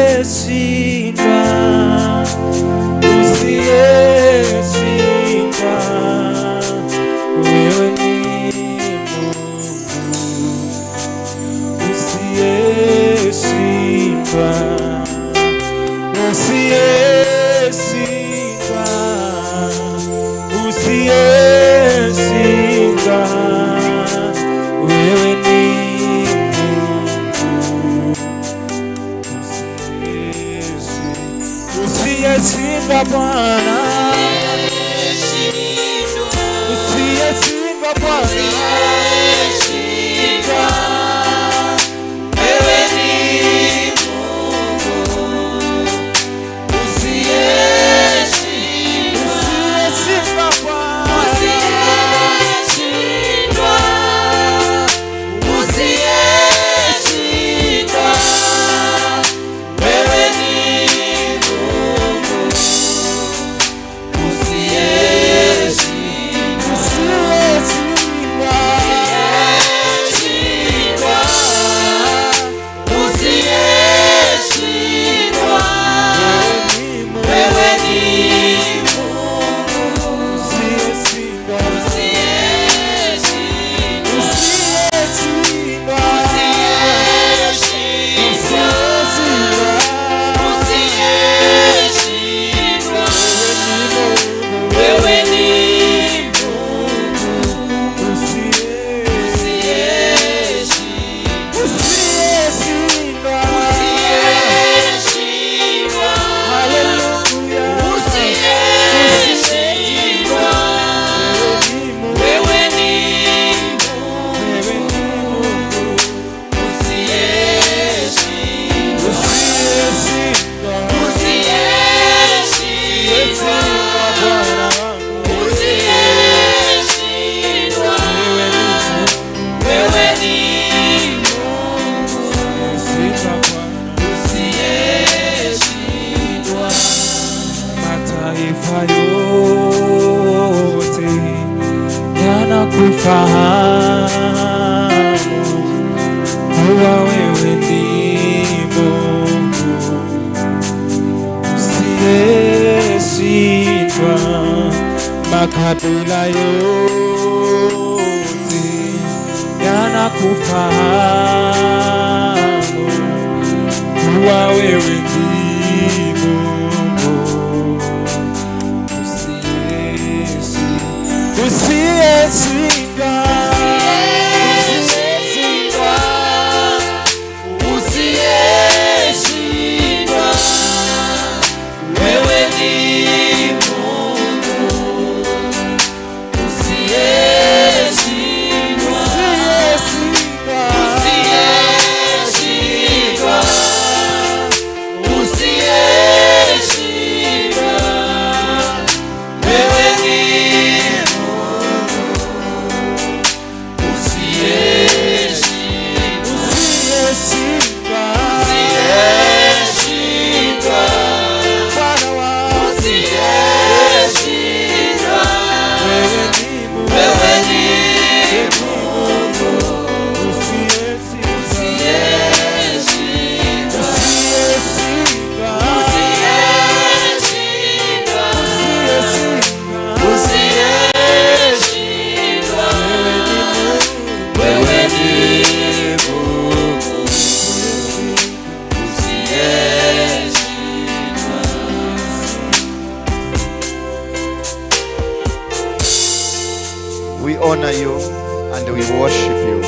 Usiyeshindwa, usiyeshindwa, wewe ni Mungu. Usiyeshindwa, usiyeshindwa, usiyeshindwa, wewe ni Mungu. Usiyeshindwa Bwana, usiyeshindwa Bwana, Wewe ni Mungu usiyeshindwa, usiyeshindwa Bwana, usiyeshindwa, usiyeshindwa. Wewe ni Mungu usiyeshindwa, usiyeshindwa, usiyeshindwa, usiyeshindwa. wewe ni Wewe Mungu, ni Mungu usiyeshindwa, usiyeshindwa, usiyeshindwa, usiyeshindwa, usiyeshindwa, usiyeshindwa. wewe ni Wewe ni Mungu Mungu, usiyeshindwa, usiyeshindwa, usiyeshindwa, haleluya, usiyeshindwa. wewe ni Mungu, Wewe ni wewe ni Mungu, usiyeshindwa, usiyeshindwa, usiyeshindwa, Bwana wangu, usiyeshindwa. wewe ni Mungu, Wewe ni Mungu usiyeshindwa Bwana. usiyeshindwa. Mataifa yote yanakufahamu kuwa wewe ni Mungu usiyeshindwa. Makabila yote yanakufahamu kuwa wewe ni Mungu usiyeshindwa, Usiyeshindwa, usiyeshindwa. Wewe ni Mungu usiyeshindwa, usiyeshindwa, usiyeshindwa, usiyeshindwa. Wewe ni Mungu usiyeshindwa, usiyeshindwa, usiyeshindwa, Bwana wangu, usiyeshindwa. wewe ni Mungu, Wewe ni Mungu usiyeshindwa, usiyeshindwa, usiyeshindwa, usiyeshindwa, usiyeshindwa, usiyeshindwa. wewe ni Mungu, Wewe ni Mungu usiyeshindwa. We honor you and we worship you.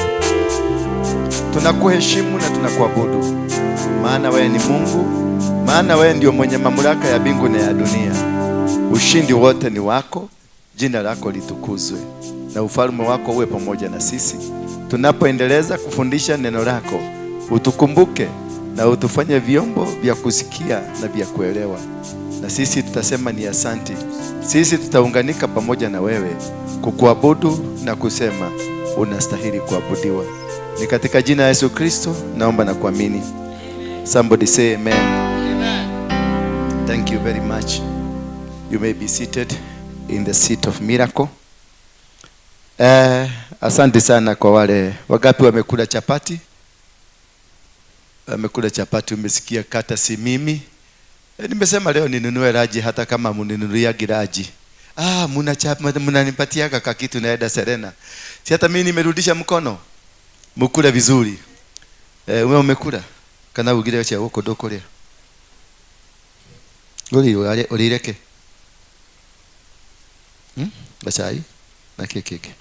Tunakuheshimu na tunakuabudu, maana wewe ni Mungu, maana wewe ndio mwenye mamlaka ya mbingu na ya dunia. Ushindi wote ni wako, jina lako litukuzwe na ufalme wako uwe pamoja na sisi tunapoendeleza kufundisha neno lako. Utukumbuke na utufanye vyombo vya kusikia na vya kuelewa, na sisi tutasema ni asanti. Sisi tutaunganika pamoja na wewe kukuabudu na kusema unastahili kuabudiwa. Ni katika jina la Yesu Kristo naomba na kuamini. Somebody say amen. Thank you very much. You may be seated in the seat of miracle. Asante sana kwa wale wangapi wamekula chapati? Amekula chapati, umesikia kata si mimi. Nimesema leo ninunue raji hata kama mninunulia giraji. Ah, muna chapa mnanipatiaga kakitu naenda Serena. Si hata mimi nimerudisha mkono. Mukule vizuri. Wewe umekula? Kana ugire cha huko ndukuria. Uri urireke. Gacai na kiki kiki.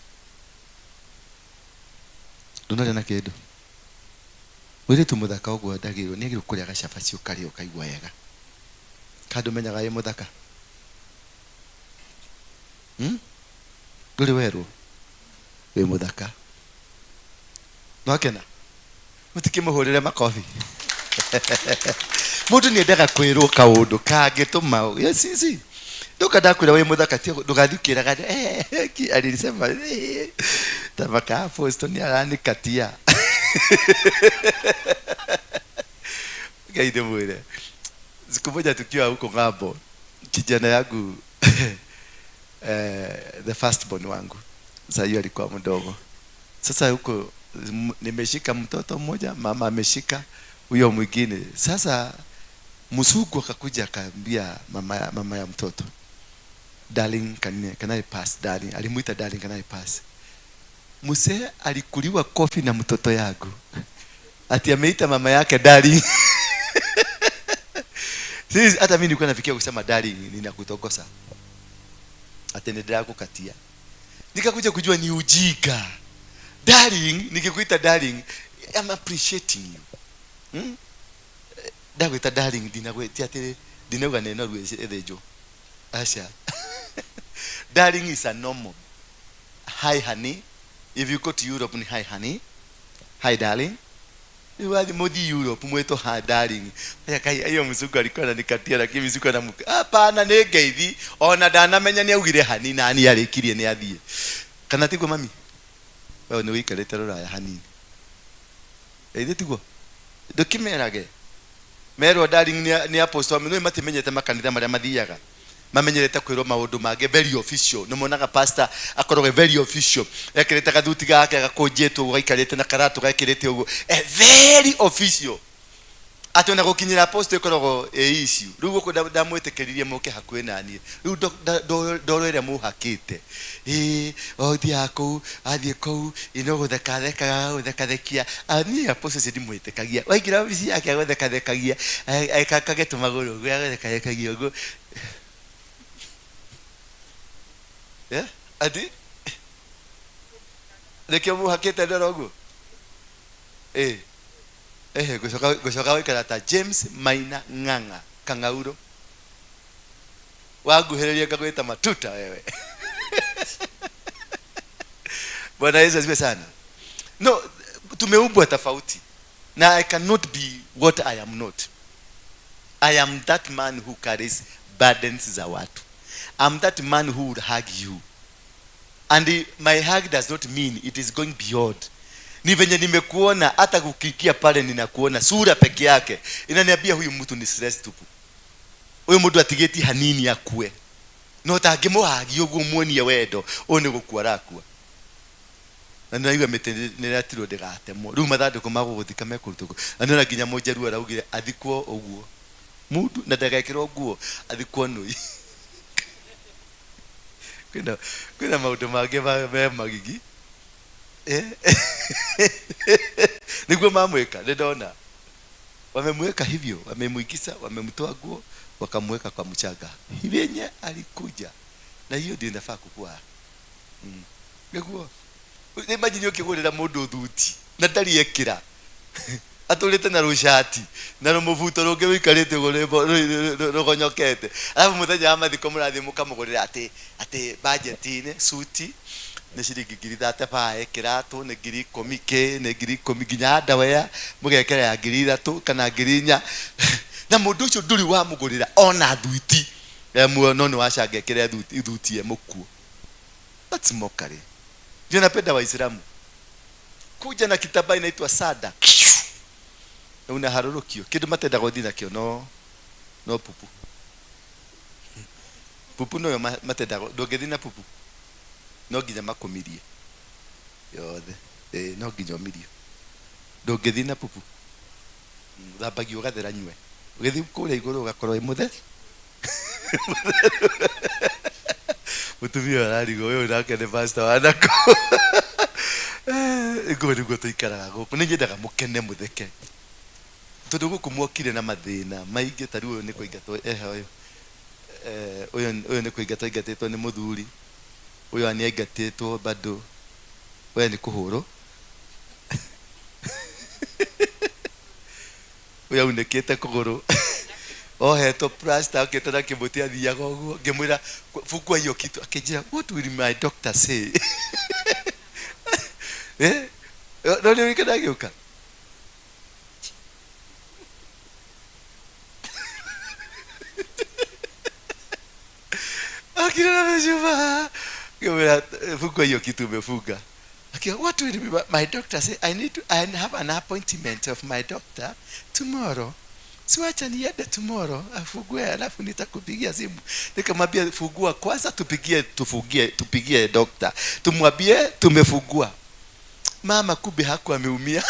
Ndunarĩa na kĩndũ. Mũirĩtu mũthaka ũguo ndagĩrĩirwo nĩ agĩrĩirwo kũrĩa gacabaci ũkarĩa ũkaigua wega. Ka ndũmenyaga ĩ mũthaka? Ndũrĩ werwo? Wĩ mũthaka. Nwakena? Mũtikĩmũhũrĩre makobi. Mũndũ nĩendaga kwĩrwo kaũndũ kangĩtũma. Yes, yes, yes. Ndoka ndakwĩra wĩ mũthaka ti ndũgathiĩ ũkĩraga alisema tabaka apostle nĩ aranikatia. Ngai ndĩmwĩre. Siku moja tukiwa huko ng'ambo, kijana yangu the first born wangu, sasa hiyo alikuwa mdogo. Sasa huko nimeshika mtoto mmoja, mama ameshika huyo mwingine. Sasa msuku akakuja akaambia mama ya mtoto, darling, can I pass, darling? Alimuita darling, can I pass? Mzee alikuliwa kofi na mtoto yangu. Ati ameita mama yake darling. Sisi hata mimi nilikuwa nafikia kusema darling ninakutokosa. Ati endelea kukatia. Nikakuja kujua ni ujinga. Darling, nikikuita darling, I'm appreciating you. Ndakwita darling ndinagwetia atĩ ndinauga neno ruo ĩthĩnjwo. Aca. Darling is a normal. Hi honey. If you go to Europe ni hi honey. Hi darling. Rĩu wathiĩ mũthiĩ Europe mwĩtwo hi darling. Aya kai ayo mzungu alikuwa ananikatia lakini mzungu anamka. Hapana nĩ ngeithi. Ona ndanamenya nĩ augire honey na niĩ arĩkirie nĩ athiĩ. Kana tiguo mami? Wewe nĩ ũikarĩte rũraya hanini. Ĩthĩ tiguo? Ndũkĩmerage. Merwo darling nĩ apostle nĩ matimenyete makanitha marĩa mathiaga. Mamenyerete kwĩrwo maũndũ mangĩ very official. Nĩ monaga pastor akoragwo very official. Ekĩrĩte gathuti gake gakũnjĩtwo ũguo, gaikarĩte na karatũ gekĩrĩte ũguo. Very official. Atĩ ona gũkinyĩra apostle ĩkoragwo ĩ issue. Rĩu gũkũ ndamwĩtĩkĩririe mũke hakuhĩ na niĩ. Rĩu ndoro ĩrĩa mũhakĩte. Ĩ, o thiaga kũu, athiĩ kũu, ĩ no gũthekathekaga, gũthekathekia. Niĩ apostle ũcio ndimwĩtĩkagia. Waingĩra obici yake agũthekathekagia, akagetwo magũrũ ũguo, agũthekathekagia ũguo. Ati? Nĩkĩo mũhakĩte ndoro ũguo? Gũcoka gũikara ta James Maina Ng'ang'a Kang'auro. Wanguhĩrĩria ngagwĩta matuta wewe. Bwana Yesu asifiwe sana. No, tumeumbwa tofauti. Na I cannot be what I am not. I am that man who carries burdens za watu. I'm that man who would hug you. And my hug does not mean it is going beyond. Ni venye nimekuona, hata kukikia pale ninakuona, sura peke yake inaniambia huyu mtu ni stress tupu. Huyu mtu atigeti hanini akue. No tangĩmũhagia ũguo muonie wendo, ũyũ nĩ gũkua arakua. Na nĩraigua mĩtĩ nĩratirwo ndĩgatemwo. Rĩu mathandũkũ ma gũgũthika mekũrutwo kũ? Na nĩona nginya mũnjaruo araugire athikwo ũguo. Mũndũ na ndagekĩrwo nguo, athikwo nũi. Kwĩna maũndũ mangĩ me magigi. Nĩguo mamwĩka, nĩndona. Wamemweka hivyo, wamemuingiza, wamemtoa nguo, wakamweka kwa mchanga. Venye alikuja. Na hiyo ndio inafaa kukua. Nĩguo. Imagine ũkĩgũrĩra mũndũ thuti na ndarĩ ekĩra. Atũrĩte na rũcati na rũmũbuto rũngĩ rũikarĩte ũguo rũgonyokete. Alafu mũthenya wa mathiko mũrathiĩ mũkamũgũrĩra atĩ budget-inĩ suti nĩ ciringi ngiri thate bae, kĩratũ nĩ ngiri ikũmi kĩ, nĩ ngiri ikũmi nginya underwear mũgekĩra ya ngiri ithatũ kana ngiri inya. Na mũndũ ũcio ndũrĩ wamũgũrĩra ona thuti. Muoyo no nĩ wacanga ĩkĩre thuti e mũkuo. That's mockery. Ndio napenda Waislamu. Kuja na kitambaa inaitwa sada. Na unaharurukio. Kindu matenda gũthiĩ nakĩo no pupu. Pupu noyo matenda ndũngĩthiĩ na pupu. No nginya makũmirie. Yothe. No nginya ũmirio. Ndũngĩthiĩ na pupu. Thambagia ũgathera nyue. Ũgĩthiĩ kũrĩa igũrũ ũgakorwo wĩ mũtheru. Mũtumia ũyũ ararigwo ũyũ nake nĩ pastor wa nakũ. Nguo nĩguo tũikaraga gũkũ. Nĩ nyendaga mũkene mũtheke. Tondũ gũkũ mwokire na mathĩna maingĩ ta rĩu ũyũ nĩ kũingatwo ehe ũyũ. Ũyũ ũyũ nĩ kũingatwo aingatĩtwo nĩ mũthuri. Ũyũ nĩ aingatĩtwo bado. We nĩ kũhũrwo. Ũyũ aunĩkĩte kũgũrũ. Ohetwo plaster okĩte na kĩmũtĩ athiaga ũguo. Ngĩmwĩra fungua hiyo kitu. Akĩnjĩra what will my doctor say? Eh? No nĩ ũrĩkĩ ndagĩũka? Akira na mĩcuba. Ngĩmwĩra fungua hiyo kitu umefunga. Akiwa, what will be my doctor say? I need to, I have an appointment of my doctor tomorrow. Si wacha niende tomorrow afungue, alafu nitakupigia simu. Nikamwambia fungua kwanza, tupigie tufungie, tupigie doctor, tumwambie tumefungua. Mama kumbe hakuwa ameumia.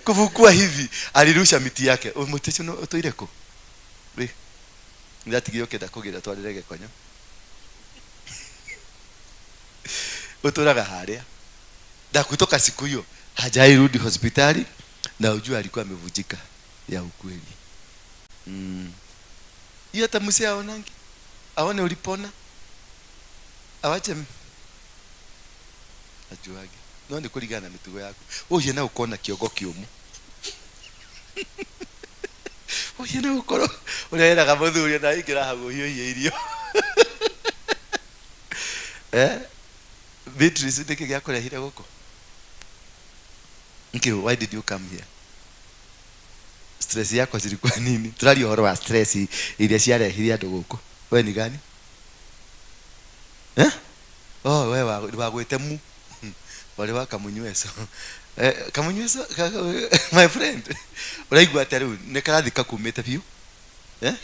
Kufungua hivi alirusha miti yake. Mũtĩ ũcio ũtũire kũ? Rĩ. Ndatigire ũkĩenda kũgĩra twarĩre gĩkonyo. Ũtũraga harĩa. Na kutoka siku hiyo hajairudi hospitali, na ujue alikuwa amevunjika ya ukweli. Hiyo hata mzee aonangi. Aone ulipona. Awache ajuage. No nĩ kũringana na mĩtugo yaku. Ũyũ na ũkona kĩongo kĩũmũ. Ũyũ na ũkorwo ũrĩa mũthuri na aingĩra hau ũhiũhie irio. Eh? Beatrice, nĩkĩ gĩakũrehire gũkũ? Nĩkĩ, why did you come here? Stress yako zilikuwa nini? Tũraria ũhoro wa stress iria ciarehire andũ gũkũ. We ni gani? Eh? Oh, we wagwĩte mu. Warĩ wa kamunyweso. Eh, kamunyweso, my friend. Ũraigua atĩa rĩu? Nĩ karathi kakumĩte biũ? Eh?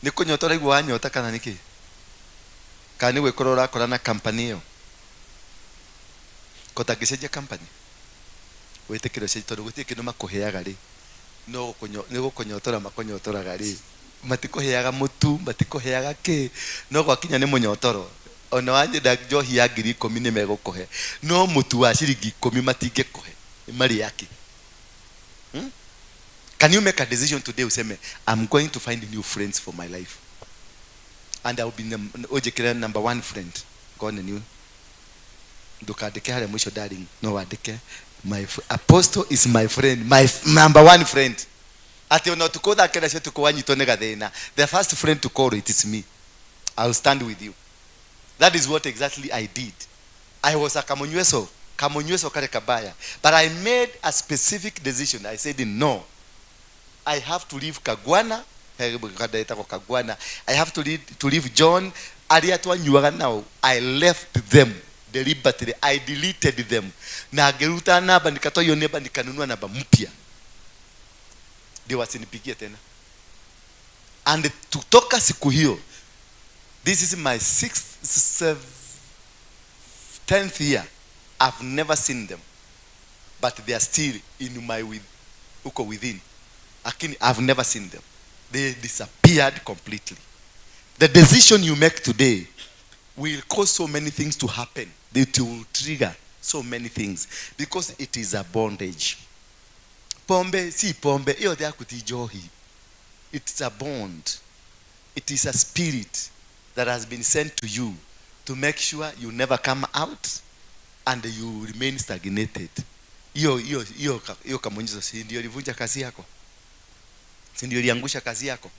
Nĩ kũnyota ũraigua wanyota kana nĩkĩ? Kana nĩ gwĩkora ũrakora na company ĩyo? Ko tangĩcenjia company? Wĩtĩkĩre ũcenjie tondũ gũtirĩ kĩndũ makũheaga rĩ. No nĩ gũkũnyotora makũnyotoraga rĩ. Matikũheaga mũtu, matikũheaga kĩ. No gwakinya nĩ mũnyotoro. Ona wanyenda njohi ya 10,000 nĩ megũkũhe. No mũtu wa ciringi 10 matingĩkũhe. Nĩ marĩ akĩ. Can you make a decision today useme I'm going to find new friends for my life? And I'll be ũnjĩkĩre number one friend. Ngone new. Ndũkandĩke harĩa mũico darling, no wandĩke my apostle is my friend, my number one friend. Atĩ ona ũtukũ thaa kenda cia ũtukũ wanyitwo nĩ gathĩna, the first friend to call it is me. I'll stand with you. That is what exactly I did. I was a kamunyweso, kamunyweso kare kabaya. But I made a specific decision. I said no. I have to leave Kagwana. Kagwana. I have to leave John. Arĩa twanyuaga nao, I left them deliberately. I deleted them. Na ngĩruta namba, nikatoa hiyo namba, nikanunua namba mpya. Ndio wasinipigie tena. And kutoka siku hiyo, this is my sixth, seventh, 10th year. I've never seen them. But they are still in my with, uko within. Lakini I've never seen them. They disappeared completely. The decision you make today will cause so many things to happen. It will trigger so many things because it is a bondage. Pombe si pombe, hiyo ya kutijohi. It's a bond. It is a spirit that has been sent to you to make sure you never come out and you remain stagnated. Hiyo hiyo hiyo hiyo kamunyweso si ndio ilivunja kazi yako? Si ndio iliangusha kazi yako?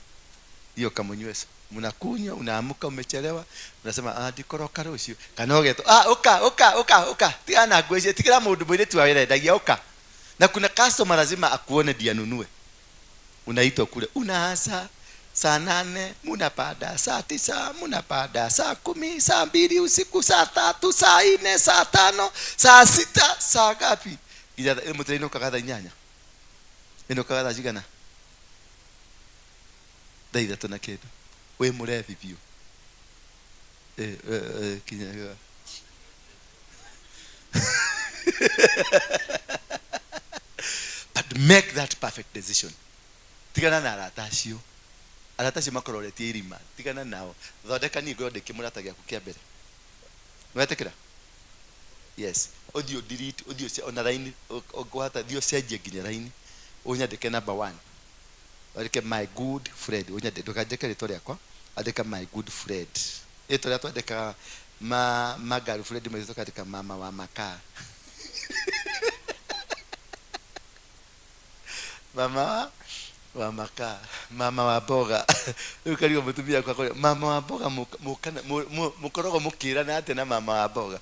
Hiyo kamunyweso. Mnakunywa, unaamuka umechelewa, unasema ah ndikoroka rũciũ. Kana ũgetwo, ah uka uka uka uka. Tigana ngwĩcie, tigĩra mũndũ mũirĩtu wa wĩra endagia uka. Na kuna customer lazima akuone ndiye anunue. Unaitwa kule, unaanza saa 8, munapanda saa 9, munapanda saa 10, saa 2 usiku, saa 3, saa 4, saa 5, saa 6, saa ngapi? Nginya mũtĩrainũkaga thaa 8. Ĩnũkaga thaa cigana? Thaa 3 na kĩndũ. Wĩ mũrebi biũ. Kinya. Make that perfect decision. Tigana na arata acio. Arata acio makororetie irima. Tigana nao. Thondeka niĩ ngorwo ndĩ kĩmũrata gĩaku kĩa mbere. Nĩwetĩkĩra? Yes. Ũthiĩ ũ delete, ũthiĩ ona line, ũngĩhota thiĩ ũcenjie nginya line. Ũnyandĩke number 1. Wandĩke my good friend. Ũnyandĩke, ndũkandĩke rĩtwa rĩakwa. Andĩka my good friend. Rĩtwa rĩrĩa twandĩkaga ma girlfriend maitũ tũkandĩka mama wa makaa. Mama wa makaa, mama wa mboga. Rĩu karigwo mũtumia wakwa akoria, mama wa mboga mũkoragwo mũkĩrana atĩa na mama wa mboga?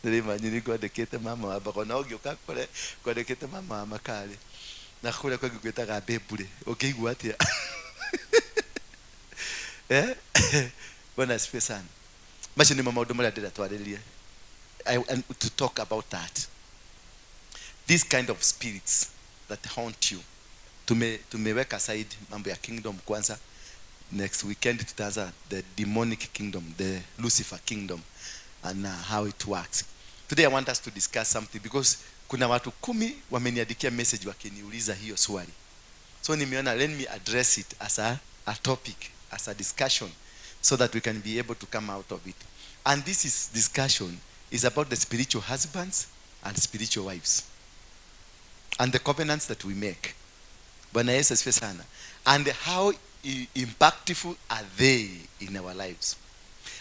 Ndĩrĩ nyini kwandĩkĩte mama wa mboga, na ũngĩũka kũre kwandĩkĩte mama wa makaa rĩ, na kũrĩa kũngĩ gwĩtaga babe rĩ, ũngĩigua atĩa? Bwana asifiwe sana. Macio nĩmo maũndũ marĩa ndĩrenda twarĩrĩrie. I want to talk about that. This kind of spirits that haunt you. Tumeweka aside mambo ya kingdom kwanza. Next weekend tutaanza the demonic kingdom, the Lucifer kingdom, and how it works. Today I want us to discuss something because kuna watu 10 wameniandikia message wakiniuliza hiyo swali. So nimeona let me address it as a topic, as a discussion, so that we can be able to come out of it. And this is discussion is about the spiritual husbands and spiritual wives and the covenants that we make. Bwana Yesu asifiwe sana. And how impactful are they in our lives?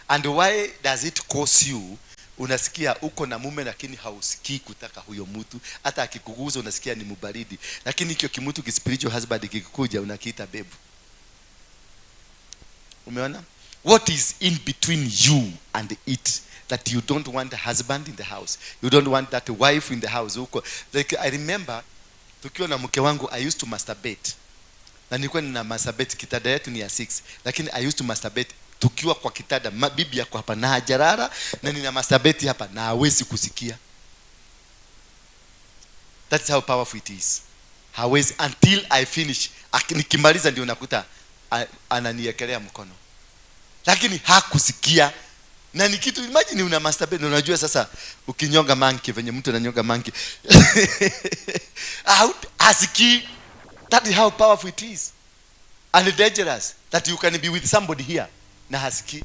And why does it cause you unasikia uko na mume lakini hausikii kutaka huyo mtu, hata akikuguza unasikia ni mbaridi, lakini hicho kimutu ki spiritual husband kikikuja unakiita babe. Umeona? What is in between you and it that you don't want a husband in the house? You don't want that wife in the house. Uko like I remember tukiwa na mke wangu I used to masturbate. Na nilikuwa nina masturbate, kitanda yetu ni ya 6, lakini I used to masturbate tukiwa kwa kitanda, bibi yako hapa na hajalala na nina masturbate hapa na hawezi kusikia. That's how powerful it is. Hawezi until I finish. Nikimaliza ndio nakuta ananiekelea mkono. Lakini hakusikia. Na ni kitu, imagine una masturbate, unajua sasa ukinyonga monkey venye mtu ananyonga monkey. Out asikii. That is how powerful it is. And dangerous that you can be with somebody here na hasikii.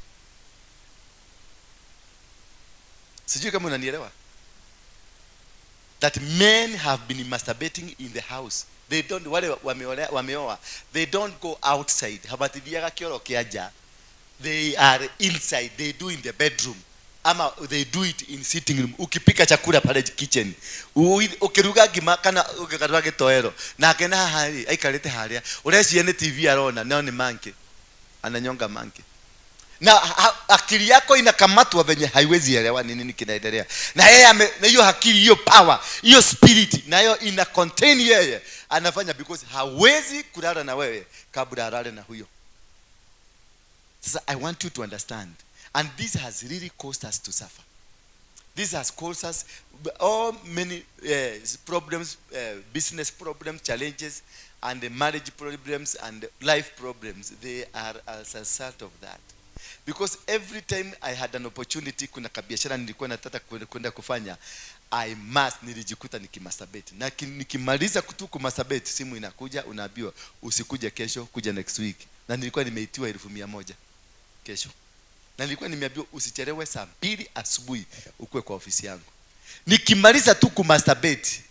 Sijui kama unanielewa. That men have been masturbating in the house. They don't, wale wameoa, they don't go outside. Habathiaga kioro kia nja. They are inside. They do in the bedroom. Ama they do it in sitting room. Ukipika chakula pale kitchen. Ukiruga ngima kana ukikaruga gitoero. Nake na haha rĩ, aikarĩte harĩa. Ũreciria nĩ TV arona, no nĩ monkey. Ananyonga monkey. Na akili yako inakamatwa venye haiwezi elewa ni nini kinaendelea. Na yeye na hiyo akili, hiyo power, hiyo spirit nayo ina contain yeye. Anafanya because hawezi kulala na wewe kabla alale na huyo. Sasa I want you to understand, and this has really caused us to suffer. This has caused us all many problems, business problems, challenges, and the marriage problems and life problems. They are as a result of that. Because every time I had an opportunity, kuna kabiashara nilikuwa nataka kwenda kufanya, I must, nilijikuta nikimasturbate. Na nikimaliza tu kumasturbate, simu inakuja, unaambiwa usikuje kesho, kuja next week. Na nilikuwa nimeitiwa elfu mia moja kesho. Na nilikuwa nimeambiwa usichelewe saa 2 asubuhi ukue kwa ofisi yangu. Nikimaliza tu kumasturbate,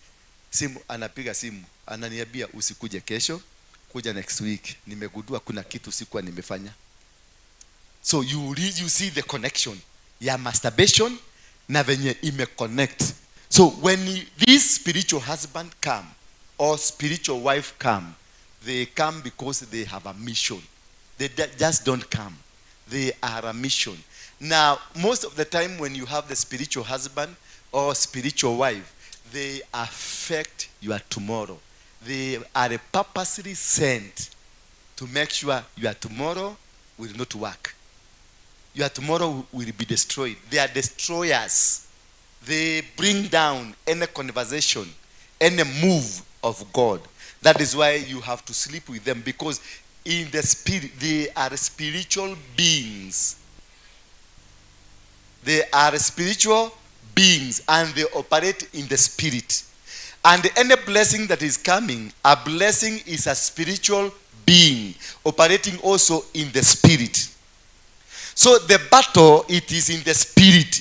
simu anapiga simu, ananiambia usikuje kesho, kuja next week. Nimegundua kuna kitu sikuwa nimefanya. So you see the connection ya masturbation na venye ime connect. So when this spiritual husband come or spiritual wife come, they come because they have a mission. They just don't come. They are a mission. Now, most of the time when you have the spiritual husband or spiritual wife, they affect your tomorrow. They are purposely sent to make sure your tomorrow will not work. Your tomorrow will be destroyed. They are destroyers. They bring down any conversation, any move of God. That is why you have to sleep with them, because in the spirit, they are spiritual beings. They are spiritual beings and they operate in the spirit. And any blessing that is coming, a blessing is a spiritual being operating also in the spirit. So the battle, it is in the spirit.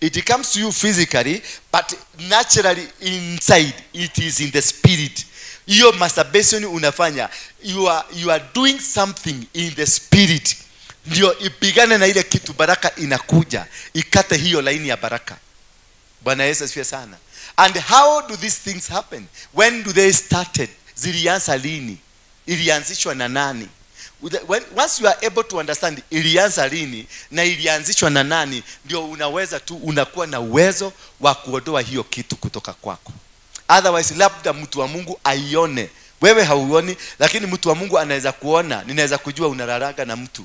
It comes to you physically, but naturally inside it is in the spirit. Hiyo masturbation unafanya, you are doing something in the spirit ndio ipigane na ile kitu. Baraka inakuja ikate hiyo laini ya baraka. Bwana Yesu asifiwe sana. And how do these things happen? When do they started? Zilianza lini? Ilianzishwa na nani? Once you are able to understand ilianza lini na ilianzishwa na nani, ndio unaweza tu unakuwa na uwezo wa kuondoa hiyo kitu kutoka kwako. Otherwise, labda mtu wa Mungu aione, wewe hauoni, lakini mtu wa Mungu anaweza kuona. Ninaweza kujua unalalaga na mtu,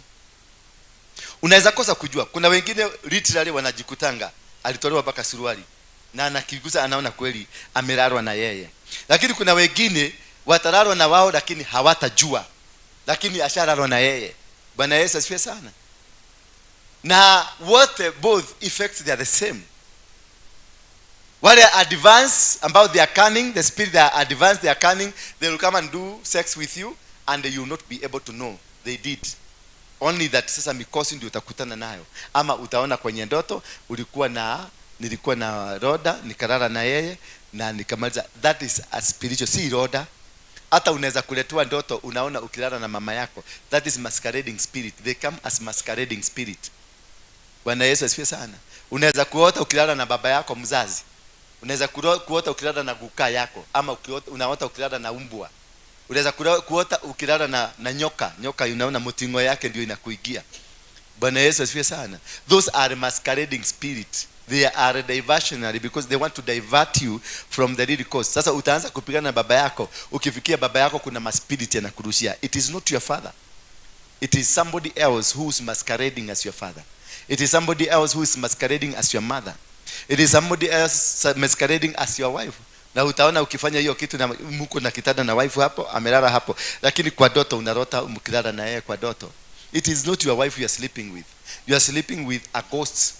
unaweza kosa kujua. Kuna wengine literally wanajikutanga alitolewa mpaka suruali na anakigusa, anaona kweli amelalwa na yeye. Lakini kuna wengine watalalwa na wao, lakini hawatajua, lakini ashalalwa na yeye. Bwana Yesu asifiwe sana. Na wote, both effects, they are the same. Wale advance ambao they are cunning, the spirit, they are advanced, they are cunning, they will come and do sex with you and you will not be able to know they did. Only that sasa mikosi ndio utakutana nayo, ama utaona kwenye ndoto, ulikuwa na nilikuwa na Roda, nikalala na yeye na nikamaliza. That is a spiritual, si Roda. Hata unaweza kuletewa ndoto unaona ukilala na mama yako. That is masquerading spirit. They come as masquerading spirit. Bwana Yesu asifiwe sana. Unaweza kuota ukilala na baba yako mzazi, unaweza kuota ukilala na guka yako, ama unaota ukilala na umbwa. Unaweza kuota ukilala na nyoka. Nyoka unaona mtingo yake ndio inakuingia. Bwana Yesu asifiwe sana. Those are masquerading spirit. They are diversionary because they want to divert you from the real cause. Sasa utaanza kupigana na baba yako. Ukifikia baba yako, kuna maspirit yanakurushia. It is not your father. It is somebody else who is masquerading as your father. It is somebody else who is masquerading as your mother. It is somebody else masquerading as your wife. Na utaona ukifanya hiyo kitu na mko na kitanda na wife hapo, amelala hapo, lakini kwa ndoto unarota mkilala na yeye kwa ndoto. It is not your wife you are sleeping with. You are sleeping with a ghost,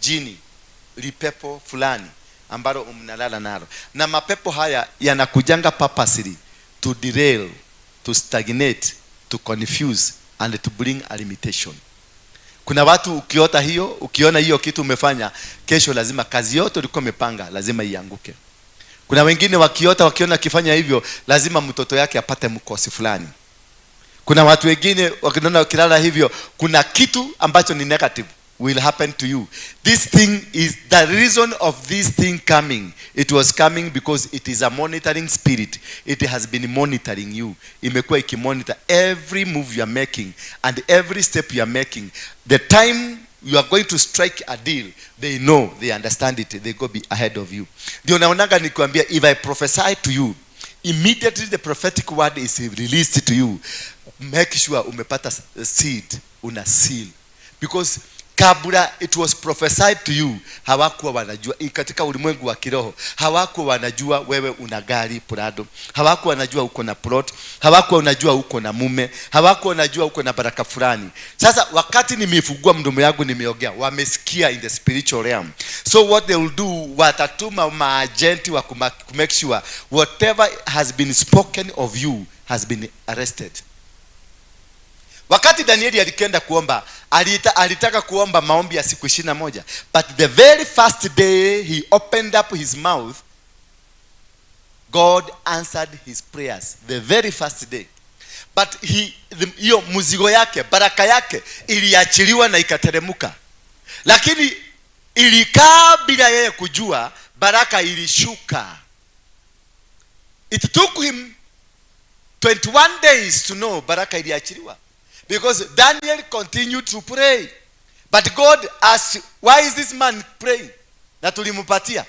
jini, lipepo fulani ambalo mnalala nalo. Na mapepo haya yanakujanga purposely to derail, to stagnate, to confuse and to bring a limitation. Kuna watu ukiota hiyo, ukiona hiyo kitu umefanya, kesho lazima kazi yote ulikuwa umepanga lazima ianguke. Kuna wengine wakiota, wakiona akifanya hivyo, lazima mtoto yake apate mkosi fulani. Kuna watu wengine wakiona wakilala hivyo, kuna kitu ambacho ni negative will happen to you. This thing is the reason of this thing coming. It was coming because it is a monitoring spirit. It has been monitoring you. Imekuwa ikimonitor every move you are making and every step you are making. The time you are going to strike a deal, they know, they understand it, they go be ahead of you. Ndio naonaga nikwambia, if I prophesy to you, immediately the prophetic word is released to you, make sure umepata seed, una seal, because kabla it was prophesied to you, hawakuwa wanajua. Katika ulimwengu wa kiroho hawakuwa wanajua wewe una gari Prado, hawakuwa wanajua uko na plot, hawakuwa wanajua uko na mume, hawakuwa wanajua uko na baraka fulani. Sasa wakati nimefungua mdomo yangu nimeongea, wamesikia in the spiritual realm. So what they will do, watatuma maagenti wa kumake sure whatever has been spoken of you has been arrested. Wakati Danieli alikwenda kuomba, alitaka kuomba maombi ya siku 21, but the very first day he opened up his mouth, God answered his prayers the very first day. But hiyo mzigo yake, baraka yake iliachiliwa na ikateremuka, lakini ilikaa bila yeye kujua. Baraka ilishuka. It took him 21 days to know baraka iliachiliwa, because Daniel continued to pray, but God asked, "Why is this man praying na tulimpatia?"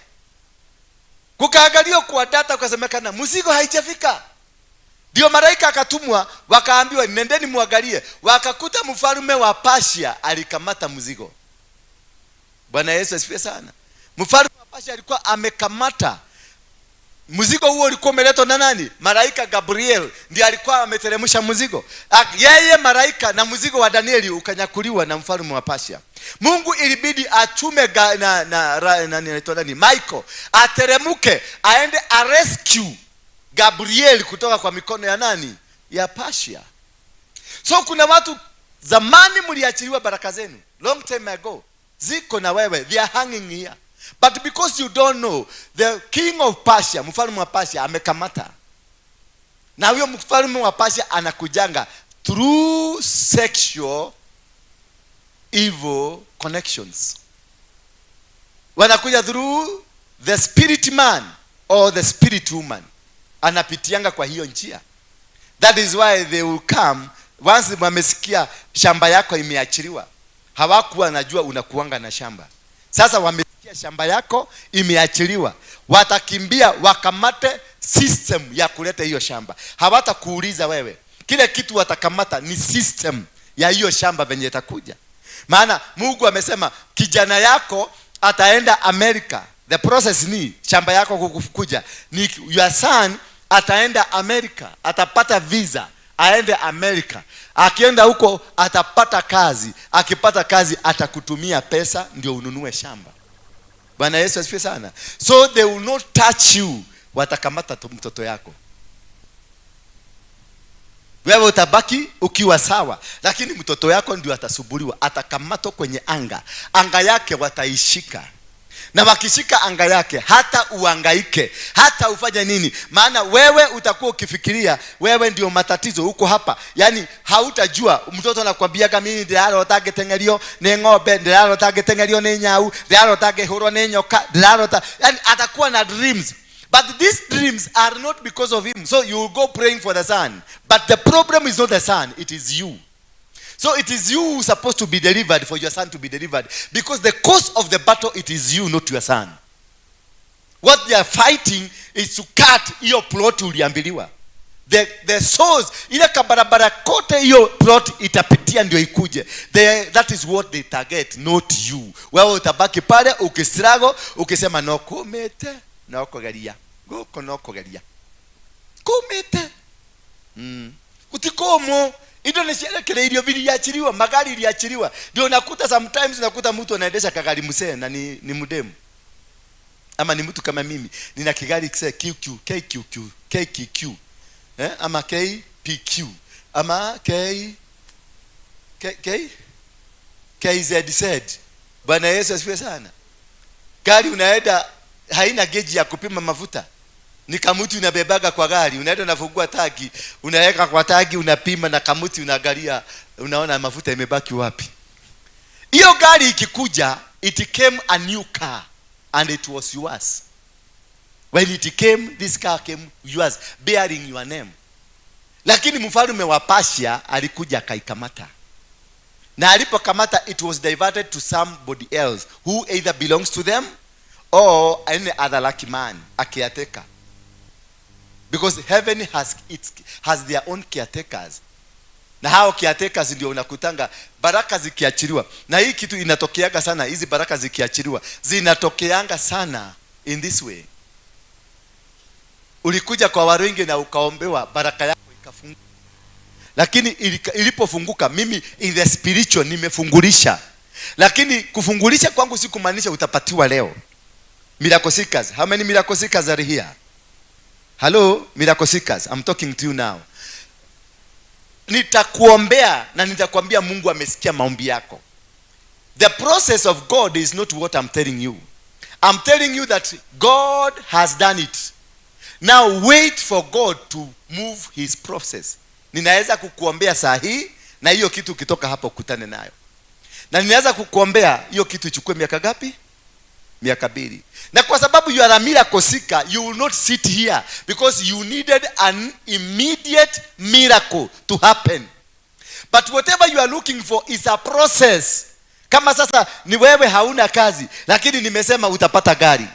Kukaangaliwa kwa data, kukasemekana mzigo haijafika. Ndio malaika akatumwa, wakaambiwa, "Nendeni muangalie." Wakakuta mfalme wa Persia alikamata mzigo. Bwana Yesu asifiwe sana. Mfalme wa Persia alikuwa amekamata. Mzigo huo ulikuwa umeletwa na nani? Malaika Gabriel ndiye alikuwa ameteremsha mzigo. Yeye malaika na mzigo wa Danieli ukanyakuliwa na mfalme wa Persia. Mungu ilibidi achume ga, na, na, ra, nani anaitwa nani? Michael ateremuke aende arescue Gabriel kutoka kwa mikono ya nani? Ya Persia. So kuna watu zamani mliachiliwa baraka zenu long time ago, ziko na wewe, they are hanging here, but because you don't know, the king of Persia, mfalme wa Persia amekamata, na huyo mfalme wa Persia anakujanga through sexual evil connections, wanakuja through the spirit man or the spirit woman, anapitianga kwa hiyo njia. That is why they will come once wamesikia shamba yako imeachiliwa. Hawakuwa najua unakuanga na shamba. Sasa wamesikia shamba yako imeachiliwa, watakimbia wakamate system ya kuleta hiyo shamba. Hawatakuuliza wewe, kile kitu watakamata ni system ya hiyo shamba venye itakuja. Maana Mungu amesema kijana yako ataenda Amerika. The process ni shamba yako kukuja ni your son ataenda Amerika, atapata visa aende Amerika. Akienda huko atapata kazi, akipata kazi atakutumia pesa ndio ununue shamba. Bwana Yesu asifiwe sana. So they will not touch you, watakamata tu mtoto yako. Wewe utabaki ukiwa sawa, lakini mtoto yako ndio atasumbuliwa, atakamatwa kwenye anga, anga yake wataishika na wakishika anga yake, hata uangaike, hata ufanye nini, maana wewe utakuwa ukifikiria wewe ndio matatizo huko hapa, yaani hautajua. Mtoto anakwambiaga, "Mimi ndirarota ngĩteng'erio nĩ ng'ombe, ndirarota ngĩteng'erio nĩ nyau, ndirarota ngĩhũrwo nĩ nyoka, ndirarota." Yani atakuwa na dreams, but these dreams are not because of him. So you will go praying for the son, but the problem is not the son, it is you. So it is you who supposed to be delivered for your son to be delivered. Because the cause of the battle, it is you, not your son. What they are fighting is to cut hiyo plot uliambiliwa. The source, ile kabarabara kote hiyo plot itapitia ndio ikuje. That is what they target, not you. Wewe utabaki pale ukistruggle, ukisema no kumite, no kugeria. Guku no kugeria. Kumite. Kutikomo indo nĩ ciarekereirio, viliachiliwa, magari iliachiliwa. Ndio unakuta sometimes unakuta mtu anaendesha kagari msee na ni mdemu ama ni mtu kama mimi, nina kigari kise QQ KQQ KQQ, ama KPQ ama K K K KZZ. Bwana Yesu asifiwe sana. Gari unaenda haina geji ya kupima mafuta, ni kamuti unabebaga kwa gari, unaenda unafungua tangi, unaweka kwa tangi, unapima na kamuti, unaangalia, unaona mafuta imebaki wapi. Hiyo gari ikikuja, it came a new car and it was yours. When it came, this car came yours, bearing your name. Lakini mfalme wa Persia alikuja akaikamata, na alipokamata, it was diverted to somebody else who either belongs to them or any other lucky man, a caretaker, because heaven has their own caretakers, na hao caretakers ndio unakutanga baraka zikiachiliwa. Na hii kitu inatokeaga sana, hizi baraka zikiachiliwa zinatokeanga sana in this way. Ulikuja kwa Waruinge na ukaombewa, baraka yako ikafunguka, lakini ilipofunguka, mimi in the spiritual nimefungulisha, lakini kufungulisha kwangu si kumaanisha utapatiwa leo. Miracle seekers, how many miracle seekers are here? Hello, miracle seekers, I'm talking to you now. Nitakuombea na nitakwambia Mungu amesikia maombi yako. The process of God is not what I'm telling you. I'm telling you that God has done it. Now wait for God to move his process. Ninaweza kukuombea saa hii na hiyo kitu ukitoka hapo ukutane nayo, na ninaweza kukuombea hiyo kitu ichukue miaka ngapi? Miaka 2. Na kwa sababu you are a miracle seeker, you will not sit here because you needed an immediate miracle to happen. But whatever you are looking for is a process. Kama sasa ni wewe hauna kazi, lakini nimesema utapata gari.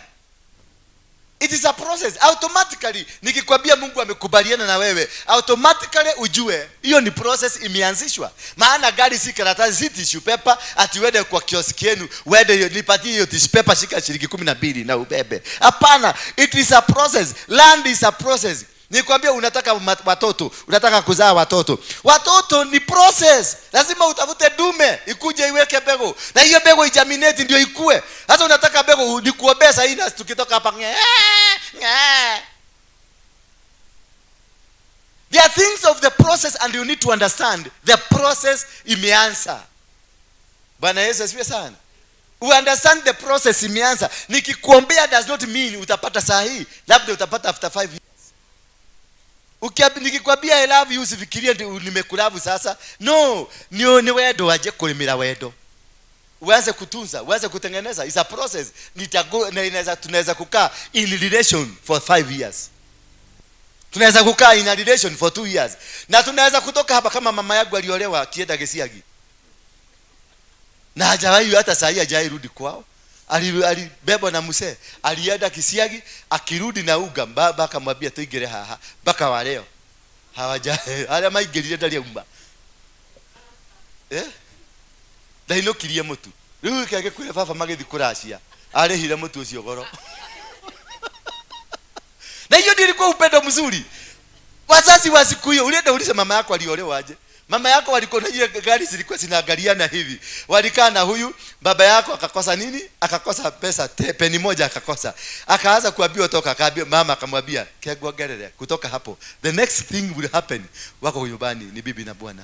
It is a process. Automatically nikikwambia Mungu amekubaliana na wewe, automatically ujue hiyo ni process imeanzishwa. Maana gari si karatasi, si tissue paper ati uende kwa kioski yenu, uende nipatie hiyo tissue paper, shika shilingi 12 na ubebe. Hapana, it is a process. Land is a process. Nikwambia unataka watoto, unataka kuzaa watoto. Watoto ni process. Lazima utafute dume ikuje iweke mbegu. Na hiyo mbegu igerminate ndio ikue. Sasa unataka mbegu nikuombee saa hii na tukitoka hapa nge, nge. There are things of the process and you need to understand the process imeanza. Bwana Yesu asifiwe sana. You understand the process imeanza. Nikikuombea does not mean utapata saa hii. Labda utapata after 5 years. Nikikwambia I love you usifikirie nimekulove sasa. No, ni wendo aje kulimira wendo. Uanze kutunza, uanze kutengeneza. It's a process. Nitago, na inaweza, tunaweza kukaa in relation for 5 years. Tunaweza kukaa in a relation for 2 years. Na tunaweza kutoka hapa kama mama yangu aliolewa akienda Gesiagi. Na hajawahi hata saa hii hajawahi rudi kwao. Alibebwa na mzee, alienda Kisiagi, akirudi na uga, baba akamwambia tuingire haha mpaka wa leo. Hawaja aria maingirire ndari auma. Ndainũkirie mũtu. Rĩu gĩkĩ kwĩra baba magĩthiĩ kũracia. Arĩhire mũtu ũcio goro. Na hiyo ndio ilikuwa upendo mzuri. Wazazi wa siku hiyo, ulienda ulize mama yako aliolewa aje? Mama yako walikuwa na ile gari zilikuwa zinaangaliana hivi. Walikaa na huyu baba yako akakosa nini? Akakosa pesa, peni moja akakosa. Akaanza kuambiwa toka, akaambia mama akamwambia kegwa gerere kutoka hapo. The next thing will happen. Wako nyumbani ni bibi na bwana.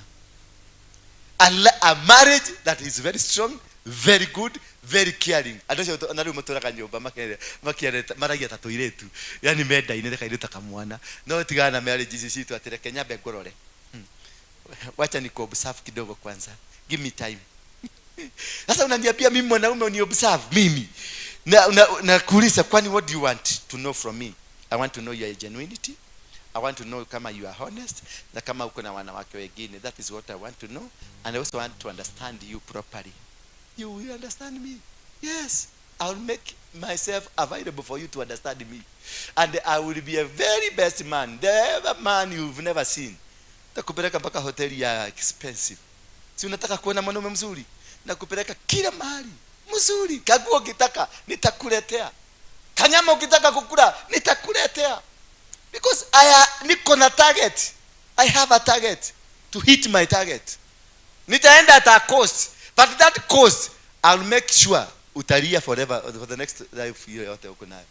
A marriage that is very strong, very good, very caring. Andũ acio na rĩu matũraga nyũmba makĩereta maragia ta tũirĩtu. Yaani mendaine reka kairĩtu ta kamwana. No tigana na marriage ici citũ atĩ reke nyambe ngũrore. Wacha ni kuobserve kidogo kwanza. Give me time. Sasa unaniambia mimi mwanaume uniobserve mimi. Na kuuliza kwani what do you want to know from me? I want to know your genuinity. I want to know kama you are honest na kama uko na wanawake wengine. That is what I want to know, and I also want to understand you properly. You will understand me? Yes. I will make myself available for you to understand me. And I will be a very best man, the ever man you've never seen. Takupeleka mpaka hoteli ya expensive. Si unataka kuona mwanaume mzuri? Nakupeleka kila mahali mzuri. Kaguo ukitaka nitakuletea. Kanyama ukitaka kukula nitakuletea. Because niko na target. I have a target to hit my target. Nitaenda at a cost, but that cost I'll make sure utalia forever for the next life yote uko nayo.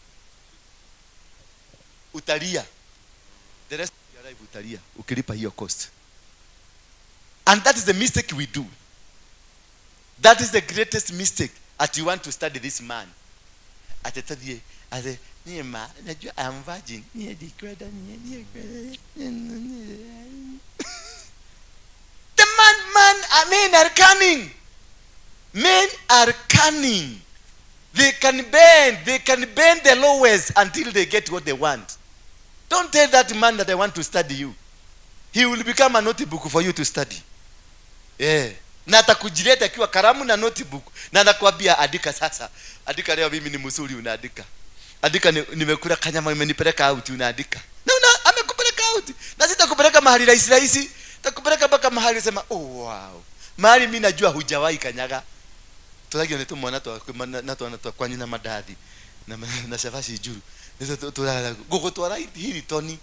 Utalia. The rest of your life utalia ukilipa hiyo cost. And that is the mistake we do. That is the greatest mistake. At you want to study this man. Ati tadie, ati nie ma, najua I am virgin. Nie dikwenda, nie nie kwenda. The man, men are cunning. Men are cunning. They can bend the lowest until they get what they want. Don't tell that man that I want to study you. He will become a notebook for you to study. Yeah. Na atakujileta akiwa kalamu na notebook na anakuambia andika sasa. Andika leo mimi ni mzuri, unaandika. Andika nimekula kanyama imenipeleka out, unaandika. Na amekupeleka out. Na sitakupeleka mahali rahisi rahisi. Takupeleka mpaka mahali usema oh wow. Mahali mimi najua hujawahi kanyaga. Turagia ni tumwana twa na twana twa kwanyu na mandathi na cabaci njuru. Nizo turara gugutwara Hilton.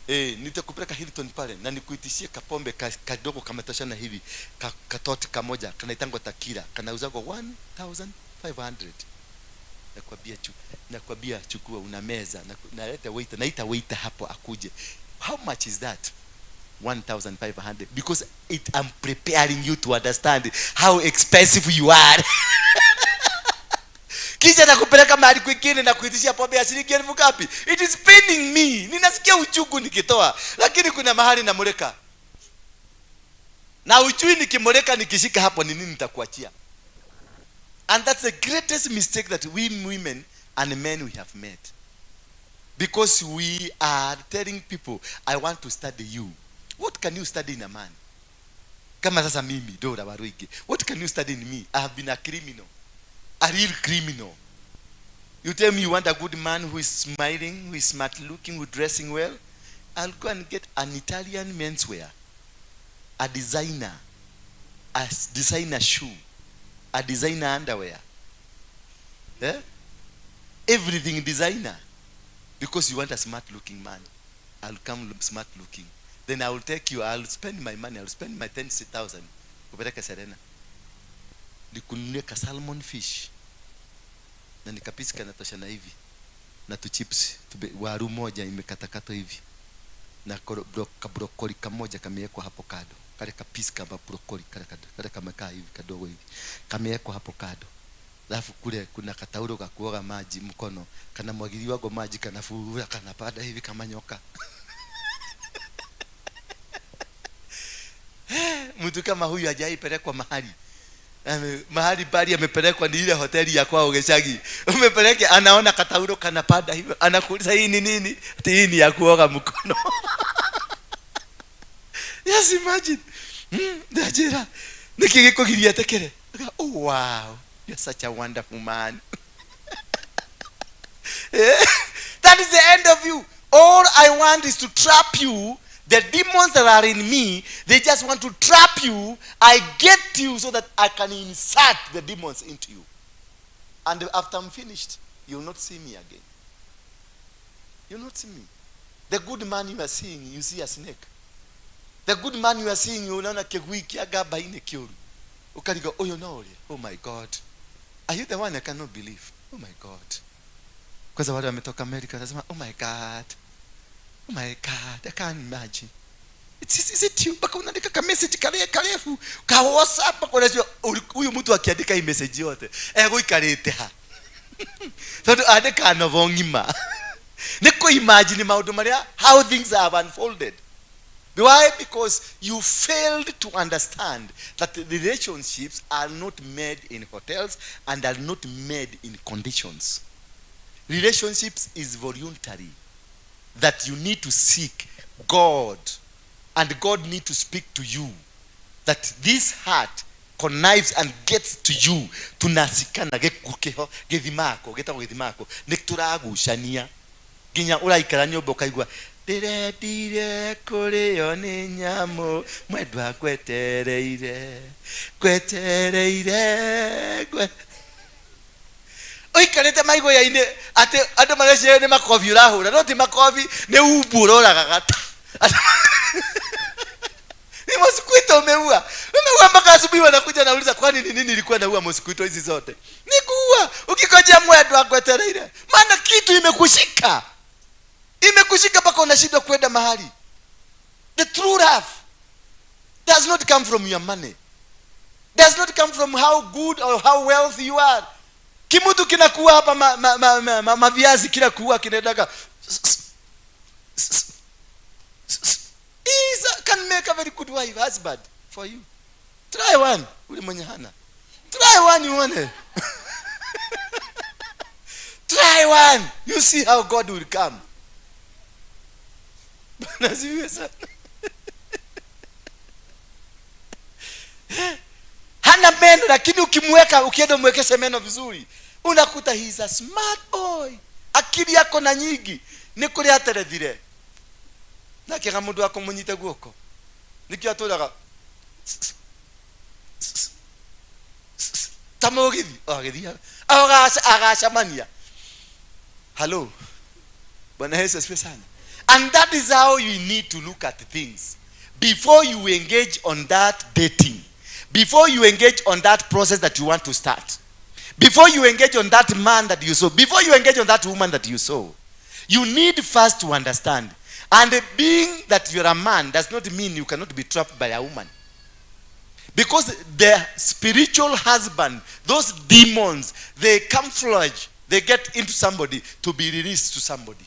Nitakupeleka Hilton pale na nikuitishie kapombe kadogo kametoshana hivi, katoti kamoja kanaitangwa Takira, kanauza kwa 1500. Nakwambia nakwambia chukua, una meza, naleta waiter, naita waiter hapo akuje. How much is that? 1500. Because I'm preparing you to understand how expensive you are. Kisha nakupeleka mahali kwingine na kuitishia pombe ya shilingi elfu ngapi? It is paining me. Ninasikia uchungu nikitoa. Lakini kuna mahali namuleka. Na ujui nikimuleka nikishika hapo ni nini nitakuachia. And that's the greatest mistake that we women and men we have made. Because we are telling people, I want to study you. What can you study in a man? Kama sasa mimi, Dora Waruinge. What can you study in me? I have been a criminal. A real criminal. You tell me you want a good man who is smiling, who is smart looking, who is dressing well. I'll go and get an Italian menswear, a designer shoe, a designer underwear. Eh? Everything designer. Because you want a smart looking man. I'll come look smart looking. Then I will take you, I'll spend my money, I'll spend my 10,000 kupeleka Serena. Nikununulie ka salmon fish. Na nikapisi kanatoshana hivi. Na tu chips, waru moja imekatakatwa hivi. Na kabrokoli kamoja kamewekwa hapo kando. Kale kapisi kama brokoli, kale kamekaa hivi kadogo hivi. Kamewekwa hapo kando. Alafu kule kuna kataulo ka kuoga maji mkono, kanamwagiliwa maji, kanafurura, kanapanda hivi kama nyoka. Mtu kama huyu hajaipelekwa mahali. Mahali bali amepelekwa ni ile hoteli ya kwao Gicagi. Umepeleke, anaona kataulo kanapanda hivi, anakuuliza hii ni nini? Ati hii ni ya kuoga mkono. Yes, imagine. Ndajira. Niki gikugiria tekere. Oh wow. You're such a wonderful man. That is the end of you. All I want is to trap you. The demons that are in me, they just want to trap you. I get you so that I can insert the demons into you. And after I'm finished, you'll not see me again. You'll not see me. The good man you are seeing, you see a snake. The good man you are seeing, you unaona kigui kia gaba ine kiuru. Ukarigo, oh, you know, oh my God. Are you the one I cannot believe? Oh my God. Kwanza wale wametoka America, wanasema, oh my God. Oh my God, I can't imagine. Is it you? Mpaka unaandika ka message kale karefu, ka WhatsApp, mpaka unajua, huyu mtu akiandika hii message yote, guikarite ha. Tondu andika novel ng'ima. Ni ku imagine maundu maria, how things have unfolded. Why? Because you failed to understand that the relationships are not made in hotels and are not made in conditions. Relationships is voluntary. That you need to seek God, and God need to speak to you. That this heart connives and gets to you. Tunasikana gekukeho githimako getagwo githimako ni turagucania nginya uraikara nyumba ukaigua ndirendire kurio ni nyamu mwendwa gwetereire gwetereire gwe uikarite maigoya-inĩ atĩ andũ mareciria nĩ makobi ũrahũra, no ti makobi, nĩ umbu ũroragaga ta. Ni mosquito umeua. Umeua mpaka asubuhi wanakuja nauliza kwani ni nini ilikuwa naua mosquito hizi zote? Ni kuua. Ukikojea mwendwa agwetereire. Maana kitu imekushika. Imekushika mpaka unashindwa kwenda mahali. The true love does not come from your money. Does not come from how good or how wealthy you are. Kimutu kinakuwa hapa maviazi kila kuwa kinaendaga. Is can make a very good wife, husband for you. Try one. Ule mwenye hana. Try one you want. Try one. You see how God will come. Bwana asifiwe sana. Hana meno, lakini ukimweka, ukienda umwekeshe meno vizuri, unakuta he is a smart boy. Akili yako na nyingi ni kuri aterethire. Na kiga mundu akumunyite guoko. Nikio aturaga ta mugithi, o agithia, agacamania. Hello. Bwana Yesu asifiwe sana. And that is how you need to look at things before you engage on that dating. Before you engage on that process that you want to start. Before you engage on that man that you saw. Before you engage on that woman that you saw. You need first to understand. And being that you're a man does not mean you cannot be trapped by a woman. Because the spiritual husband, those demons, they camouflage. They get into somebody to be released to somebody.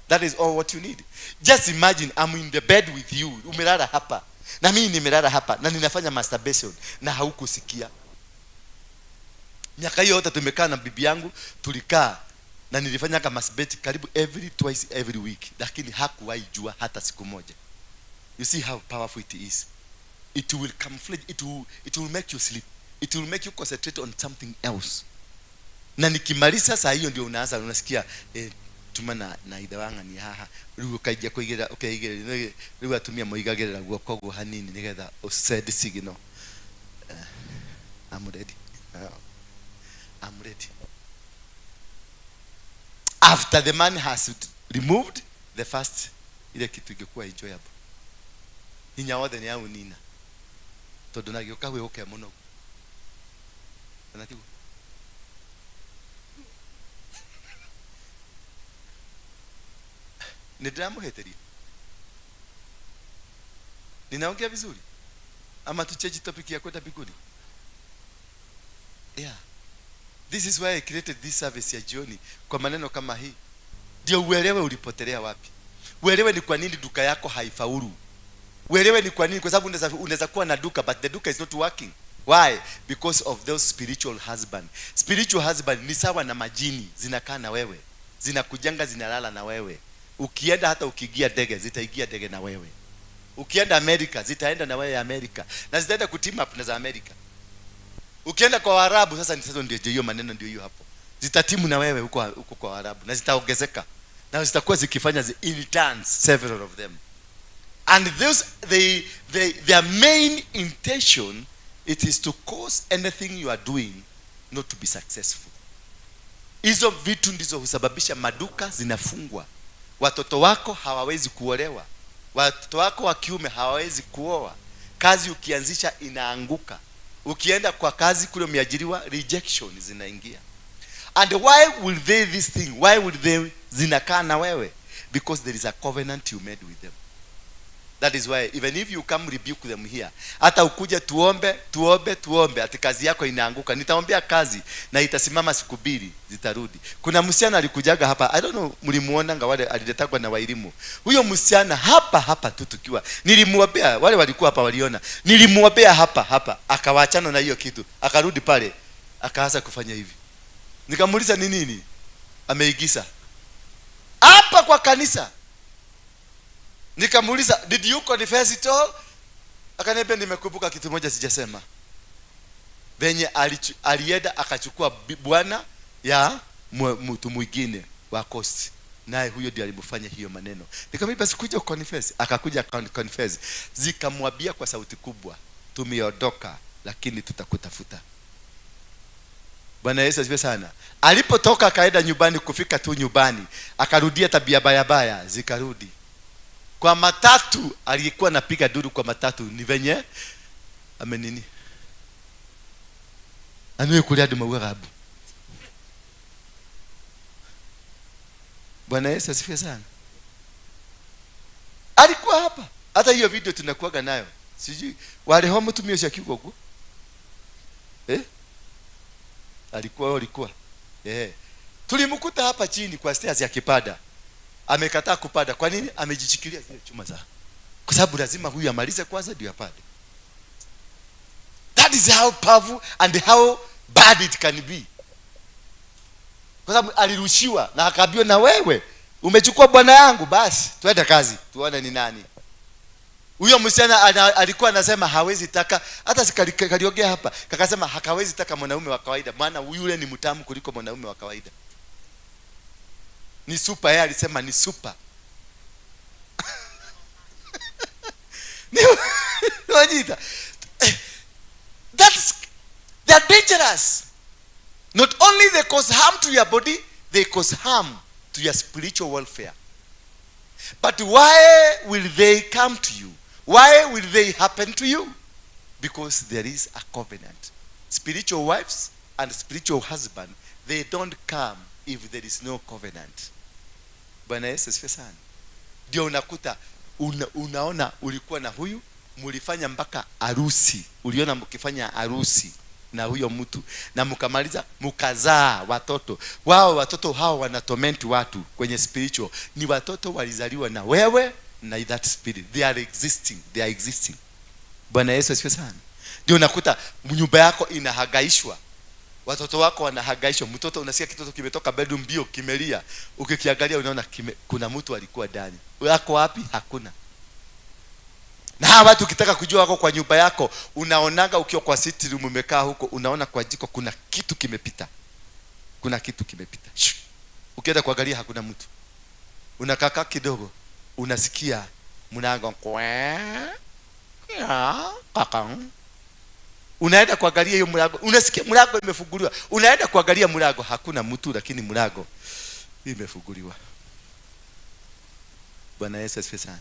That is all what you need. Just imagine I'm in the bed with you. Umelala hapa. Na mimi nimelala hapa. Na ninafanya masturbation. Na haukusikia. Miaka hiyo yote tumekaa na bibi yangu, tulikaa na nilifanya kama masturbate karibu every twice every week, lakini hakuwahi jua hata siku moja. You see how powerful it is. It will camouflage, it will make you sleep. It will make you concentrate on something else. Na nikimaliza saa hiyo ndio unaanza unasikia tuma na ithe wa ng'ania haha riu ukaingia kuigĩrĩra ũkeigĩrĩra riu atumia moigagĩrĩra guoko guo hanini nigetha usend signal. I'm ready. I'm ready. After the man has removed the first, ile kitu ingekuwa enjoyable, hinya wothe ni aunina tondu nagĩũka gwĩgũke mũno kana tiguo? Nĩ ndĩramũhĩtĩria? Ninaongea vizuri ama tuchange topic ya kwenda mbinguni? Yeah, this is why I created this service ya jioni kwa maneno kama hii, ndio uelewe ulipotelea wapi, uelewe ni kwa nini duka yako haifaulu, uelewe ni kwa nini, kwa sababu unaweza kuwa na duka but the duka is not working. Why? Because of those spiritual husband. Spiritual husband ni sawa na majini, zinakaa na wewe, zinakujanga, zinalala na wewe. Ukienda hata ukiingia ndege, zitaingia ndege na wewe. Ukienda Amerika, zitaenda na wewe Amerika, na zitaenda kuteam up na za Amerika. Ukienda kwa Waarabu sasa, sasa ndio hiyo maneno ndio hiyo hapo. Zitatimu na wewe huko huko kwa Waarabu na zitaongezeka. Na zitakuwa zikifanya in turns several of them. And those they their main intention it is to cause anything you are doing not to be successful. Hizo vitu ndizo husababisha maduka zinafungwa. Watoto wako hawawezi kuolewa. Watoto wako wa kiume hawawezi kuoa. Kazi ukianzisha inaanguka. Ukienda kwa kazi kule umeajiriwa, rejection zinaingia. And why will they this thing? Why will they zinakaa na wewe? Because there is a covenant you made with them. That is why even if you come rebuke them here, hata ukuja tuombe, tuombe, tuombe, ati kazi yako inaanguka. Nitaombea kazi na itasimama siku mbili zitarudi. Kuna msichana alikujaga hapa, I don't know mlimuona wale aliletagwa na Wairimu. Huyo msichana hapa hapa tu tukiwa. Nilimuombea, wale walikuwa hapa waliona. Nilimuombea hapa hapa, akawaachana na hiyo kitu, akarudi pale, akaanza kufanya hivi. Nikamuuliza ni nini? Ameigiza. Hapa kwa kanisa. Nikamuuliza, did you confess it all? Akaniambia nimekumbuka kitu moja sijasema. Venye alienda akachukua bwana ya mtu mwingine wa Coast. Naye huyo ndiye alimfanya hiyo maneno. Nikamwambia basi kuja confess. Akakuja confess. Zikamwambia kwa sauti kubwa, tumeondoka lakini tutakutafuta. Bwana Yesu asifiwe sana. Alipotoka akaenda nyumbani, kufika tu nyumbani akarudia tabia baya baya, zikarudi. Kwa matatu alikuwa anapiga duru kwa matatu ni venye amenini. Anuye kulia duma ugabu. Bwana Yesu asifiwe sana. Alikuwa hapa. Hata hiyo video tunakuaga nayo. Sijui wale homo tumio cha kigogo. Alikuwa. Tulimkuta hapa chini kwa stairs ya kipada. Amekataa kupada. Kwa nini? Amejishikilia zile chuma za. Kwa sababu lazima huyu amalize kwanza ndio apade. That is how powerful and how bad it can be. Kwa sababu alirushiwa na akaambiwa na wewe umechukua bwana yangu, basi twende kazi tuone ni nani. Huyo msichana alikuwa anasema hawezi taka, hata sikaliongea hapa, kakasema hakawezi taka mwanaume wa kawaida, maana yule ni mtamu kuliko mwanaume wa kawaida. Ni super, yeye alisema ni super. Ni wajita. That's, they are dangerous. Not only they cause harm to your body, they cause harm to your spiritual welfare. But why will they come to you? Why will they happen to you? Because there is a covenant. Spiritual wives and spiritual husband, they don't come if there is no covenant. Bwana Yesu asifiwe sana. Ndio unakuta unaona ulikuwa na huyu, mulifanya mpaka harusi. Uliona mkifanya harusi na huyo mtu na mkamaliza mkazaa watoto. Wao watoto hao wanatorment watu kwenye spiritual. Ni watoto walizaliwa na wewe na that spirit. They are existing. They are existing. Bwana Yesu asifiwe sana. Ndio unakuta nyumba yako inahagaishwa. Watoto wako wanahagaishwa. Mtoto unasikia kitoto kimetoka bedroom mbio kimelia. Ukikiangalia unaona kuna mtu alikuwa ndani. Wako wapi? Hakuna. Na hawa watu ukitaka kujua wako kwa nyumba yako, unaonaga ukiwa kwa sitting room umekaa huko, unaona kwa jiko kuna kitu kimepita. Kuna kitu kimepita. Shh. Ukienda kuangalia hakuna mtu. Unakaa kidogo, unasikia mlango kwe ya kaka. Unaenda kuangalia hiyo mlango, unasikia mlango imefunguliwa. Unaenda kuangalia mlango, hakuna mtu, lakini mlango imefunguliwa. Bwana Yesu asifiwe sana.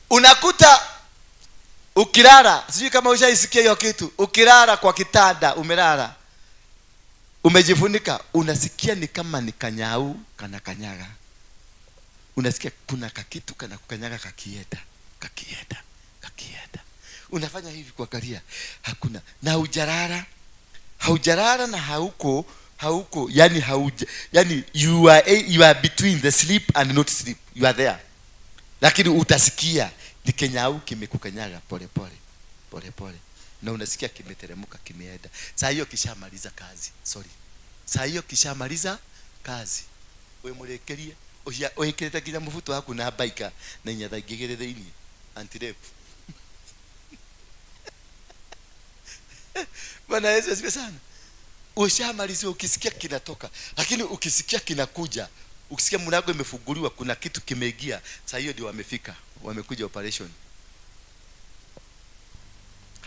Unakuta ukilala, sijui kama ushaisikia hiyo kitu, ukilala kwa kitanda, umelala umejifunika, unasikia ni kama ni kanyau kana kanyaga. Unasikia kuna kakitu kana kukanyaga kakienda, kakienda, kakienda. Unafanya hivi kuangalia, hakuna. Na hujalala, haujalala na hauko, hauko, yani hauja, yani you are between the sleep and not sleep. You are there. Lakini utasikia ni kenyau kimekukanyaga pole pole, pole pole. Na unasikia kimeteremka, kimeenda. Saa hiyo kishamaliza kazi. Sorry. Saa hiyo kishamaliza kazi. We murekerie, ucia wikirite nginya mubuto waku na baika na inyatha ingĩ igĩrĩ thĩinĩ anti-rape. Bwana Yesu asifiwe sana. Ushamaliza, ukisikia kinatoka, lakini ukisikia kinakuja, ukisikia mlango imefunguliwa, kuna kitu kimeingia, saa hiyo ndio wamefika, wamekuja operation.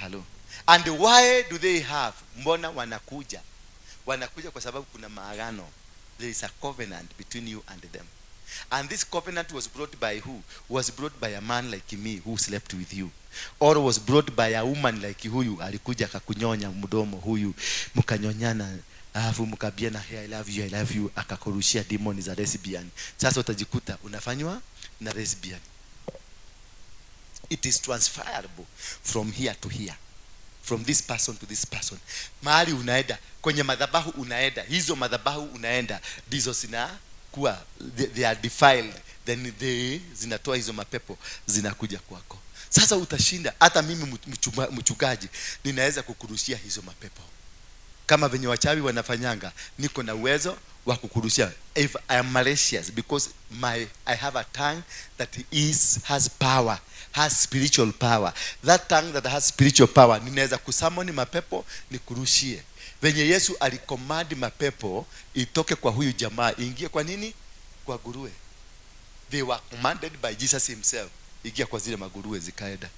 Hello. And why do they have? Mbona wanakuja? Wanakuja kwa sababu kuna maagano. There is a covenant between you and them. And this covenant was brought by who? Was brought by a man like me who slept with you. Or was brought by a woman like huyu, alikuja akakunyonya mdomo huyu, mkanyonyana, alafu mkaambiana, "Hey, I love you, I love you," akakurushia demon za lesbian. Sasa utajikuta unafanywa na lesbian. It is transferable from here to here, from this person to this person. Mahali unaenda kwenye madhabahu, unaenda hizo madhabahu, unaenda ndizo zinakuwa they are defiled, then they zinatoa hizo mapepo, zinakuja kwako. Sasa utashinda hata mimi mchungaji ninaweza kukurushia hizo mapepo kama venye wachawi wanafanyanga. Niko na uwezo wa kukurushia if I am malicious, because my I have a tongue that is has power, has spiritual power. That tongue that has spiritual power, ninaweza kusummon mapepo nikurushie, venye Yesu alicommand mapepo itoke kwa huyu jamaa ingie kwa nini, kwa nguruwe. They were commanded by Jesus himself, ingia kwa zile maguruwe, zikaenda.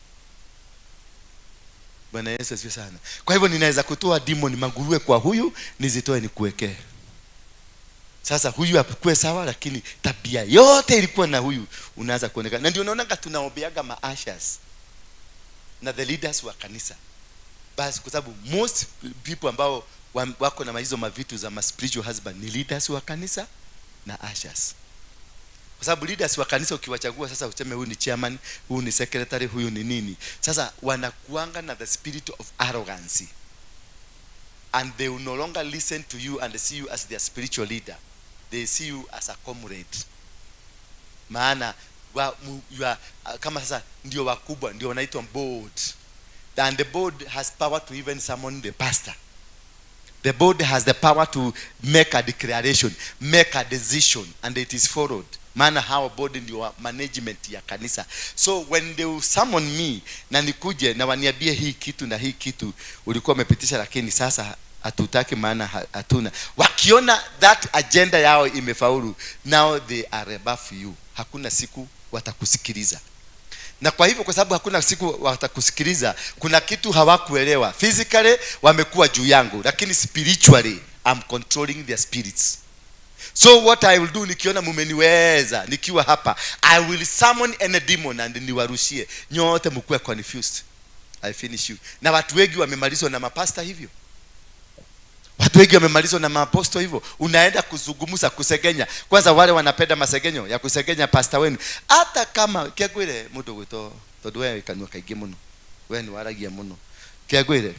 Bwana Yesu asifiwe sana. Kwa hivyo ninaweza kutoa demon maguruwe kwa huyu, nizitoe nikuwekee. Sasa huyu akue sawa, lakini tabia yote ilikuwa na huyu unaanza kuonekana. Na ndio unaonaga tunaombeaga maushers na the leaders wa kanisa. Basi kwa sababu most people ambao wako na hizo mavitu za ma spiritual husband ni leaders wa kanisa na ushers. Kwa sababu leaders wa kanisa ukiwachagua sasa, useme huyu ni chairman, huyu ni secretary, huyu ni nini, sasa wanakuanga na the spirit of arrogance, and they will no longer listen to you and see you as their spiritual leader. They see you as a comrade, maana you are, kama sasa ndio wakubwa, ndio wanaitwa board, and the board has power to even summon the pastor. The board has the power to make a declaration, make a decision, and it is followed, maana hawa board ndio wa management ya kanisa. So when they will summon me na nikuje na waniambie hii kitu na hii kitu ulikuwa umepitisha, lakini sasa hatutaki, maana hatuna, wakiona that agenda yao imefaulu, now they are above you. Hakuna siku watakusikiliza. Na kwa hivyo, kwa sababu hakuna siku watakusikiliza, kuna kitu hawakuelewa. Physically wamekuwa juu yangu, lakini spiritually I'm controlling their spirits. So what I will do, nikiona mumeniweza nikiwa hapa, I will summon any demon and niwarushie nyote mkuwe confused. I finish you. Na watu wengi wamemalizwa na mapasta hivyo, watu wengi wamemalizwa na maaposto hivyo. Unaenda kuzungumza, kusegenya. Kwanza wale wanapenda masegenyo ya kusegenya pasta wenu, hata kama kĩangwĩre mũndũ gwĩtwo, tondũ we kanua kaingĩ mũno, we nĩ waragia mũno, kĩangwĩre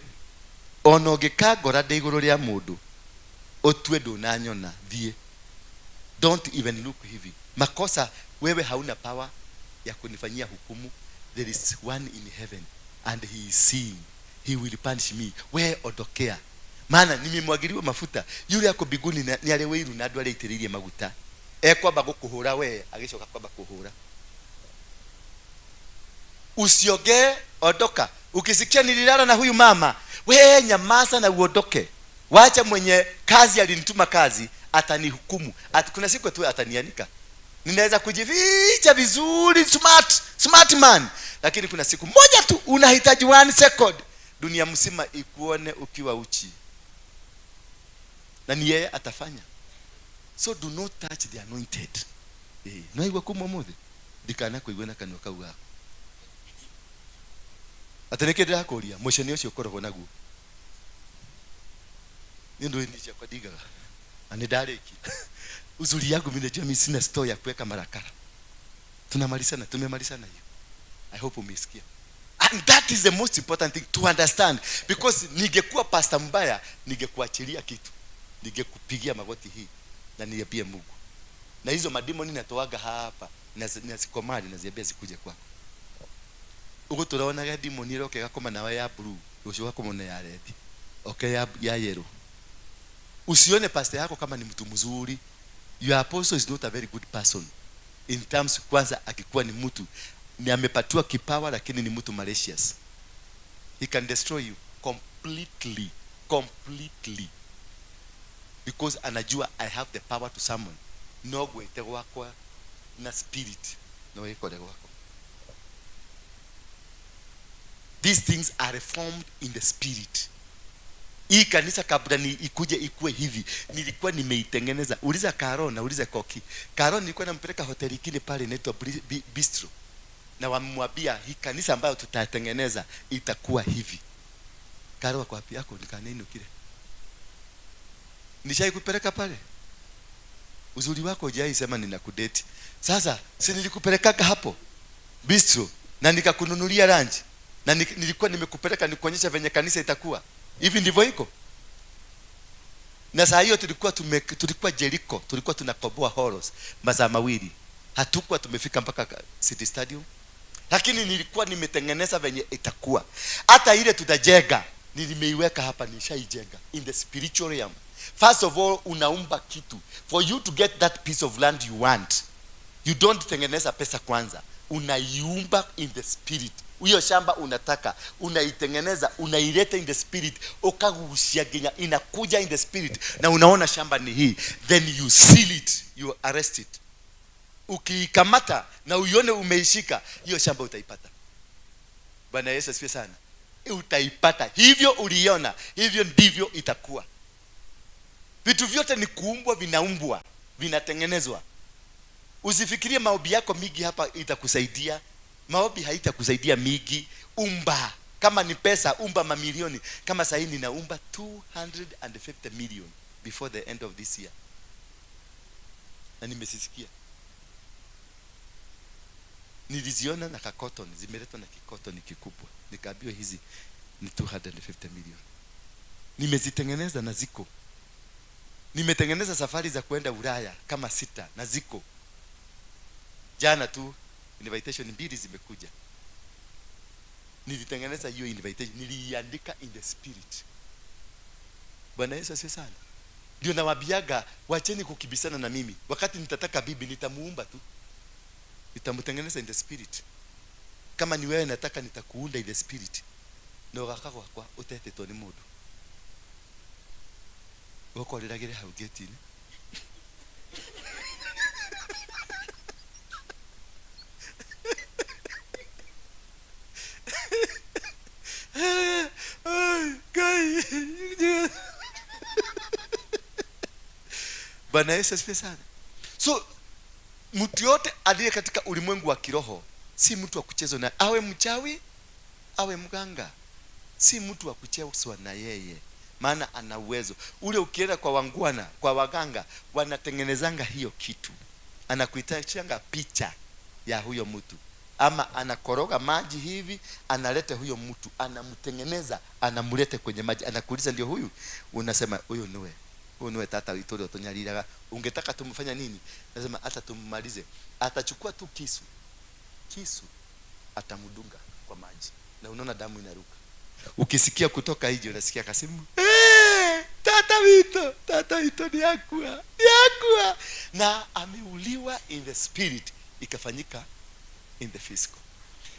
ona ũngĩkangora ndĩ igũrũ rĩa mũndũ, ũtue ndũnanyona, thiĩ. Don't even look hivi. Makosa, wewe hauna power ya kunifanyia hukumu. There is one in heaven and he is seeing. He will punish me. We ondokea, maana nimemwagiliwa mafuta. Yule ako mbinguni nĩ arĩ wĩiru na andũ arĩa aitĩrĩirie maguta. Ekwamba gũkũhũra we, agĩcoka kwamba kũhũra. Usiogee, ondoka. Ukisikia nililala na huyu mama, we nyamaza na uondoke. Wacha mwenye kazi alinituma kazi atanihukumu. Kuna siku tu atanianika. Ninaweza kujificha vizuri, smart, smart man, lakini kuna siku moja tu unahitaji 1 second, dunia mzima ikuone ukiwa uchi, na ni yeye atafanya. So do not touch the anointed. No igwa kuma muthe ndikana kuigua na kanua kau gaku ati niki ndirakuria mucene ucio ukoragwo naguo ni ndu ni ciakwa ndigaga na ni ndarikia. Uzuri yangu mimi najua mimi sina store ya kuweka marakara. Tunamalizana, tumemalizana hiyo. I hope umesikia. And that is the most important thing to understand, because ningekuwa pastor mbaya ningekuachilia kitu, ningekupigia magoti hii na niambie Mungu. Na hizo mademoni natoaga hapa nazikomandi naziambia zikuje kwako. Ugo turaonaga demoni iroke gakoma nawe ya blue, ucio gakoma na ya red, okay ya yellow. Usione pastor yako kama ni mtu mzuri. Your apostle is not a very good person. In terms, kwanza akikuwa ni mtu ni amepatiwa kipawa lakini ni mtu malicious. He can destroy you completely, completely. Because anajua I have the power to summon. No gwete gwakwa na spirit no ikore gwakwa. These things are formed in the spirit. Hii kanisa kabla ni ikuje ikue hivi, nilikuwa nimeitengeneza. Uliza Karo na uliza Koki. Karo nilikuwa nampeleka hoteli kile pale inaitwa Bistro. Na wamwambia hii kanisa ambayo tutatengeneza itakuwa hivi. Karo wako wapi yako nikaneno kile. Nishai kupeleka pale. Uzuri wako hujai sema ninakudate. Sasa si nilikupelekaka hapo Bistro na nikakununulia lunch na nilikuwa nimekupeleka nikuonyesha venye kanisa itakuwa. Hivi ndivyo iko. Na saa hiyo tulikuwa Jericho, tulikuwa tunakoboa horos masaa mawili. Hatukuwa tumefika mpaka City Stadium. Lakini nilikuwa nimetengeneza venye itakuwa. Hata ile tutajenga, nilimeiweka hapa, nishaijenga in the spiritual realm. First of all, unaumba kitu. For you to get that piece of land you want, you don't tengeneza pesa kwanza. Unaiumba in the spirit. Hiyo shamba unataka, unaitengeneza, unaileta in the spirit, ukagusia ginya, inakuja in the spirit, na unaona shamba ni hii. Then you seal it, you arrest it. Ukiikamata na uione umeishika, hiyo shamba utaipata. Bwana Yesu asifiwe sana. Utaipata. Hivyo uliona, hivyo ndivyo itakuwa. Vitu vyote ni kuumbwa, vinaumbwa, vinatengenezwa. Usifikirie maombi yako mingi hapa itakusaidia. Maombi haitakusaidia mingi. Umba. Kama ni pesa, umba mamilioni. Kama sasa hivi ninaumba 250 million before the end of this year. Na nimesisikia. Niliziona na kakotoni, zimeletwa na kikotoni kikubwa. Nikaambiwa hizi ni 250 million. Nimezitengeneza na ziko. Nimetengeneza safari za kwenda Ulaya kama 6 na ziko. Jana tu invitation 2 zimekuja. Nilitengeneza hiyo invitation, niliiandika in the spirit. Bwana Yesu asifiwe sana. Ndio nawaambiaga wacheni kukibisana na mimi. Wakati nitataka bibi nitamuumba tu. Nitamtengeneza in the spirit. Kama ni wewe nataka nitakuunda in the spirit. Na ugaka gwakwa utetetwo ni mundu. Ukoreragire hau gate-inĩ. Bwana Yesu asifiwe sana. So mtu yote aliye katika ulimwengu wa kiroho si mtu wa kuchezwa na, awe mchawi awe mganga, si mtu wa kuchezwa na yeye, maana ana uwezo ule. Ukienda kwa wangwana, kwa waganga, wanatengenezanga hiyo kitu, anakuitachanga picha ya huyo mtu, ama anakoroga maji hivi, analeta huyo mtu, anamtengeneza, anamleta kwenye maji, anakuuliza ndio huyu, unasema huyu niwe, huyu niwe tata witu ule utonyaliraga, ungetaka tumfanya nini? Nasema hata tummalize. Atachukua tu kisu, kisu atamdunga kwa maji, na unaona damu inaruka. Ukisikia kutoka nje unasikia kasimu, tata wito, tata wito ni yakua, ni yakua. Na ameuliwa in the spirit, ikafanyika in the physical.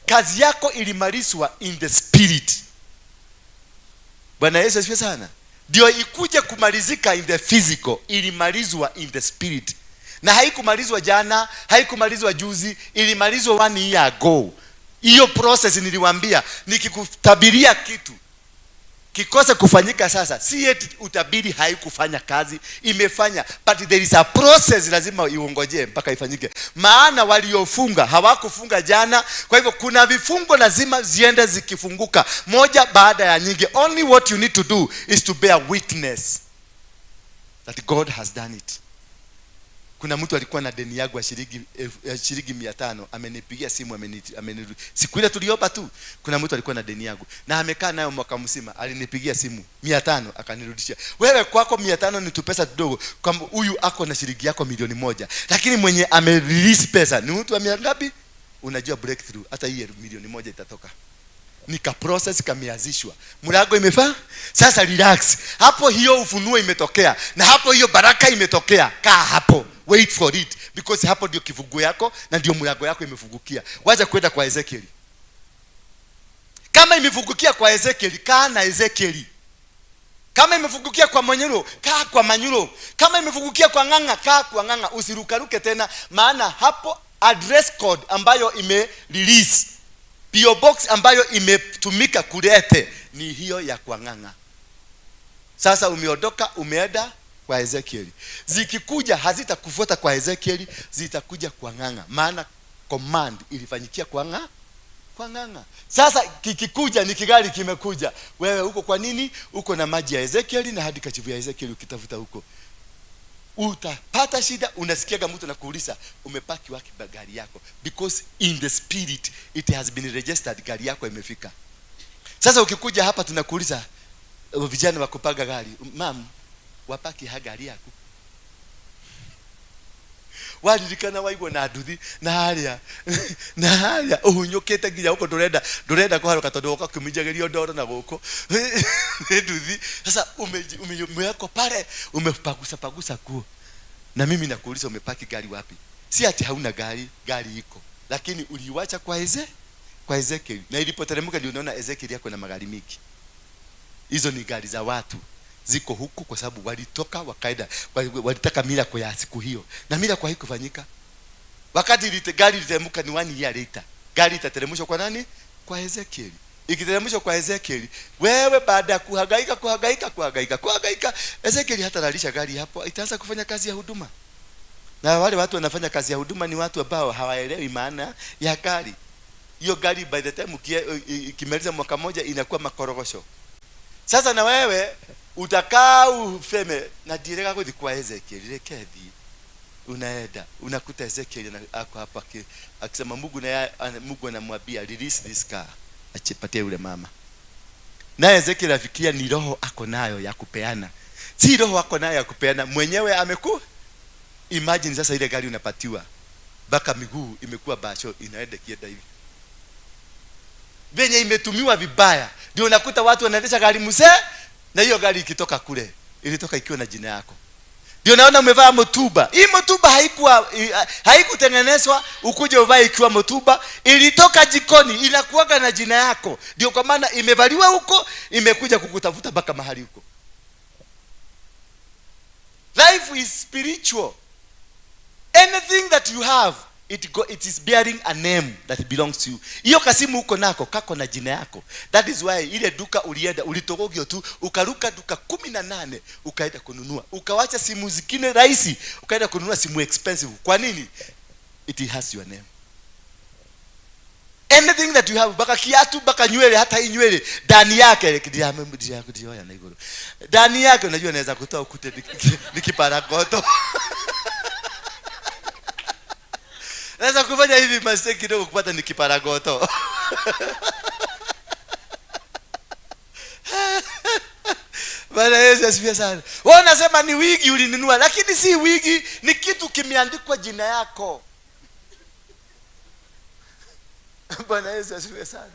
Kazi yako ilimalizwa in the spirit. Bwana Yesu asifiwe sana. Ndio ikuje kumalizika in the physical, ilimalizwa in the spirit. Na haikumalizwa jana, haikumalizwa juzi, ilimalizwa one year ago. Hiyo process niliwaambia, nikikutabiria kitu kikose kufanyika sasa, si eti utabiri haikufanya kazi, imefanya, but there is a process lazima iongojee mpaka ifanyike. Maana waliofunga hawakufunga jana. Kwa hivyo kuna vifungo lazima ziende zikifunguka moja baada ya nyingi. Only what you need to do is to bear witness that God has done it. Kuna mtu alikuwa na deni yangu ya shilingi 500, amenipigia simu, siku ile tuliomba tu. Kuna mtu alikuwa na deni yangu na amekaa nayo mwaka mzima, alinipigia simu 500 akanirudishia. Wewe kwako 500 ni tu pesa kidogo, kwamba huyu ako na shilingi yako 1,000,000, lakini mwenye ame release pesa ni mtu wa mia ngapi? Unajua breakthrough, hata hii 1,000,000 itatoka. Nika process kameanzishwa, mlango imefaa. Sasa relax hapo, hiyo ufunuo imetokea na hapo hiyo baraka imetokea. Kaa hapo, wait for it, because hapo ndio kifunguo yako na ndio mlango yako imefungukia. Wacha kwenda kwa Ezekiel. Kama imefungukia kwa Ezekiel, kaa na Ezekiel. Kama imefungukia kwa Manyuro, kaa kwa Manyuro. Kama imefungukia kwa Ng'ang'a, kaa kwa Ng'ang'a. Usirukaruke tena, maana hapo address code ambayo ime release, P.O. Box ambayo imetumika kulete ni hiyo ya kwa Ng'ang'a. Sasa umeondoka umeenda kwa Ezekiel. Zikikuja hazitakufuata kwa Ezekiel, zitakuja kwa Ng'ang'a, maana command ilifanyikia kwa Ng'ang'a. Kwa Ng'ang'a. Sasa kikikuja ni kigari kimekuja. Wewe uko kwa nini? Uko na maji ya Ezekiel na hadi kachivu ya Ezekiel ukitafuta huko. Utapata shida. Unasikiaga mtu anakuuliza umepaki wapi gari yako, because in the spirit it has been registered, gari yako imefika. Sasa ukikuja hapa tunakuuliza, vijana wa kupaga gari, mam, wapaki ha gari yako waririkana waigwo na nduthi na haria na haria uhunyukite nginya huko, ndurenda kuharuka tondu woka kuminjagirio ndoro na guku ni nduthi. Sasa umewekwa pale, umepagusa pagusa kuo, na mimi nakuuliza umepaki gari wapi? Si ati hauna gari, gari iko, lakini uliiwacha kwa Ezekiel, na ilipoteremka ndio unaona Ezekiel yako na magari mingi. Hizo ni gari za watu ziko huku kwa sababu walitoka wakaenda, walitaka miracle ya siku hiyo, na miracle haikufanyika. Wakati gari literemka ni 1 year later. Gari itateremshwa kwa nani? Kwa Ezekiel. Ikiteremshwa kwa Ezekiel, wewe baada ya kuhangaika, kuhangaika, kuhangaika, kuhangaika, Ezekiel hatalalisha gari hapo, itaanza kufanya kazi ya huduma. Na wale watu wanafanya kazi ya huduma ni watu ambao hawaelewi maana ya gari. Hiyo gari by the time ikimaliza mwaka mmoja inakuwa makorogosho. Sasa na wewe utakaa ufeme na direka kuthi kwa Ezekiel, reke thi. Unaenda unakuta Ezekiel ako hapa akisema Mungu, na Mungu anamwambia release this car, achipatie yule mama. Naye Ezekiel afikiria ni roho ako nayo ya kupeana. Si roho ako nayo ya kupeana, mwenyewe ameku imagine sasa ile gari unapatiwa mpaka miguu imekuwa basho, inaenda kienda hivi. Venye imetumiwa vibaya, ndio unakuta watu wanaendesha gari mzee, na hiyo gari ikitoka kule ilitoka ikiwa na jina yako. Ndio naona umevaa mtuba. Hii mtuba haikutengenezwa ukuje uvae ikiwa mtuba, ilitoka jikoni, inakuwaga na jina yako. Ndio kwa maana imevaliwa huko, imekuja kukutafuta mpaka mahali huko. Life is spiritual. Anything that you have, it is bearing a name that belongs to you. Hiyo kasimu uko nako kako na jina yako. That is why ile duka ulienda ulitogogio tu, ukaruka duka 18 ukaenda kununua, ukawacha simu zingine rahisi ukaenda kununua simu expensive. Kwa nini? It has your name. Anything that you have, mpaka kiatu, mpaka nywele, hata hii nywele ndani yake, ndani yake, unajua naweza kutoa ukute nikiparagoto. Naweza kufanya hivi mistake kidogo kupata nikiparagoto. Bwana Yesu asifiwe sana. Wewe unasema ni wigi ulinunua, lakini si wigi, ni kitu kimeandikwa jina yako. Bwana Yesu asifiwe sana.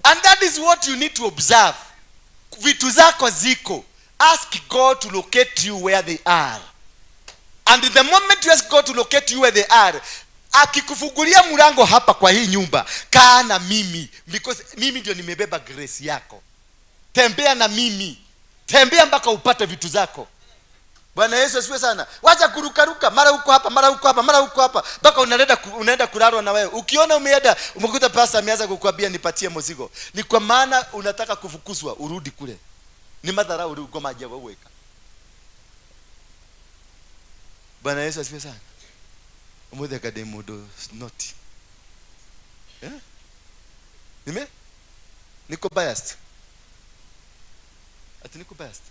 And that is what you need to observe. Vitu zako ziko. Ask God to locate you where they are. And the moment you ask God to locate you where they are, Akikufungulia mlango hapa kwa hii nyumba, kaa na mimi, because mimi ndio nimebeba grace yako. Tembea na mimi, tembea mpaka upate vitu zako. Bwana Yesu asifiwe sana. Wacha kurukaruka, mara uko hapa, mara uko hapa, mara uko hapa, mpaka unaenda kulalwa na wewe. Ukiona umeenda umekuta pastor ameanza kukuambia nipatie mzigo, ni kwa maana unataka kufukuzwa urudi kule. Ni madharau uri ngoma aje weweka. Bwana Yesu asifiwe sana. Umuthi anga ndĩ mũndũ naughty. Eh? Nime? Niko biased. Ati niko biased.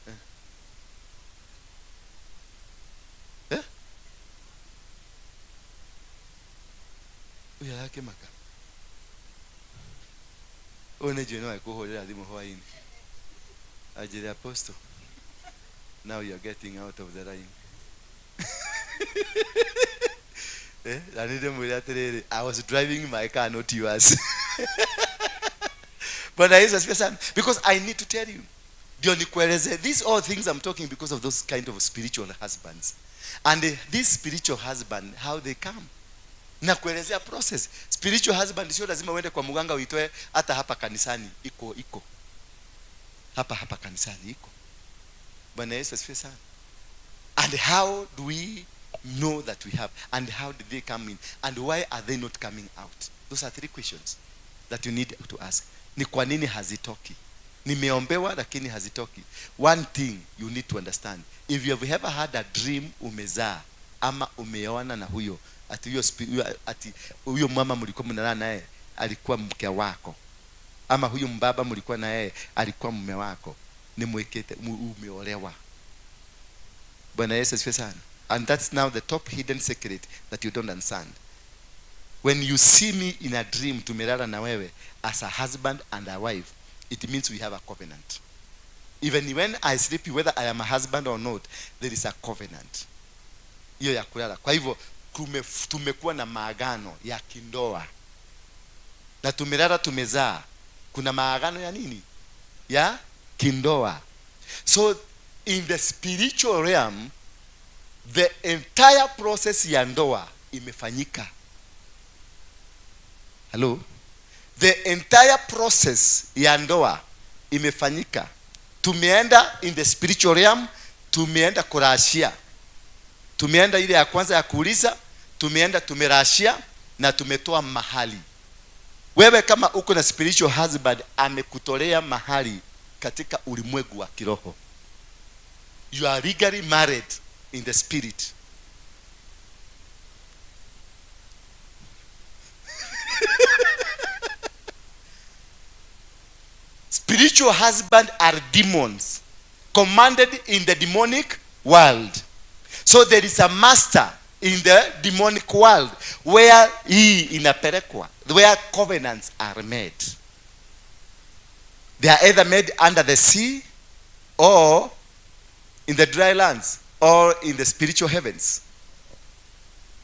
Eh? Eh? Uyu arakĩmaka. Ũyũ nĩ njũĩ no ekũhũrĩra thimũ hwaĩ-inĩ. Anjĩre, "Apostle, now you are getting out of the line." Eh, na nĩ ndĩmwĩre atĩrĩrĩ, I was driving my car, not yours. Bwana Yesu asifiwe sana. Because I need to tell you. Ndio nikueleze, these all things I'm talking because of those kind of spiritual husbands. And this spiritual husband, how they come. Na kuelezea process. Spiritual husband sio lazima uende kwa mganga uitoe, hata hapa kanisani iko iko. Hapa hapa kanisani iko. Bwana Yesu asifiwe sana. And how do we know that we have? And how did they come in? And why are they not coming out? Those are three questions that you need to ask. Ni kwa nini hazitoki? Nimeombewa lakini hazitoki. One thing you need to understand. If you have ever had a dream umezaa ama umeoana na huyo, ati huyo ati huyo mama mlikuwa mnalala naye alikuwa mke wako, ama huyo mbaba mlikuwa na yeye alikuwa mume wako, ni mwekete, umeolewa. Bwana Yesu asifiwe sana. And that's now the top hidden secret that you don't understand. When you see me in a dream tumelala na wewe as a husband and a wife, it means we have a covenant. Even when I sleep, whether I am a husband or not, there is a covenant. Hiyo ya kulala. Kwa hivyo tumekuwa na maagano ya kindoa. Na tumelala tumezaa. Kuna maagano ya nini? Ya kindoa. So in the spiritual realm, the entire process ya ndoa imefanyika. Hello? The entire process ya ndoa imefanyika. Tumeenda in the spiritual realm, tumeenda kurashia. Tumeenda ile ya kwanza ya kuuliza, tumeenda tumerashia na tumetoa mahali. Wewe kama uko na spiritual husband amekutolea mahali katika ulimwengu wa kiroho. You are legally married in the spirit. Spiritual husband are demons commanded in the demonic world. So there is a master in the demonic world where hii inapelekwa, where covenants are made. They are either made under the sea or in the dry lands or in the spiritual heavens.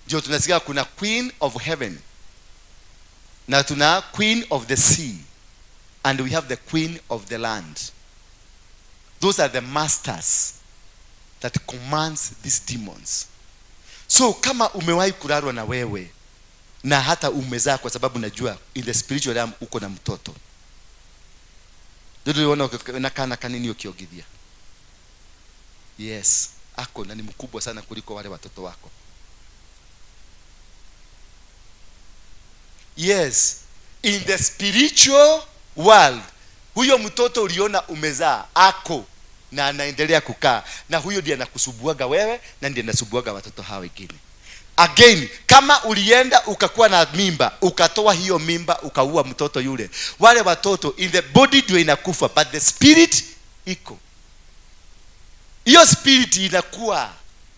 Ndio tunasikia kuna queen of heaven na tuna queen of the sea and we have the queen of the land. Those are the masters that commands these demons. So kama umewahi kulalwa na wewe na hata umezaa, kwa sababu najua in the spiritual realm uko na mtoto. Ndio unaona na kana kanini ukiogithia. Yes, ako na ni mkubwa sana kuliko wale watoto wako. Yes, in the spiritual world, huyo mtoto uliona umezaa ako na anaendelea kukaa, na huyo ndiye anakusubuaga wewe na ndiye anasubuaga watoto hao wengine. Again, kama ulienda ukakuwa na mimba, ukatoa hiyo mimba, ukaua mtoto yule, wale watoto in the body ndio inakufa, but the spirit iko. Hiyo spirit inakuwa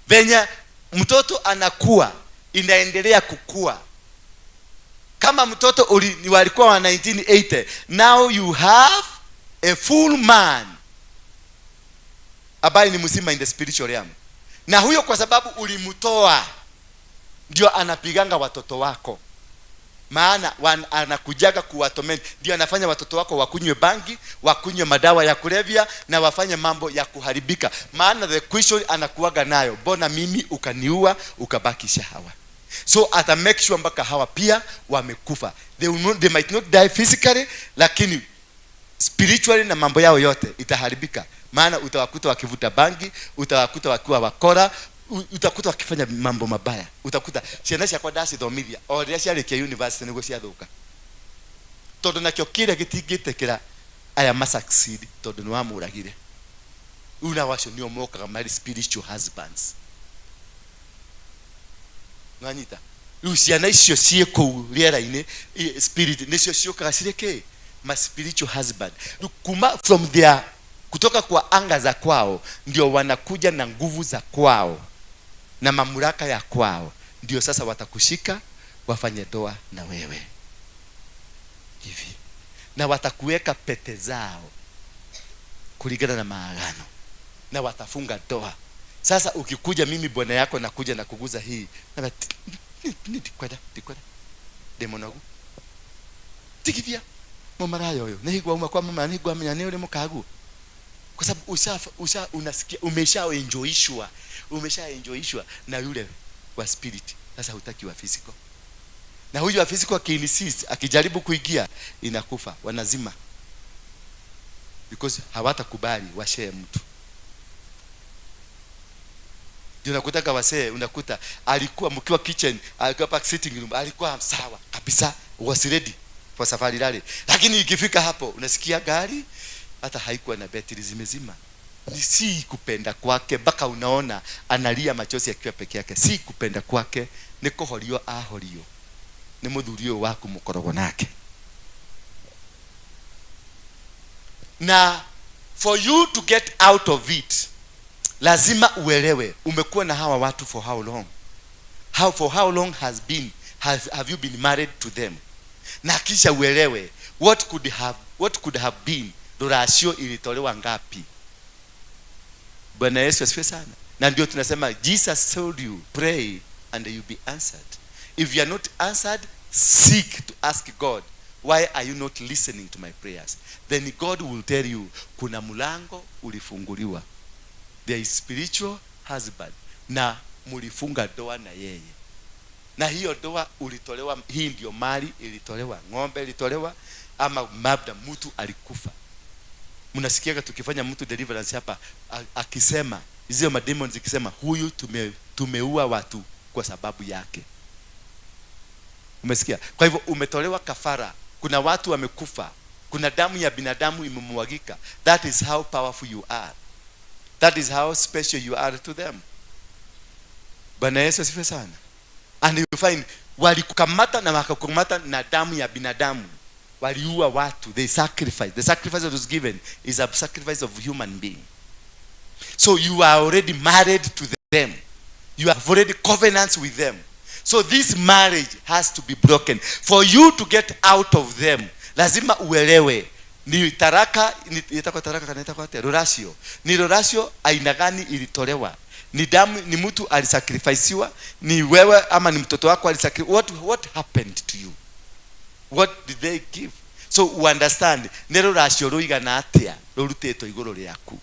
venye mtoto anakuwa, inaendelea kukua. Kama mtoto walikuwa wa 1980, now you have a full man ambaye ni mzima in the spiritual realm. Na huyo kwa sababu ulimtoa, ndio anapiganga watoto wako. Maana anakujaga kuwatorment, ndio anafanya watoto wako wakunywe bangi, wakunywe madawa ya kulevya na wafanye mambo ya kuharibika. Maana the question anakuaga nayo, mbona mimi ukaniua ukabaki shahawa? So ata make sure mpaka hawa pia wamekufa. They will not, they might not die physically, lakini spiritually na mambo yao yote itaharibika, maana utawakuta wakivuta bangi, utawakuta wakiwa wakora, utakuta wakifanya mambo mabaya. Utakuta ciana ciakwa ndacithomithia o rĩrĩa ciarĩkia university nĩguo ciathũka, tondũ nakĩo kĩrĩa gĩtingĩtĩkĩra aya ma succeed, tondũ nĩ wamũragire. Rĩu nao acio nĩo mokaga marĩ spiritual husbands. Nwanyita rĩu ciana icio ciĩ kũu rĩera-inĩ, spirit nĩcio ciũkaga cirĩ kĩ ma spiritual husband. Rĩu kuma from their, kutoka kwa anga za kwao ndio wanakuja na nguvu za kwao na mamlaka ya kwao, ndio sasa watakushika wafanye doa na wewe hivi, na watakuweka pete zao kulingana na maagano na watafunga doa. Sasa ukikuja, mimi bwana yako nakuja na kuguza hii na ndikwenda ndikwenda ndĩ mũnogu, tigithia mũmaraya ũyũ, nĩ hingwo uma kwa mama, nĩ amenya nĩ ũrĩ mũkagu, kwa sababu usha unasikia umesha enjoyishwa, umesha enjoyishwa na yule wa spirit. Sasa hutaki wa physical, na huyu wa physical akiinsist, akijaribu kuingia, inakufa, wanazima, because hawatakubali washare mtu. Ndio unakutaka wasee, unakuta alikuwa mkiwa kitchen, alikuwa pa sitting room, alikuwa sawa kabisa, was ready for safari rally, lakini ikifika hapo unasikia gari hata haikuwa na betri, zimezima. Ni si kupenda kwake, mpaka unaona analia machozi akiwa peke yake. Si kupenda kwake, ni kuhorio ahorio ni muthuri ũyũ waku mũkoragwo nake. Na for you to get out of it, lazima uelewe umekuwa na hawa watu for how long, for how long have you been married to them, na kisha uelewe what could have been, ruracio ilitolewa ngapi. Bwana Yesu asifiwe sana. Na ndio tunasema Jesus told you, "Pray and you be answered." If you are not answered, seek to ask God, "Why are you not listening to my prayers?" Then God will tell you kuna mlango ulifunguliwa, there is spiritual husband na mulifunga doa na yeye, na hiyo doa ulitolewa, hii ndio mali ilitolewa, ng'ombe ilitolewa, ama labda mtu alikufa. Mnasikiaga tukifanya mtu deliverance hapa, akisema hizo mademons zikisema, "Huyu tumeua watu kwa sababu yake." Umesikia? Kwa hivyo umetolewa kafara, kuna watu wamekufa, kuna damu ya binadamu imemwagika. That is how powerful you are, that is how special you are to them. Bwana Yesu asifiwe sana. And you find walikukamata na wakakukamata na damu ya binadamu, waliua watu. They sacrifice, the sacrifice that was given is a sacrifice of human being. So you are already married to them, you have already covenants with them. So this marriage has to be broken for you to get out of them. Lazima uelewe ni taraka, ni itakuwa taraka kana itakuwa atia, ruracio, ni ruracio aina gani ilitolewa, ni damu, ni mtu alisacrificiwa, ni wewe ama ni mtoto wako alisacrifice. What happened to you? What did they give? So understand nĩ rũracio rũigana atĩa rũrutĩtwo igũrũ rĩaku.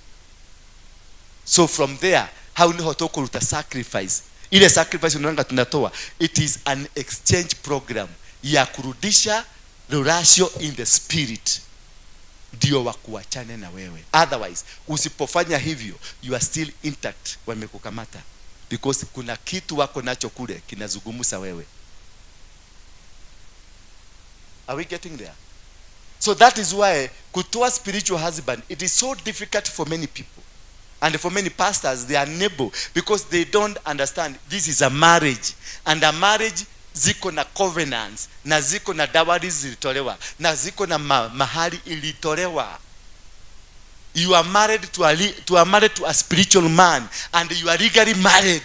So from there, hau niho tũkũruta sacrifice. Ile sacrifice unaona tunatoa, it is an exchange program ya kurudisha ruracio in the spirit ndio wakuachane na wewe. Otherwise, usipofanya hivyo, you are still intact, wamekukamata, because kuna kitu wako nacho kule kinazungumza wewe. Are we getting there? So that is why kutoa spiritual husband, it is so difficult for many people. And for many pastors, they are unable because they don't understand this is a marriage, and a marriage ziko na covenants, na ziko na dowries zilitolewa, na ziko na mahali ilitolewa. You are married to a married to a spiritual man and you are legally married.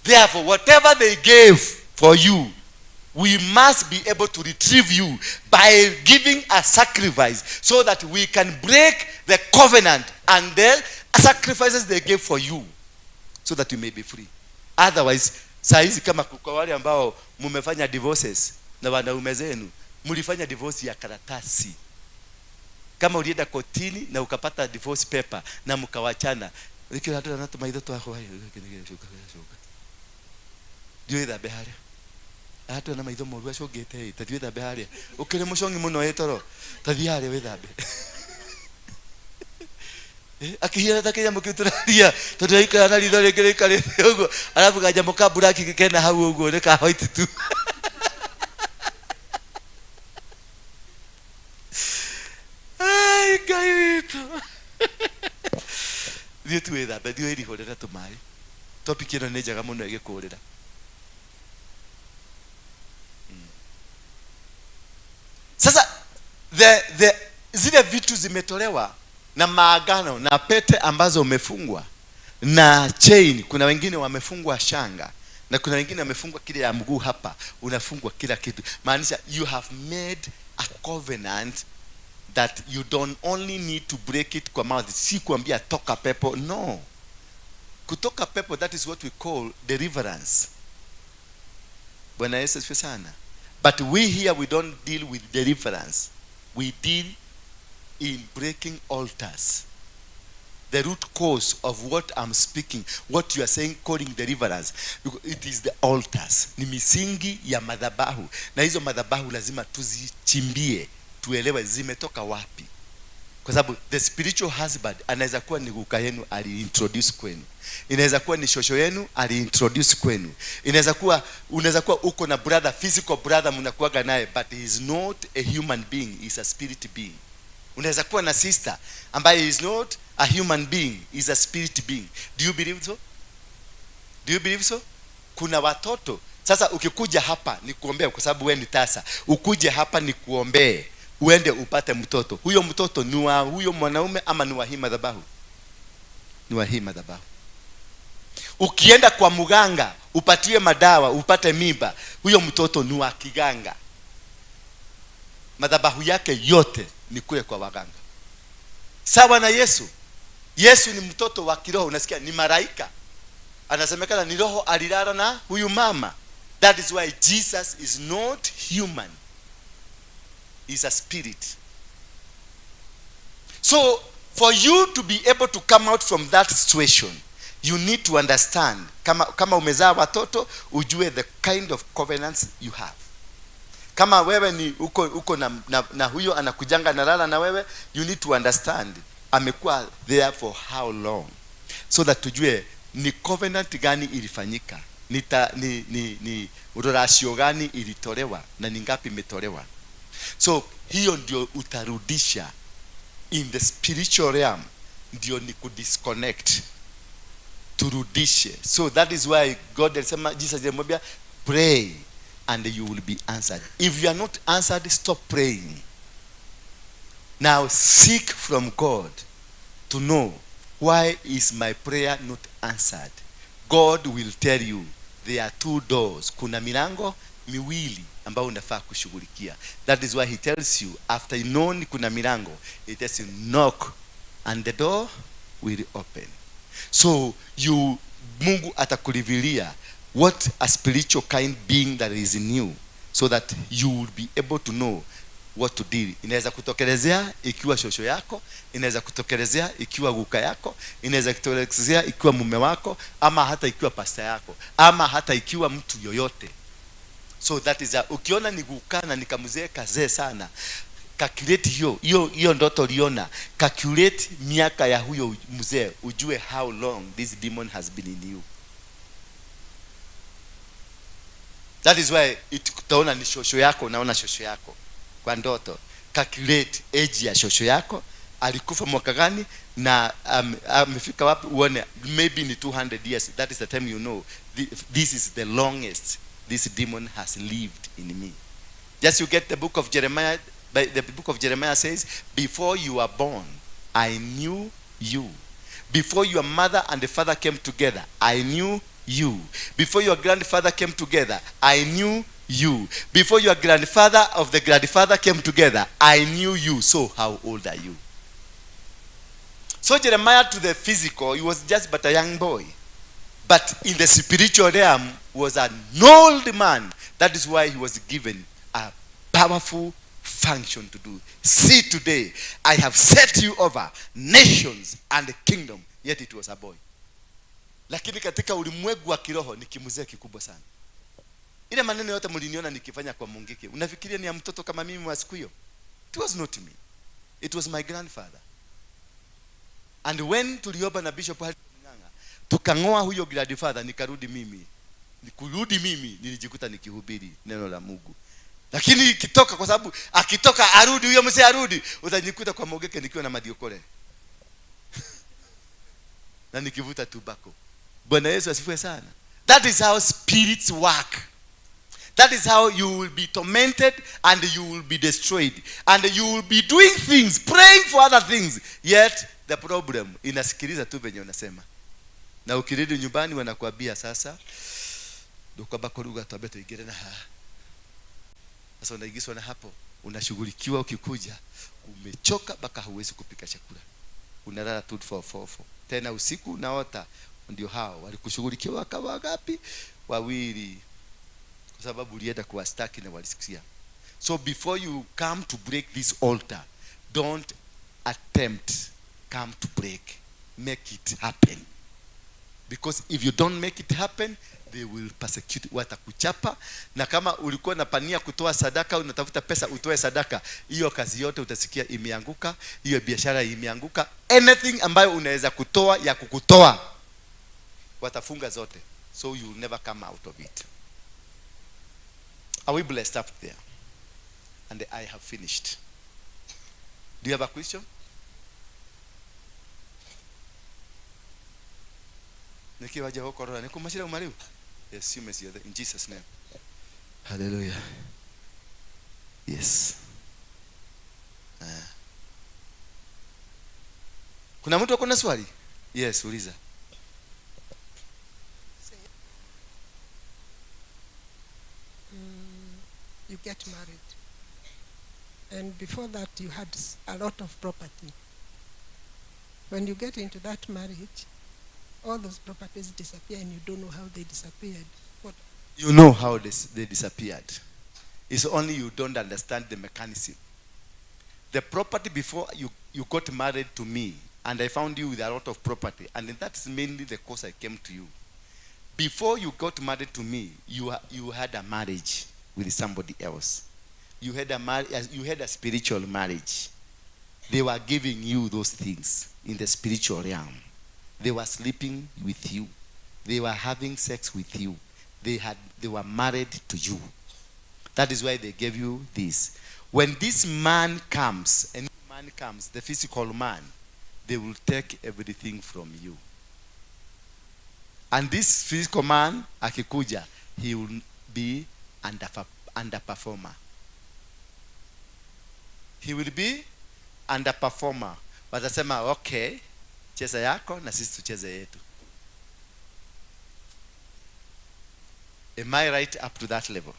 Therefore, whatever they gave for you, we must be able to retrieve you by giving a sacrifice so that we can break the covenant and the sacrifices they gave for you so that you may be free. Otherwise, saa hizi kama kwa wale ambao mumefanya divorces na wanaume zenu, mlifanya divorce ya karatasi, kama ulienda kotini na ukapata divorce paper na mkawachana. Thiĩ wĩthambe harĩa. Atũ na maitho moru acũngĩte ĩ, ta thiĩ wĩthambe harĩa. Ũkĩrĩ mũcong'i mũno ĩ toro. Ta thiĩ harĩa wĩthambe. Akĩhiana ta kĩnyamũ kĩu tũraria tondũ aikara na ritho rĩngĩ rĩikarĩte ũguo, arabu kanyamũ ka buraki kena hau ũguo nĩ ka white tu. Ai, Ngai witũ. Thiĩ tu wĩthambe, thiĩ wĩrihũrĩre tũmaĩ. Topic ĩno nĩ njega mũno ĩgĩkũrĩra. Sasa the zile vitu zimetolewa na maagano na pete ambazo umefungwa na chain. Kuna wengine wamefungwa shanga na kuna wengine wamefungwa kile ya mguu hapa, unafungwa kila kitu. Maanisha you have made a covenant that you don't only need to break it kwa mouth. Si kuambia toka pepo, no. Kutoka pepo, that is what we call deliverance. Bwana Yesu asifiwe sana. But we here, we don't deal with deliverance. We deal in breaking altars. The root cause of what I'm speaking, what you are saying, calling deliverance, it is the altars. Ni misingi ya madhabahu. Na hizo madhabahu lazima tuzichimbie, tuelewe zimetoka wapi. Kwa sababu the spiritual husband anaweza kuwa ni guka yenu aliintroduce kwenu. Inaweza kuwa ni shosho yenu aliintroduce kwenu. Inaweza kuwa, unaweza kuwa uko na brother, physical brother mnakuwaga naye, but he is not a human being, he is a spirit being. Unaweza kuwa na sister ambaye is not a human being, is a spirit being. Do you believe so? Do you believe so? Kuna watoto. Sasa ukikuja hapa nikuombee, kwa sababu wewe ni tasa. Ukuje hapa nikuombee, uende upate mtoto. Huyo mtoto ni wa huyo mwanaume ama ni wa hii madhabahu? Ni wa hii madhabahu. Ukienda kwa mganga upatiwe madawa upate mimba, huyo mtoto ni wa kiganga. Madhabahu yake yote ni kule kwa waganga. Sawa na Yesu. Yesu ni mtoto wa kiroho, unasikia ni malaika. Anasemekana ni roho alilala na huyu mama. That is why Jesus is not human. He is a spirit. So for you to be able to come out from that situation, you need to understand, kama umezaa watoto, ujue the kind of covenants you have. Kama wewe ni uko na huyo anakujanga na lala na wewe, you need to understand amekuwa there for how long, so that tujue ni covenant gani ilifanyika, ni ratio gani ilitolewa na ni ngapi imetolewa. So hiyo ndio utarudisha in the spiritual realm, ndio ni kudisconnect, turudishe. So that is why God alisema, Jesus alimwambia pray and you will be answered. If you are not answered, stop praying. Now seek from God to know why is my prayer not answered. God will tell you there are two doors. Kuna milango miwili ambayo unafaa kushughulikia. That is why he tells you after you know kuna milango, he tells you knock and the door will open. So you, Mungu atakulivilia what a spiritual kind being that is in you, so that you will be able to know what to deal. Inaweza kutokelezea ikiwa shosho yako, inaweza kutokelezea ikiwa guka yako, inaweza kutokelezea ikiwa mume wako, ama hata ikiwa pastor yako, ama hata ikiwa mtu yoyote. So that is a, ukiona ni guka na nikamzee kazee sana, calculate hiyo ndoto uliona, calculate miaka ya huyo mzee, ujue how long this demon has been in you. That is why utaona ni shosho yako, unaona shosho yako kwa ndoto. Calculate age ya shosho yako, alikufa mwaka gani na amefika wapi, uone maybe ni 200 years. That is the time you know this is the longest this demon has lived in me. Just you get the book of Jeremiah. By the book of Jeremiah says, before you were born, I knew you. Before your mother and the father came together, I knew you. Before your grandfather came together, I knew you. Before your grandfather of the grandfather came together, I knew you. So how old are you? So Jeremiah, to the physical, he was just but a young boy. But in the spiritual realm was an old man. That is why he was given a powerful function to do. See, today I have set you over nations and the kingdom. Yet it was a boy. Lakini katika ulimwengu wa kiroho ni kimzee kikubwa sana. Ile maneno yote mliniona nikifanya kwa Mungiki, unafikiria ni ya mtoto kama mimi wa siku hiyo? It was not me. It was my grandfather. And when tuliomba na Bishop Harrison Ng'ang'a, tukang'oa huyo grandfather, nikarudi mimi. Nikurudi mimi, nilijikuta nikihubiri neno la Mungu. Lakini ikitoka, kwa sababu akitoka arudi huyo mzee arudi, utajikuta kwa Mungiki nikiwa na madiokore na nikivuta tobacco. Bwana Yesu asifiwe sana. That is how spirits work. That is how you will be tormented and you will be destroyed. And you will be doing things, praying for other things. Yet the problem, inasikiliza tu venye unasema. Na ukirudi nyumbani wanakuambia sasa, ndukwamba kuruga twambe tuingire na haha. Sasa unaingizwa na hapo, unashughulikiwa ukikuja, umechoka mpaka huwezi kupika chakula. Unalala tu 4 4 4. Tena usiku unaota ndio hao walikushughulikia wakawa ngapi? Wawili. Kwa sababu ulienda kuwastaki na walisikia. So before you come to break this altar, don't attempt come to break. Make it happen. Because if you don't make it happen, they will persecute, watakuchapa. Na kama ulikuwa na pania kutoa sadaka, unatafuta pesa utoe sadaka, hiyo kazi yote utasikia imeanguka, hiyo biashara imeanguka. Anything ambayo unaweza kutoa ya kukutoa, watafunga zote. So you will never come out of it. Are we blessed up there? And I have finished. Do you have a question? Niki waje huko ni kumashira umariu? Yes, you may see in Jesus' name. Hallelujah. Yes. Kuna mtu akona swali? Yes, uliza. You get married, and before that you had a lot of property. When you get into that marriage, all those properties disappear and you don't know how they disappeared. What? You know how they disappeared. It's only you don't understand the mechanism. The property before you got married to me, and I found you with a lot of property, and that's mainly the cause I came to you. Before you got married to me, you had a marriage with somebody else. You had a spiritual marriage. They were giving you those things in the spiritual realm. They were sleeping with you. They were having sex with you. They were married to you. That is why they gave you this. When this man comes, a new man comes, the physical man, they will take everything from you. And this physical man, akikuja, he will be underperformer. He will be underperformer. Watasema, okay, cheza yako na sisi tucheze yetu. Am I right up to that level?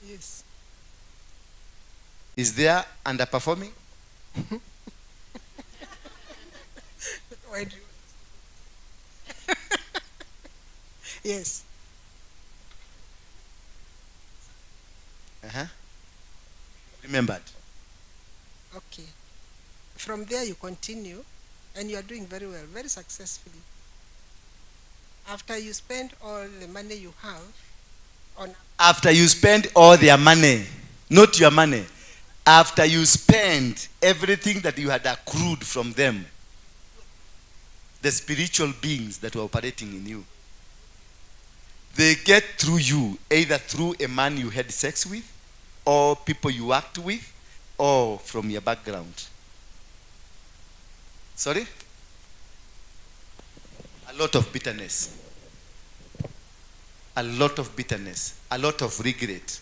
Yes. Is there underperforming? Why do you... Yes. Uh-huh. Remembered. Okay. From there you continue, and you are doing very well, very successfully. After you spend all the money you have on... After you spend all their money, not your money, after you spend everything that you had accrued from them, the spiritual beings that were operating in you, they get through you, either through a man you had sex with, or people you worked with, or from your background. Sorry? A lot of bitterness. A lot of bitterness. A lot of regret.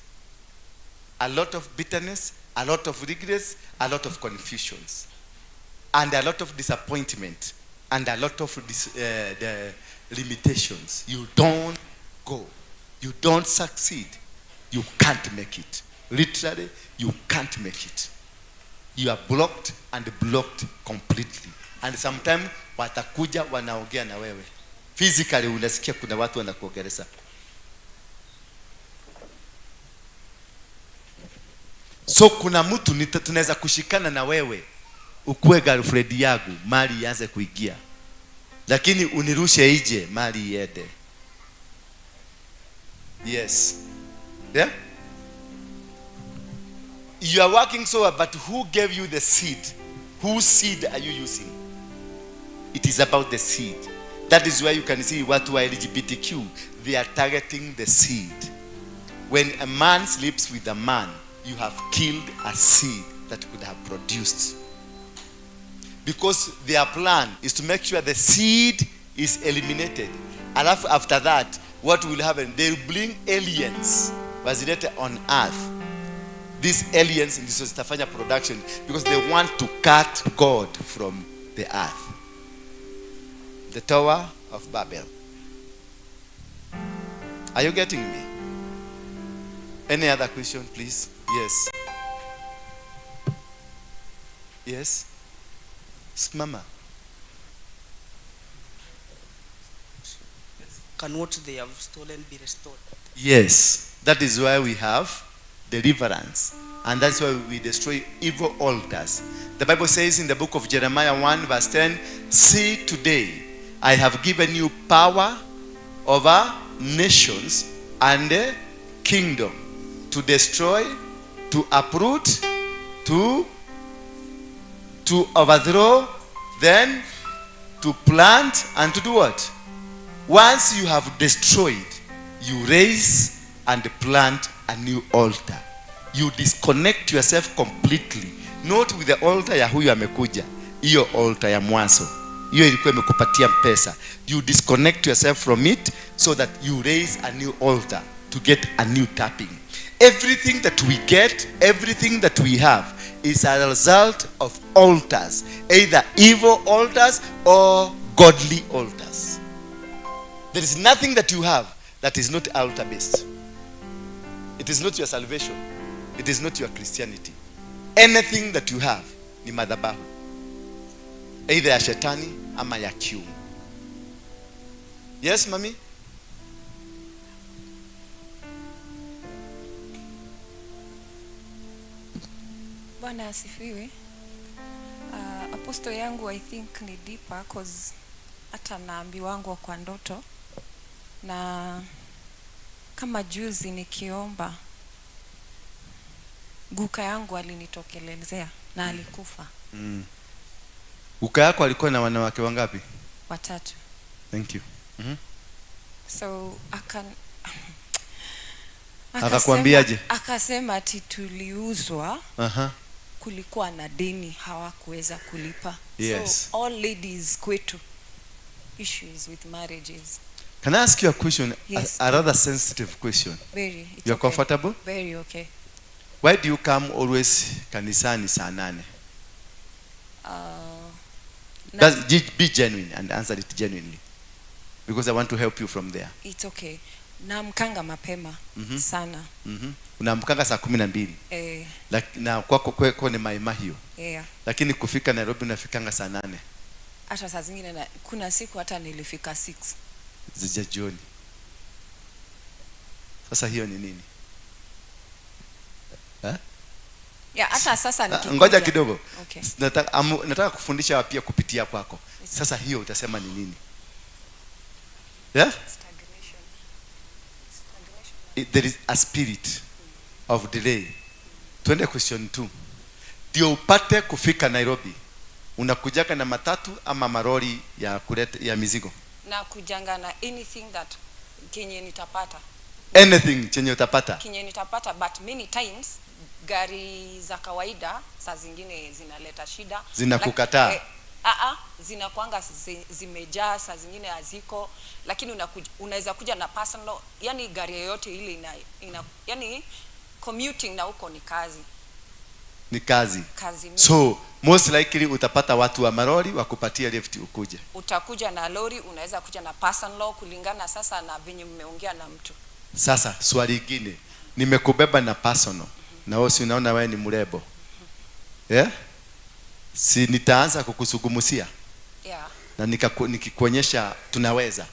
A lot of bitterness, a lot of regrets, a lot of confusions. And a lot of disappointment. And a lot of the limitations. You don't go. You don't succeed. You can't make it. Literally, you can't make it. You are blocked and blocked completely. And sometimes watakuja wanaongea na wewe. Physically unasikia kuna watu wanakuongelesha. So kuna mtu tunaweza kushikana na wewe ukuwe girlfriend yangu, mali ianze kuingia. Lakini unirushe nje, mali iende. Yes. Yeah? You are working so hard, but who gave you the seed? Whose seed are you using? It is about the seed. That is why you can see watu wa LGBTQ, they are targeting the seed. When a man sleeps with a man, you have killed a seed that could have produced. Because their plan is to make sure the seed is eliminated. Alafu after that, what will happen? They will bring aliens wazilete on earth. These aliens ndizo zitafanya production because they want to cut God from the earth. The Tower of Babel. Are you getting me? Any other question, please? Yes. Yes. Simama. Can what they have stolen be restored? Yes. That is why we have deliverance. And that's why we destroy evil altars. The Bible says in the book of Jeremiah 1 verse 10, "See today, I have given you power over nations and a kingdom to destroy, to uproot, to overthrow, then to plant and to do what?" Once you have destroyed, you raise and plant a new altar. You disconnect yourself completely, not with the altar ya huyu amekuja, hiyo altar ya mwanzo, hiyo ilikuwa imekupatia pesa. You disconnect yourself from it so that you raise a new altar to get a new tapping. Everything that we get, everything that we have is a result of altars, either evil altars or godly altars. There is nothing that you have that is not altar based. It is not your salvation. It is not your Christianity. Anything that you have ni madhabahu, either ya shetani ama ya kiungu. Yes, mami? Bwana asifiwe. Apostle yangu I think ni deeper, 'cause hata naambiwangwa kwa ndoto, na kama juzi nikiomba, guka yangu alinitokelezea na alikufa. Guka yako alikuwa na wanawake wangapi? Watatu. Thank you. So Akakwambiaje? Akasema ati tuliuzwa. Kulikuwa na deni hawakuweza kulipa. So all ladies kwetu, issues with marriages. Can I ask you a question? Yes. A rather sensitive question. Very. It's You're okay. comfortable? Very okay. Why do you come always kanisani saa 8? Be genuine and answer it genuinely, because I want to help you from there. It's okay. Naamkanga mapema sana. Unaamkanga saa 12. Na kwako kweko ni Mai Mahiu. Yeah. Lakini kufika Nairobi unafikanga saa 8. Hata saa zingine kuna siku hata nilifika 6. Zija jioni. Sasa hiyo ni nini? Yeah, hata sasa nikikuja. Ngoja kidogo. Okay. Nataka kufundisha pia kupitia kwako. Sasa hiyo utasema ni nini? Yeah? Stagnation. Stagnation. There is a spirit of delay. Twende question 2. Ndio upate kufika Nairobi, unakujaka na matatu ama maroli ya kuleta ya mizigo? Na kujanga na anything that kenye nitapata. Anything chenye utapata. Kenye nitapata, but many times gari za kawaida saa zingine zinaleta shida. Zinakukataa. Zinakuanga zimejaa, saa zingine haziko, lakini unaweza kuja na personal, yani gari yoyote ile ina yani commuting na huko ni kazi. Ni kazi. Kazi mingi. So most likely utapata watu wa maroli wakupatia lift ukuje. Utakuja na lori, unaweza kuja na personal kulingana sasa na venye mmeongea na mtu. Sasa swali lingine, nimekubeba na personal. Na wewe si unaona wewe ni mrembo. Yeah? Si nitaanza kukusugumusia? Yeah. Na nikikuonyesha tunaweza.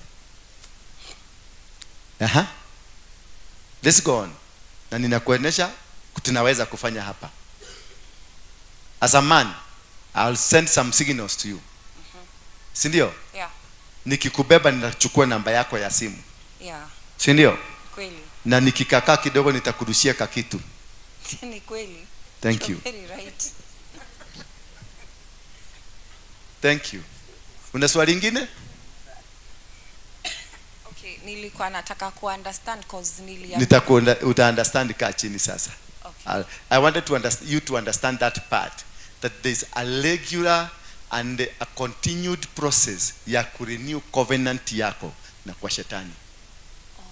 Let's go on. Na ninakuonyesha tunaweza kufanya hapa. As a man, I'll send some signals to you. Si ndio? Yeah. Nikikubeba ninachukua namba yako ya simu. Yeah. Si ndio? Kweli. Na nikikakaa kidogo nitakurushia kakitu. Ni kweli. Thank you. You're very right. Thank you. Una swali lingine? Okay, nilikuwa nataka ku understand cause nilia Nitakuunda uta understand, kaa chini sasa. Okay. I wanted to understand, you to understand that part, that there's a regular and a continued process ya kurenew covenant yako na kwa shetani.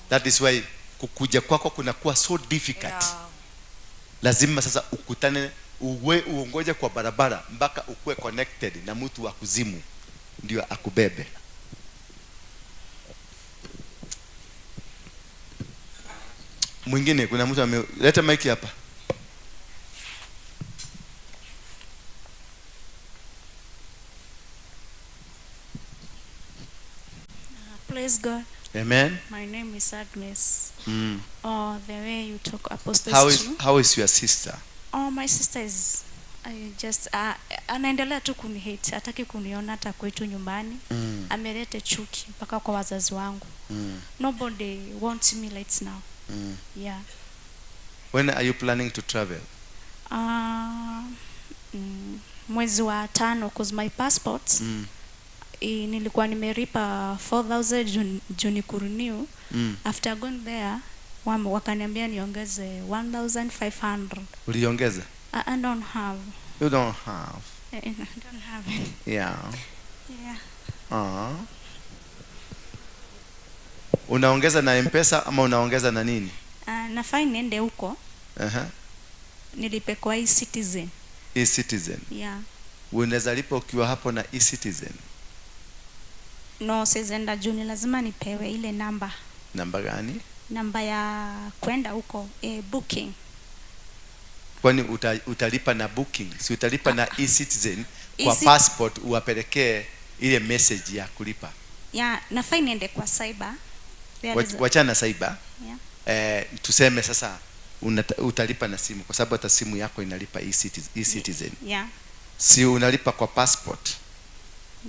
That is why kukuja kwako kunakuwa so difficult. Lazima sasa ukutane, uwe uongoje kwa barabara mpaka ukuwe connected na mtu wa kuzimu ndio akubebe. Mwingine, kuna mtu ameleta mic hapa. Praise God. Amen. My name is Agnes. Oh, the way you talk, Apostle. How is your sister? Oh, my sister is I just anaendelea tu kunihate, hataki kuniona hata kwetu nyumbani. Ameleta chuki mpaka kwa wazazi wangu. Nobody wants me right now. Yeah. When are you planning to travel? Mwezi wa 5, cause my passport nilikuwa nimeripa 4000 Juni kurenew. After going there wakaniambia niongeze 1500. Uliongeza? I don't have. You don't have. I don't have it. Yeah. Yeah. Unaongeza na M-Pesa ama unaongeza na nini? Nafaa niende huko. Nilipe kwa e-Citizen. E-Citizen. Yeah. Unaweza lipa ukiwa hapo na e-Citizen? No, siwezi enda juu ni lazima nipewe ile namba. Namba gani? Namba ya kwenda huko, booking. Kwani utalipa na booking? Si utalipa na e-Citizen kwa passport uwapelekee ile message ya kulipa. Yeah, nafaa niende kwa cyber. Wachana na cyber. Yeah. Tuseme sasa utalipa na simu kwa sababu hata simu yako inalipa e-Citizen. Yeah. Si unalipa kwa passport?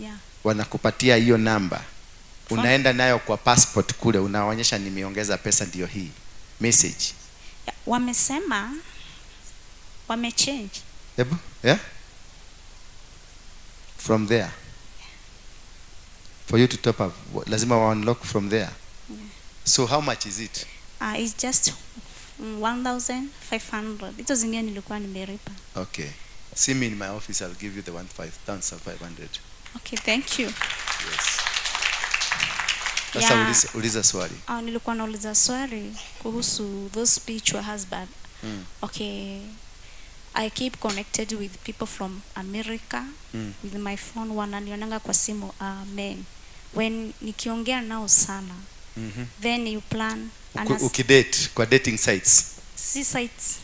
Yeah. Wanakupatia hiyo namba. Unaenda nayo kwa passport kule, unaonyesha nimeongeza pesa ndio hii message. Yeah, wamesema wamechange. Hebu, yeah? From there. For you to top up, lazima wa unlock from there. Yeah. So how much is it? It's just 1500. Hizo zingine nilikuwa nimelipa. Okay. See me in my office, I'll give you the 1500. Okay, thank you. Yes. Sasa Yeah. uliza swali. Nilikuwa nauliza swali kuhusu those spiritual husband. Okay. I keep connected with people from America with my phone, wananionanga kwa simu, men. When nikiongea nao sana, then you plan Ukidate kwa dating sites. Si sites.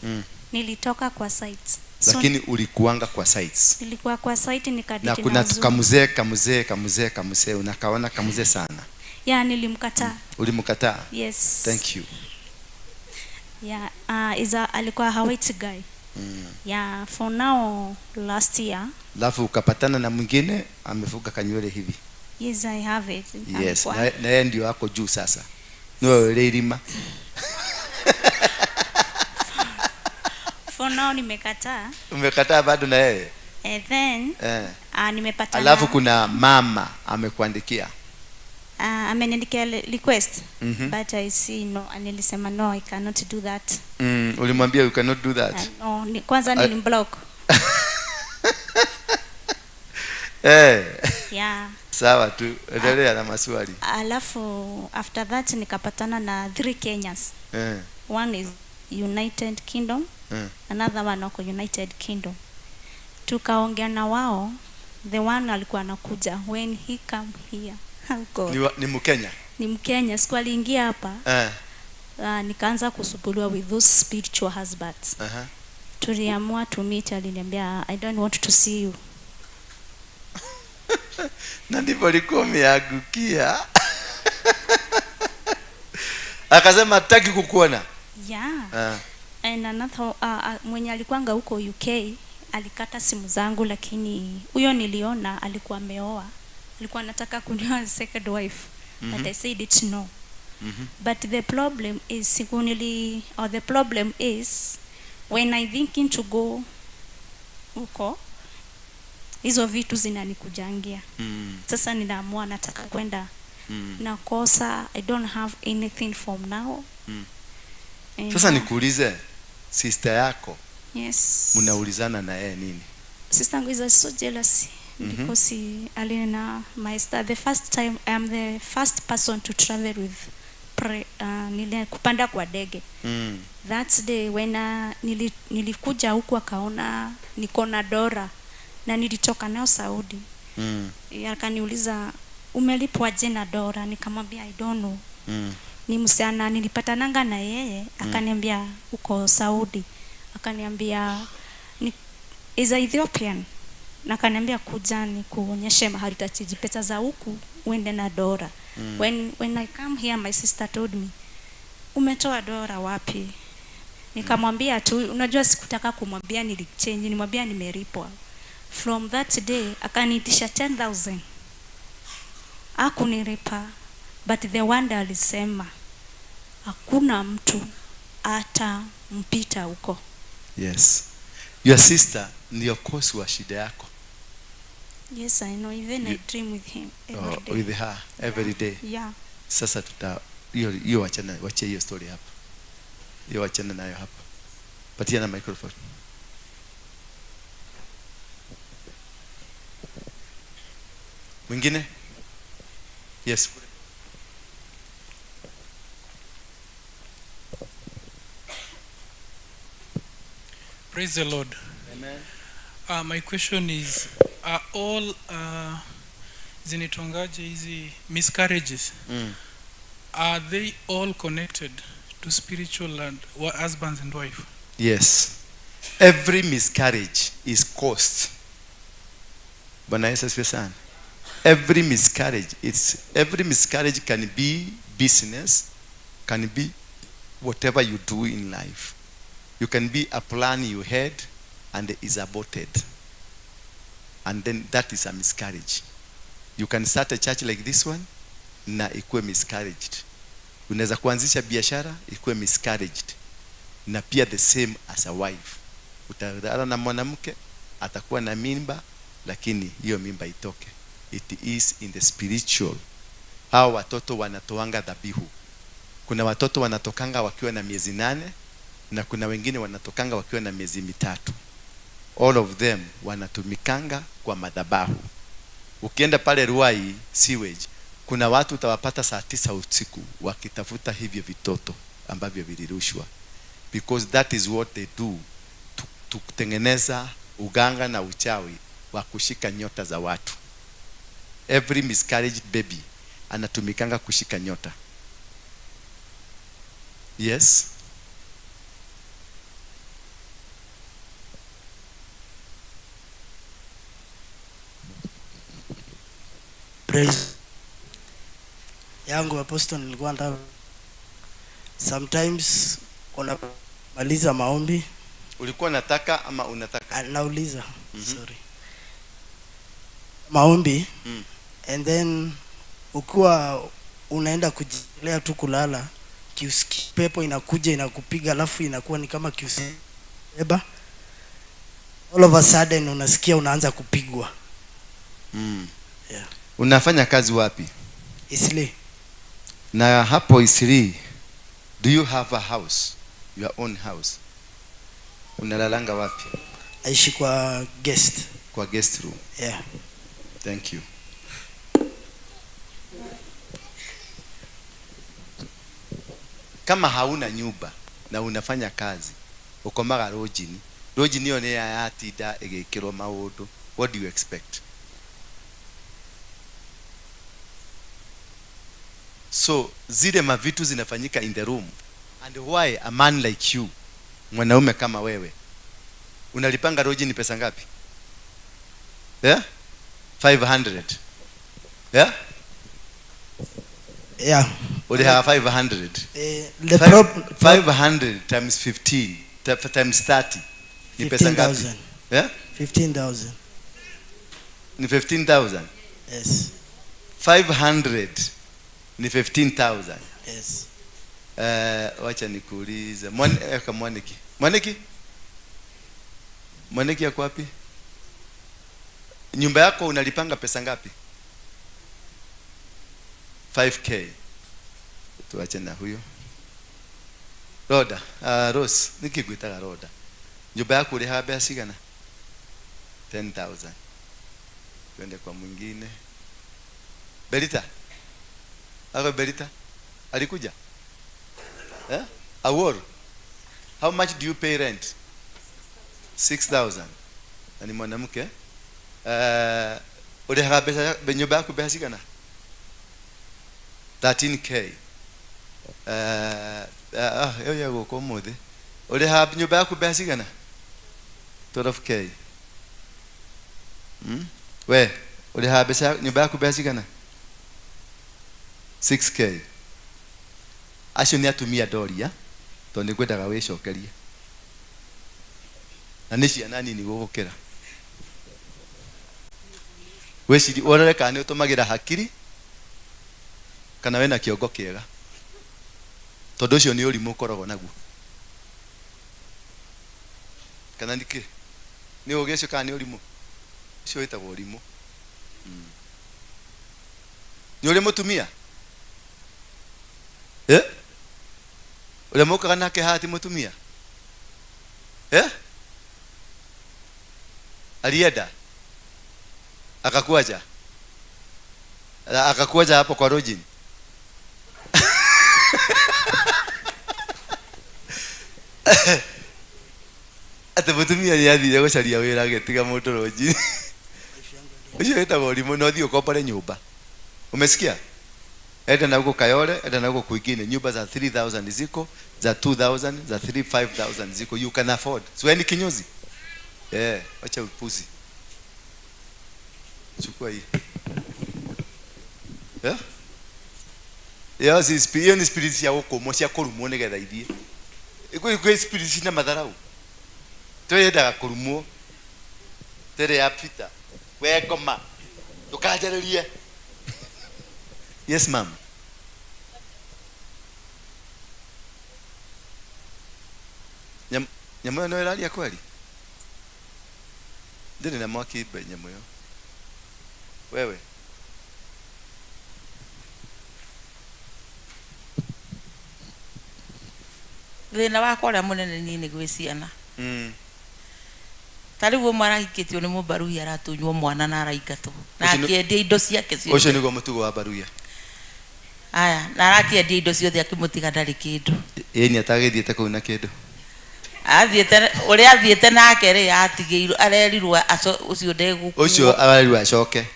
Nilitoka kwa sites. So, lakini ulikuanga kwa sites. Nilikuwa kwa site nikadate Na kuna kamuzee kamuzee unakaona kamuzee sana. Yeah, nilimkataa. Ulimkataa? Yes. Thank you. Yeah, alikuwa a white guy. Yeah, for now last year. Alafu ukapatana na mwingine amefuka kanywele hivi. Yes, I have it. Yes, na yeye ndio ako juu sasa. Niwe wewe. For now nimekataa. Umekataa bado na yeye? And then nimepatana. Alafu kuna mama amekuandikia. Ameniandikia request. But I see no, nilisema no, I cannot do that. Ulimwambia you cannot do that? No, kwanza nilimblock. Yeah. Sawa tu, endelea na maswali. Alafu after that nikapatana na 3 Kenyans. One is United Kingdom, another one wako United Kingdom. Tukaongea na wao, the one alikuwa anakuja when he come here. Oh God. Ni Mkenya? Ni Mkenya, siku aliingia hapa. Nikaanza kusumbuliwa with those spiritual husbands. Tuliamua to meet, aliniambia I don't want to see you. Na ndivyo alikuwa ameangukia. Akasema hataki kukuona. Yeah. And another mwenye alikuanga huko UK alikata simu zangu, lakini huyo niliona alikuwa ameoa. Alikuwa anataka kunioa second wife. But I said it no. But the problem is siku nili or the problem is when I thinking to go huko, hizo vitu zinanikujangia. Sasa ninaamua nataka kwenda, nakosa. I don't have anything from now. And, Sasa nikuulize, sister yako, yes. mnaulizana na yeye nini? Sister yangu is so jealous because he, alina my star the first time, I am the first person to travel with nile kupanda kwa ndege. That day when nilikuja huku akaona niko na dora na nilitoka nayo Saudi. Akaniuliza, "Umelipwa je na dora?" Nikamwambia, "I don't know." Ni msichana nilipatananga na yeye, akaniambia uko Saudi, akaniambia ni is a Ethiopian, na akaniambia kuja nikuonyeshe mahali utachange pesa za huku uende na dora. When I come here, my sister told me, "Umetoa dora wapi?" Nikamwambia tu, unajua sikutaka kumwambia nilichange, nimwambia nimelipwa. From that day akaniitisha 10,000, akunilipa. But the wonder alisema hakuna mtu atampita huko. Yes, your sister ndio cause wa shida yako. Yes, I know. Even I dream with him every Oh, day. with her every day? Yeah. Sasa tuta hiyo hiyo, wachana, wachie hiyo story hapa, hiyo wachana nayo hapa. Patia na microphone. Mwingine? Yes. Praise the Lord. Amen. My question is, are all zinaitwangaje hizi miscarriages, are they all connected to spiritual and husbands and wife? Yes, every miscarriage is caused. Bwana Yesu asifiwe sana. Every miscarriage, it's every miscarriage can be business, can be whatever you do in life. You can be a plan you had and is aborted, and then that is a miscarriage. You can start a church like this one na ikuwe miscarriaged. Unaweza kuanzisha biashara ikuwe miscarriaged. Na pia the same as a wife, utalala na mwanamke, atakuwa na mimba, lakini hiyo mimba itoke. It is in the spiritual. Hawa watoto wanatoanga dhabihu. Kuna watoto wanatokanga wakiwa na miezi 8 na kuna wengine wanatokanga wakiwa na miezi 3. All of them wanatumikanga kwa madhabahu. Ukienda pale Ruai sewage, kuna watu utawapata saa 9 usiku wakitafuta hivyo vitoto ambavyo vilirushwa, because that is what they do to kutengeneza uganga na uchawi wa kushika nyota za watu. Every miscarriage baby anatumikanga kushika nyota. Yes. Praise yangu, Apostle, nilikuwa nataka, sometimes unamaliza maombi. Ulikuwa unataka ama unataka? Ah, nauliza. Sorry, maombi, and then ukiwa unaenda kujilea tu kulala, kiusiki pepo inakuja inakupiga, alafu inakuwa ni kama kiuseba, all of a sudden unasikia unaanza kupigwa. Yeah. Unafanya kazi wapi? Isli. Na hapo Isli, do you have a house? Your own house? Unalalanga wapi? Naishi kwa guest. Kwa guest room. Yeah. Thank you. Kama hauna nyumba na unafanya kazi, ukomaga lodging. Lodging hiyo ni ya yatinda igikirwo maundu. What do you expect? So zile mavitu zinafanyika in the room. And why a man like you, mwanaume kama wewe, unalipanga lodging ni pesa ngapi? Yeah? 500. Yeah? Yeah. Uli have 500. The 500 times 15 times 30 ni pesa ngapi? 15,000. Yeah? 15,000. Ni 15,000. Yes. 500 ni 15,000. Yes. Wacha nikuulize. Mwaniki. Mwaniki? Mwaniki yako wapi? Nyumba yako unalipanga pesa ngapi? 5K. Tuache na huyo. Roda, Rose, nikigwitaga Roda. Nyumba yako ulihaga mbeca cigana? 10,000. Twende kwa mwingine. Belita. Ako Belita. Alikuja? Eh? Awor. How much do you pay rent? 6,000. Na ni mwanamke. Ulihaga mbeca nyumba yako mbeca cigana? 13K. Yo ya gũkũ ũmũthĩ. Ũrĩhaga nyũmba yaku mbeca cigana? 12K. We, ũrĩhaga mbeca nyũmba yaku mbeca cigana? 6K. Acio nĩ atumia ndoria tondũ nĩ ngwendaga wĩcokerie. Na nĩ ciana nini gũgũkĩra. Wĩcirie ũrore kana nĩ ũtũmagĩra hakiri kana wĩna kĩongo kĩega. Tondũ ũcio nĩ ũrimũ ũkoragwo naguo. Kana nĩkĩ? Nĩ ũgĩ ũcio kana nĩ ũrimũ? Ũcio wĩtagwo ũrimũ. Nĩ ũrĩ mũtumia? Eh? Ũrĩa mũkaga nake haha ti mũtumia? Eh? Alienda? Akakuacha? Akakuacha hapo kwa lodging? Atĩ mũtumia nĩ athire gũcaria wĩra agĩtiga mũndũ lodging. Ũcio wĩtagwo ũrimũ na ũthiĩ ũkombore nyũmba. Umesikia? Enda na huko Kayole, enda na huko kwingine. Nyumba za 3,000 ziko, za 2,000, za 3, 5,000 ziko. You can afford. So wewe ni kinyozi? Eh, acha upuzi. Chukua hii. Eh? Yo si spirit, ni spirit ya gũkũmwo cia kũrumwo nĩgetha ithiĩ. Kwĩ spirit cina matharau. Twendaga kũrumwo. Tere ya Peter. We ngoma. Ndũkanjarĩrie. Yes ma'am. Nyamũ ĩyo no ĩraria kweli? Ndĩrĩ na mwaki mbe nyamũ ĩyo. Wewe. Thĩna wakwa ũrĩa mũnene niĩ nĩ gwĩ ciana. Ta rĩu ũmwe arahikĩtio nĩ mũbaruhi aratunywo mwana na araingatwo. Na akĩendia indo ciake ciothe. Ũcio nĩguo mũtugo wa baruya. Aya, na arakĩendia indo ciothe akĩmũtiga ndarĩ kĩndũ. Ĩĩ nĩ atagĩthiĩte kũu na kĩndũ. Athiĩte ũrĩa athiĩte nake rĩ atigĩirwo arerirwo ũcio ndegũkuo. Ũcio arerirwo acoke.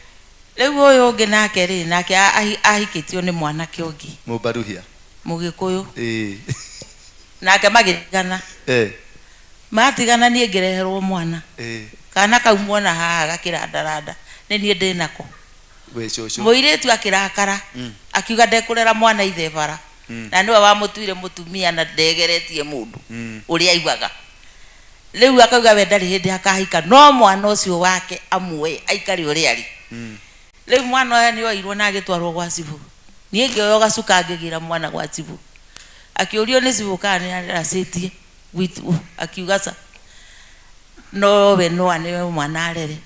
Rĩu ũyũ ũngĩ nake rĩ nake ahikĩtio nĩ mwanake ũngĩ. Mũbaruhia. Mũgĩkũyũ. Ĩĩ. Nake magĩtigana. Eh. Matigana niĩ ngĩreherwo mwana. Eh. Kana kau mwana haha gakĩrandaranda nĩ niĩ ndĩ nako. We cũcũ. Mũirĩtu akĩrakara. Akiuga ndekũrera mwana ithe bara. Na nĩwe wamũtuire mũtumia na ndegeretie mũndũ ũrĩa aiguaga. Rĩu akauga we ndarĩ hĩndĩ akahika no mwana ũcio wake amuoe aikare ũrĩa arĩ. Rĩu mwana ũyũ nĩ oirwo na agĩtwarwo gwa cibũ. Niĩ ngĩoywo gacuka ngĩgĩra mwana gwa cibũ. Akĩũrio nĩ cibũ kana nĩ aracĩtie gwitũ akiuga ca no we no anewe mwana arere.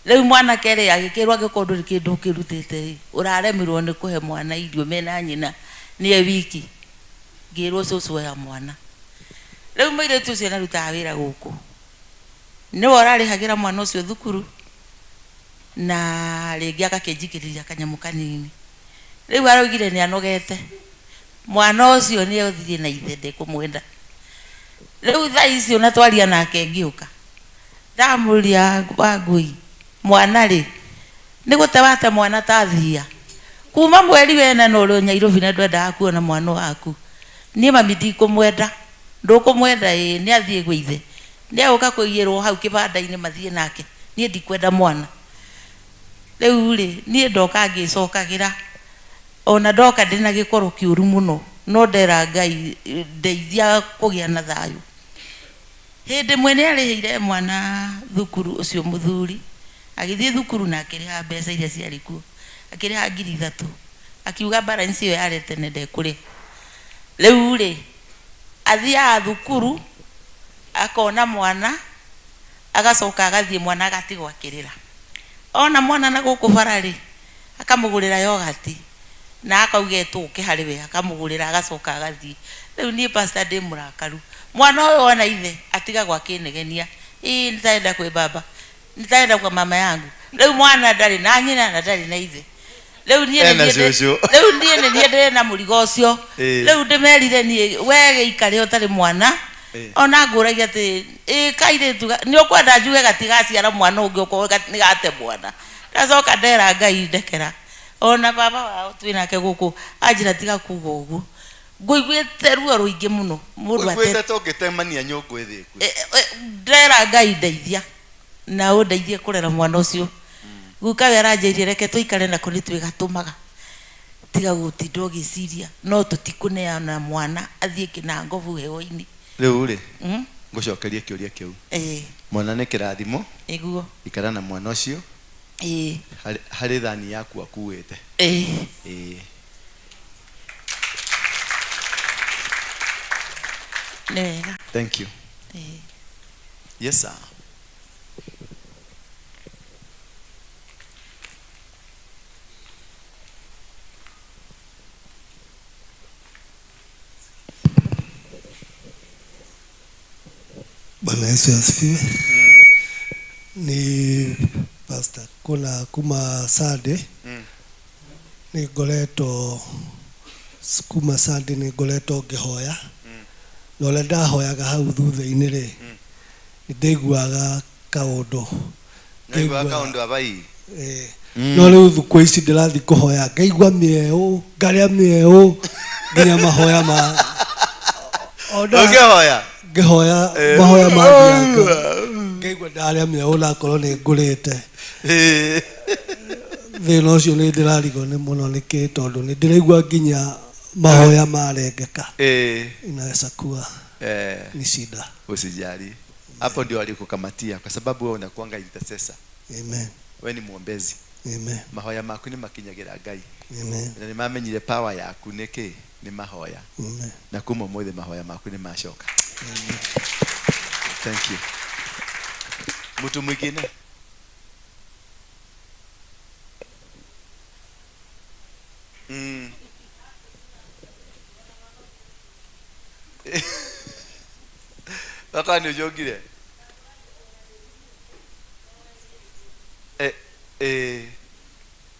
Rĩu mwanake rĩ agĩkĩrwo angĩkorwo ndũrĩ kĩndũ ũkĩrutĩte rĩ ũraremirwo nĩ kũhe mwana irio mena nyina nĩe wiki ngĩrwo cũcũ oya mwana. Rĩu mũirĩtu ũcio nĩarutaga wĩra gũkũ nĩwe ũrarĩhagĩra mwana ũcio thukuru na rĩngĩ agakĩnjikĩrĩria kanyamũ kanini. Rĩu araugire nĩ anogete mwana ũcio nĩ athiĩ na ithe ndekũmwenda. Rĩu thaa icio na twaria nake ngĩũka ndamũria Wangũi mwana rĩ nĩ gũte wate mwana ta thia kuma mweri wena na ũrĩ Nyairobi na ndwendaga kuona mwana waku niĩ mami ndikũmwenda ndũkũmwenda ĩĩ nĩ athiĩ gwĩ ithe nĩ egũka kũigĩrwo hau kĩbanda-inĩ mathiĩ nake niĩ ndikwenda mwana. Rĩu rĩ niĩ ndoka ngĩcokagĩra ona ndoka ndĩna gĩkoro kĩũru mũno no ndera Ngai ndeithia kũgĩa na thayũ. Hĩndĩ ĩmwe nĩ arĩhĩire mwana thukuru ũcio mũthuri agĩthiĩ thukuru na akĩrĩha mbeca iria ciarĩ kuo akĩrĩha 3,000 Akiuga balance ĩyo yarĩ tene ndekũrĩha. Rĩu rĩ athiaga thukuru akona mwana agacoka agathiĩ mwana agatigwo akĩrĩra. Ona mwana na gũkũ bara rĩ akamũgũrĩra yogati na akauga ĩtũke harĩ we akamũgũrĩra agacoka agathiĩ. Rĩu niĩ pastor ndĩ mũrakaru. Mwana ũyũ ona ithe atigagwo akĩnegenia, ĩĩ nitaenda kwĩ baba, nitaenda kwa mama yangu. Rĩu mwana ndarĩ na nyina na ndarĩ na ithe. Rĩu niĩ Ena cũcũ. Rĩu niĩ nĩ niĩ ndĩrĩ na mũrigo ũcio. Ĩĩ. Rĩu ndĩmerire niĩ we gĩikare ũtarĩ mwana. Ĩĩ. Ona ngũragia atĩ ĩ kairĩtu nĩ ũkwenda njuge gatigaciara mwana ũngĩ okorwo nĩ gate mwana. Ndacoka ndera Ngai ndekera. Ona baba wao twĩ nake gũkũ anjĩra tiga kuga ũguo. Ngũiguĩte ruo rũingĩ mũno. Mũndũ Ũiguĩte ate ta ũngĩtemania nyũngũ ĩthĩkue. Ndera Ngai ndeithia na ũndeithie kũrera mwana ũcio. Guka we aranjĩrire reke tũikare nako nĩ twĩgatũmaga. Tiga gũtinda ũgĩciria no tũtikũneana mwana athiĩ kĩnangobu heho-inĩ. Rĩu rĩ, ngũcokerie kĩũria kĩu. Ĩĩ. Mwana nĩ kĩrathimo. Nĩguo. Ikara na mwana ũcio. Ĩĩ. Harĩ thani yaku akuĩte. Ĩĩ. Ĩĩ. Nĩ wega. Thank you. Ĩĩ. Yes sir. Bwana Yesu asifiwe. Ni pastor kuna kuma Sunday. Ni ngoretwo kuma Sunday ni ngoretwo ngihoya. Na ũrĩa ndahoyaga hau thutha-inĩ rĩ, nĩ ndaiguaga kaũndũ. Ndaiguaga kaũndũ abai. Ĩĩ. No rĩu thikũ ici ndĩrathiĩ kũhoya ngaigua mĩeũ, ngarĩa mĩeũ nginya mahoya ma Ũngĩhoya? Ngĩhoya mahoya mathianga. Ngaigua ndarĩa mĩeũ na akorwo nĩ ngũrĩte. Thĩna ũcio nĩ ndĩrarigwo nĩ mũno nĩkĩ tondũ nĩ ndĩraigua nginya mahoya marengeka. Inaweza kuwa ni shida. Usijali. Hapo ndio alikukamatia kwa sababu wewe unakuanga intercessor. Amen. Wewe ni mwombezi. Amen. Mahoya maku nĩ makinyagira Ngai. Amen. Na nĩmamenyire power yaku nĩkĩ? Nĩ mahoya. Amen. Na kuma ũmũthĩ mahoya maku nĩ macoka. Amen. Thank you. Mtu mwingine? Baka nĩ ũnjũngire?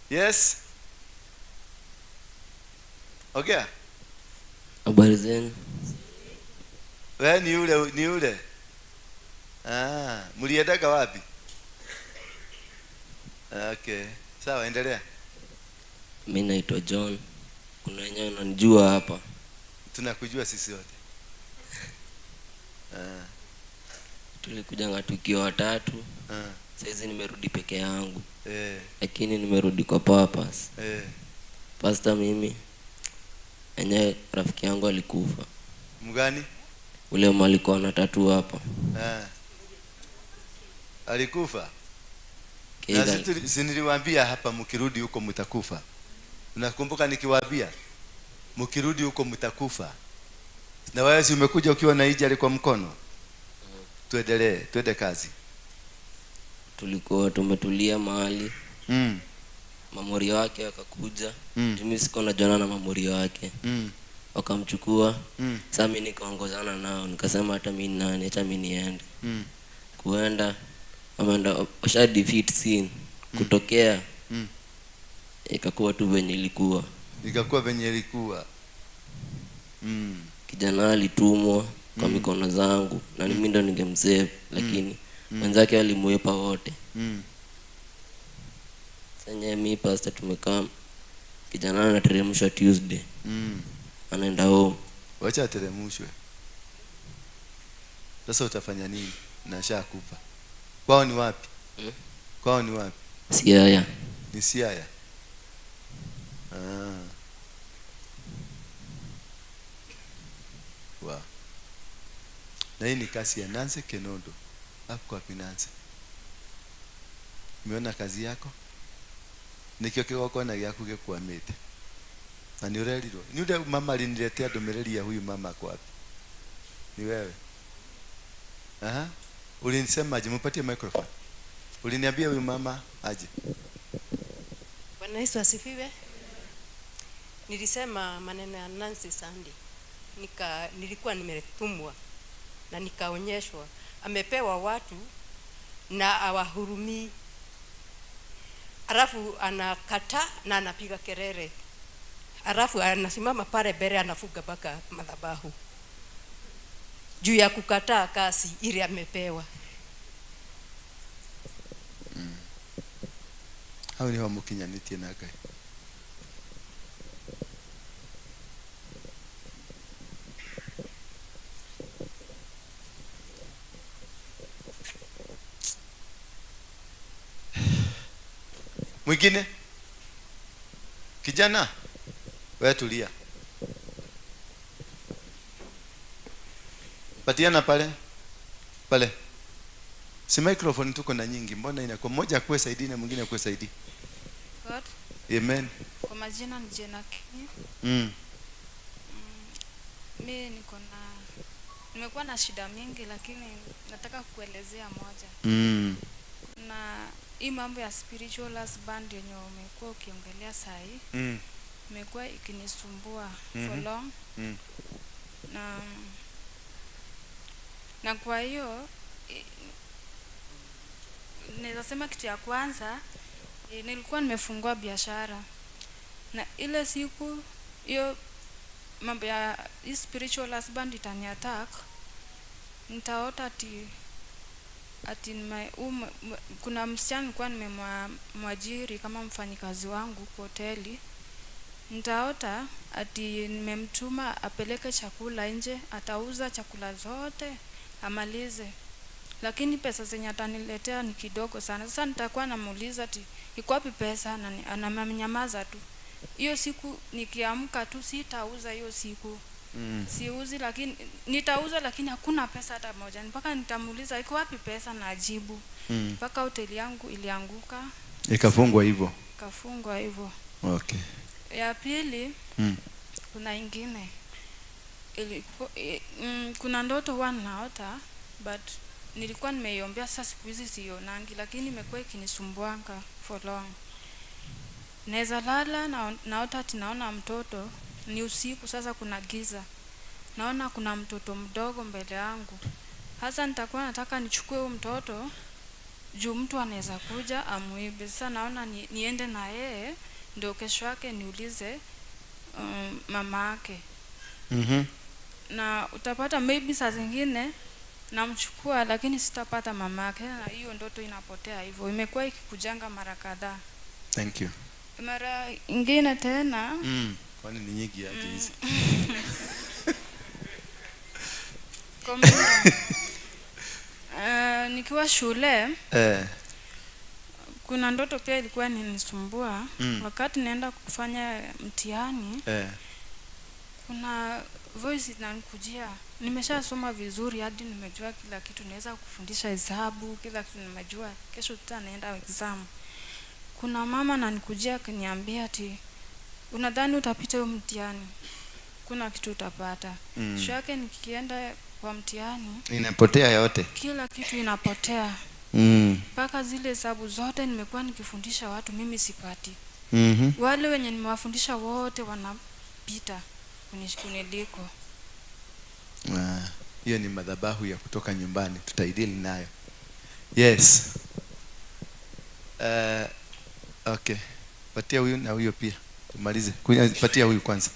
Yes. Ongea. Habari zenu. Wewe ni yule, ni yule. Ah, mliendaga wapi? Okay. Sawa, endelea. Mimi naitwa John. Kuna wenyewe wananijua hapa. Tunakujua sisi wote. Tulikujanga tukiwa watatu. Saizi nimerudi peke yangu. Lakini nimerudi kwa purpose. Pastor, mimi enyewe rafiki yangu alikufa. Mgani? Ule alikuwa na tattoo hapa. Alikufa? Na si niliwaambia hapa mkirudi huko mtakufa. Unakumbuka nikiwaambia mkirudi huko mtakufa? Na wewe si umekuja ukiwa na injury kwa mkono? Tuendelee, tuende kazi. Tulikuwa tumetulia mahali. Mamori wake wakakuja. Mimi sikuwa najuana na mamori wake. Wakamchukua. Sasa mimi nikaongozana nao, nikasema hata mimi nani, acha mimi niende. Kuenda ameenda washa defeat scene. Kutokea ikakuwa tu venye ilikuwa. Ikakuwa venye ilikuwa. Kijana alitumwa kwa mikono zangu na mimi ndo ningemsave, lakini wenzake walimuepa wote. Sasa mimi pastor tumekaa, kijana anateremshwa Tuesday. Anaenda home. Wacha ateremshwe. Sasa utafanya nini? Na ashakufa. Kwao ni wapi? Kwao ni wapi? Siaya. Ni Siaya. Wow. Na hii ni kazi ya Nancy Kenodo. Hapo kwa Nancy. Umeona kazi yako? Nikio kigongona gĩaku gĩkwamĩte. Na ni ũrerirwo. Ni ule mama aliniletea ndũmĩrĩri ya huyu mama ako wapi? Ni wewe. Aha. Ulinisema aje? Mpatie microphone. Uliniambia huyu mama aje. Bwana Yesu asifiwe. Nilisema maneno ya Nancy Sandy. Nilikuwa nimetumwa na nikaonyeshwa amepewa watu na awahurumii. Alafu anakata na anapiga kelele. Alafu anasimama pale mbele anafuga mpaka madhabahu. Juu ya kukataa kazi ile amepewa. Hau niho mukinyanĩtie na Ngai. Mwingine? Kijana, wewe tulia. Patiana pale. Pale. Si microphone tuko na nyingi, mbona inakuwa mmoja akuwe saidi na mwingine akuwe saidi? God. Amen. Kwa majina ni Jena Kinyi. Mimi nimekuwa na shida mingi, lakini nataka kuelezea moja. Na hii mambo ya spiritual husband yenye umekuwa ukiongelea saa hii. Imekuwa ikinisumbua for long. Na kwa hiyo naweza sema kitu ya kwanza, nilikuwa nimefungua biashara. Na ile siku hiyo mambo ya hii spiritual husband itani attack, nitaota ati kuna msichana nilikuwa nimemwajiri kama mfanyikazi wangu kwa hoteli. Nitaota ati nimemtuma apeleke chakula nje, atauza chakula zote amalize, lakini pesa zenye ataniletea ni kidogo sana. Sasa nitakuwa namuuliza ati iko wapi pesa, na ananyamaza tu. Hiyo siku nikiamka tu sitauza hiyo siku. Siuzi, lakini nitauza, lakini hakuna pesa hata moja. Mpaka nitamuuliza iko wapi pesa na ajibu. Mpaka hoteli yangu ilianguka. Ikafungwa hivyo. Ikafungwa hivyo. Okay. Ya pili, kuna ingine. Kuna ndoto huwa naota, but nilikuwa nimeiombea, sasa siku hizi sionangi, lakini imekuwa ikinisumbuanga for long. Naweza lala na naota ati naona mtoto, ni usiku sasa, kuna giza. Naona kuna mtoto mdogo mbele yangu. Hasa nitakuwa nataka nichukue huyu mtoto juu mtu anaweza kuja amuibe. Sasa naona niende na yeye ndio kesho yake niulize mama yake. Na utapata maybe saa zingine namchukua lakini sitapata mama yake, na hiyo ndoto inapotea hivyo. Imekuwa ikikujanga mara kadhaa. Thank you. Mara ingine tena. Kwani ni nyingi aje hizi? Nikiwa shule kuna ndoto pia ilikuwa inanisumbua. Wakati naenda kufanya mtihani, kuna voice inanikujia. Nimeshasoma vizuri hadi nimejua kila kitu, naweza kufundisha hesabu, kila kitu nimejua, kesho tutaenda exam. Kuna mama ananikujia akiniambia ati unadhani utapita huo mtihani? Kuna kitu utapata. Kesho yake nikienda kwa mtihani inapotea yote. Kila kitu inapotea. Mpaka zile hesabu zote nimekuwa nikifundisha watu mimi sipati. Wale wenye nimewafundisha wote wanapita kuniliko. Hiyo ni madhabahu ya kutoka nyumbani, tutaidili nayo. Yes. Okay. Patia huyu na huyo pia. Tumalize. Patia huyu kwanza.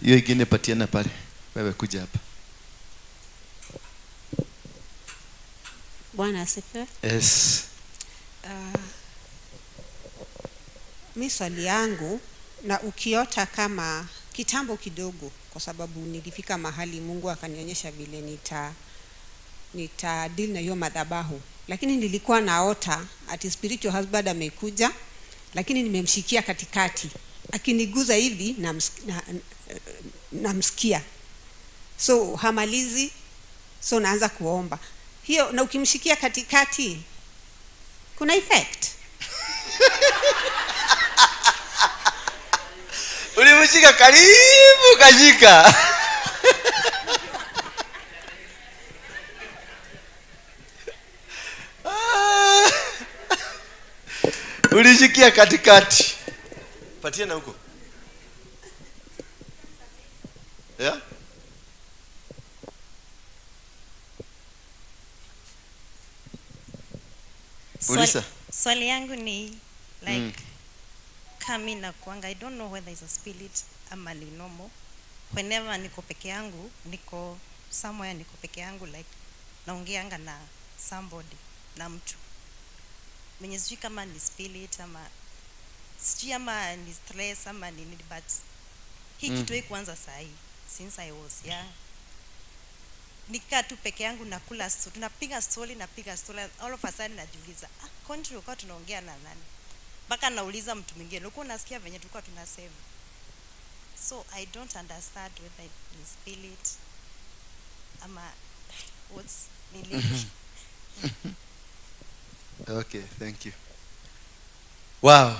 Hiyo ingine patiana pale. Wewe kuja hapa. Bwana asifiwe. Yes. Mi swali yangu, na ukiota kama kitambo kidogo, kwa sababu nilifika mahali Mungu akanionyesha vile nita deal na hiyo madhabahu, lakini nilikuwa naota ati spiritual husband amekuja, lakini nimemshikia katikati, akiniguza hivi namsikia, so hamalizi, so naanza kuomba hiyo. Na ukimshikia katikati kuna effect. Ulimshika karibu kashika. Ulishikia katikati. Patia na huko. Yeah? Ulisa. Swali yangu ni like kami na kuanga, I don't know whether it's a spirit ama ni normal. Whenever niko peke yangu, niko somewhere niko peke yangu, like naongeanga na somebody, na mtu mwenye sijui kama ni spirit ama sijui ama ni stress ama ni nini, but hii kitu hii kuanza sahi since I was young. Nikaa tu peke yangu nakula, tunapiga story, napiga story, all of a sudden najiuliza, kwani tulikuwa tunaongea na nani? Mpaka nauliza mtu mwingine, ulikuwa unasikia venye tulikuwa tunasema? So I don't understand whether ni spirit ama what's nini. Okay, thank you. Wow.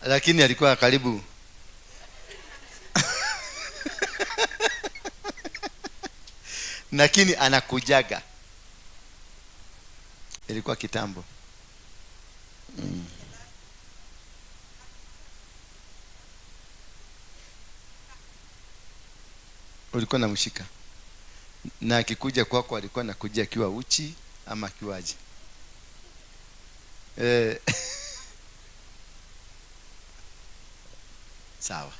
Lakini alikuwa karibu. Lakini anakujaga. Ilikuwa kitambo. Ulikuwa unamshika. Na akikuja kwako alikuwa anakuja akiwa uchi ama akiwaje? Sawa.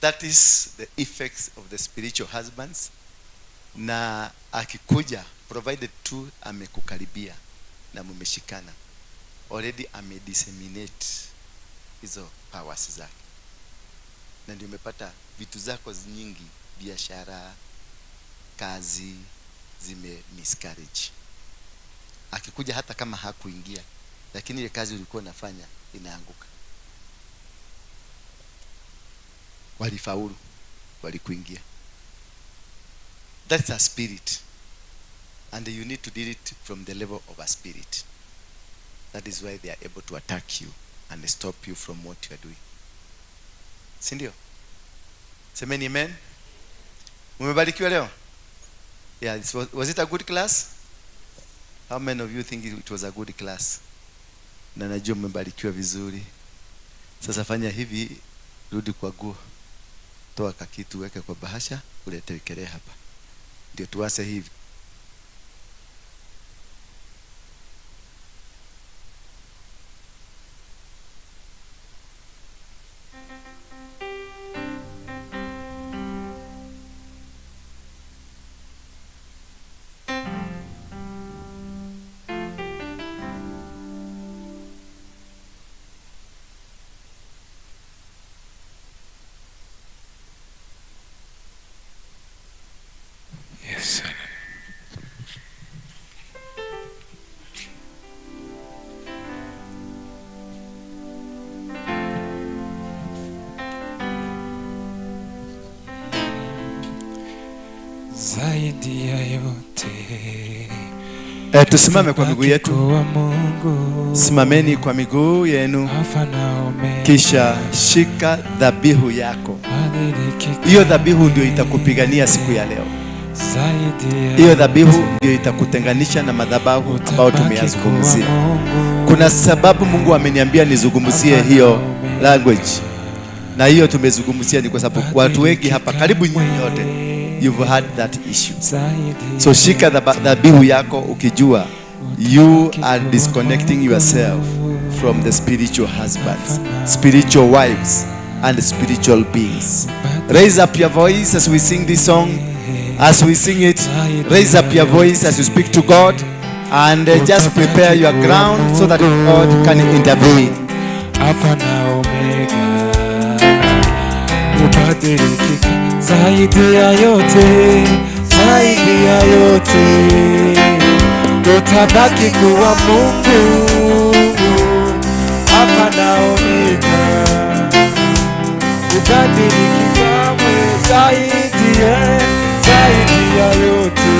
That is the effects of the spiritual husbands. Na akikuja, provided tu amekukaribia na mumeshikana, already amedisseminate hizo powers zake. Na ndio umepata vitu zako nyingi, biashara, kazi, zime miscarriage. Akikuja hata kama hakuingia, lakini ile kazi ulikuwa unafanya inaanguka. Walifaulu, walikuingia. That's a spirit. And you need to deal it from the level of a spirit. That is why they are able to attack you and stop you from what you are doing. Si ndio? Semeni amen. Umebarikiwa leo? Yeah, was it a good class? How many of you think it was a good class? Na najua mmebarikiwa vizuri. Sasa fanya hivi, rudi kwa guo. Toa kakitu weke kwa bahasha, ulete wekelee hapa. Ndio tuanze hivi. Yes. Zaidi ya yote. Tusimame kwa miguu yetu. Simameni kwa miguu yenu. Kisha shika dhabihu yako. Hiyo dhabihu ndio itakupigania siku ya leo. Hiyo dhabihu ndio itakutenganisha na madhabahu ambayo tumeyazungumzia. Kuna sababu Mungu ameniambia nizungumzie hiyo language. Na hiyo tumezungumzia ni kwa sababu watu wengi hapa, karibu nyinyi yote, you've had that issue. So shika dhabihu yako ukijua you are disconnecting yourself from the spiritual husbands, spiritual wives, and spiritual beings. Raise up your voice as we sing this song. As we sing it, raise up your voice as you speak to God, and just prepare your ground so that God can intervene. Alpha na Omega, ubadiliki zaidi ya yote, zaidi ya yote, utabaki kuwa Mungu. Alpha na Omega, ubadiliki kamwe, zaidi ya, zaidi ya yote,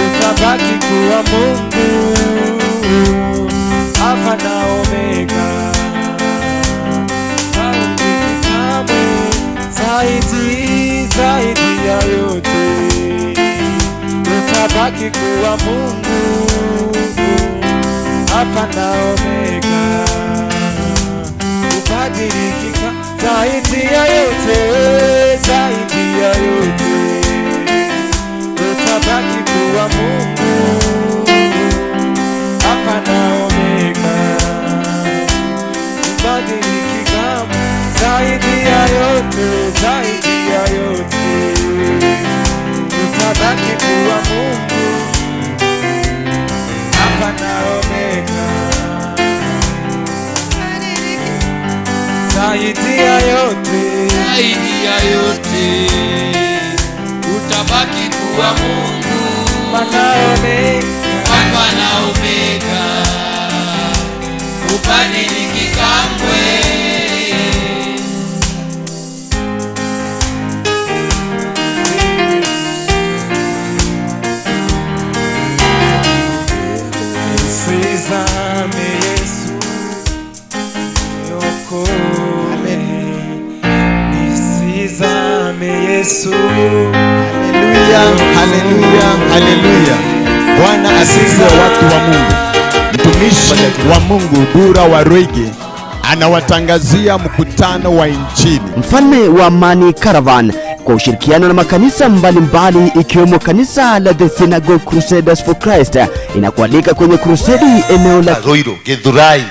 utabaki Utabaki kuwa Mungu, Alfa na Omega. Haubadiliki kamwe, zaidi, zaidi ya yote. Utabaki kuwa Mungu, Alfa na Omega. Hubadiliki zaidi ya yote, zaidi ya yote. Utabaki kuwa Mungu, Alfa na Omega. Hubadiliki kamwe, zaidi ya yote, zaidi ya yote. Utabaki kuwa Mungu, Alfa na Omega. Zaidi ya yote, zaidi ya yote. Utabaki kuwa Mungu, Alfa na Omega, Alfa na Omega. Hubadiliki kamwe. Nisizame Yesu niokoe, nisizame Yesu. Haleluya, haleluya, haleluya. Bwana asifiwe watu wa Mungu. Mtumishi wa Mungu Dura wa Rwege anawatangazia mkutano wa Injili. Mfalme wa Amani Caravan kwa ushirikiano na makanisa mbalimbali ikiwemo kanisa la The Synagogue Crusaders for Christ inakualika kwenye crusade eneo la Ruiru, Githurai,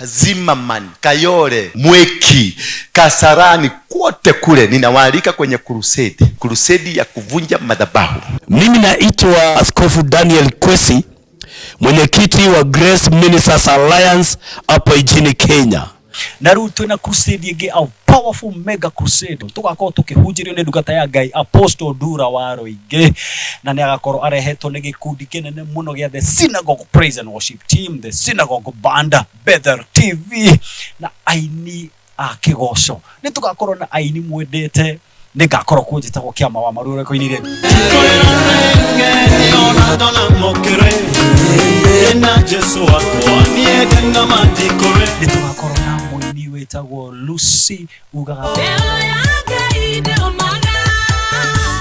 Zimmerman, Kayole, Mweki, Kasarani, kote kule ninawaalika kwenye crusade, crusade ya kuvunja madhabahu. Mimi naitwa Askofu Daniel Kwesi, mwenyekiti wa Grace Ministers Alliance hapa nchini Kenya. Na rĩu twĩna crusade ĩngĩ, a powerful mega crusade. Tũgakorwo tũkĩhunjĩrio nĩ ndungata ya Ngai Apostle Dura wa Rũingĩ, na nĩ agakorwo arehetwo nĩ gĩkundi kĩnene mũno gĩa The Synagogue Praise and Worship Team, The Synagogue Band, Bethel TV na aini a kĩgoco. Nĩ tũgakorwo na aini mwendete, nĩ ngakorwo kuo njĩtagwo Kĩama wa Maru ũrĩa kũinire. Nĩ tũgakorwo na mũini wĩtagwo Lucy ugaga.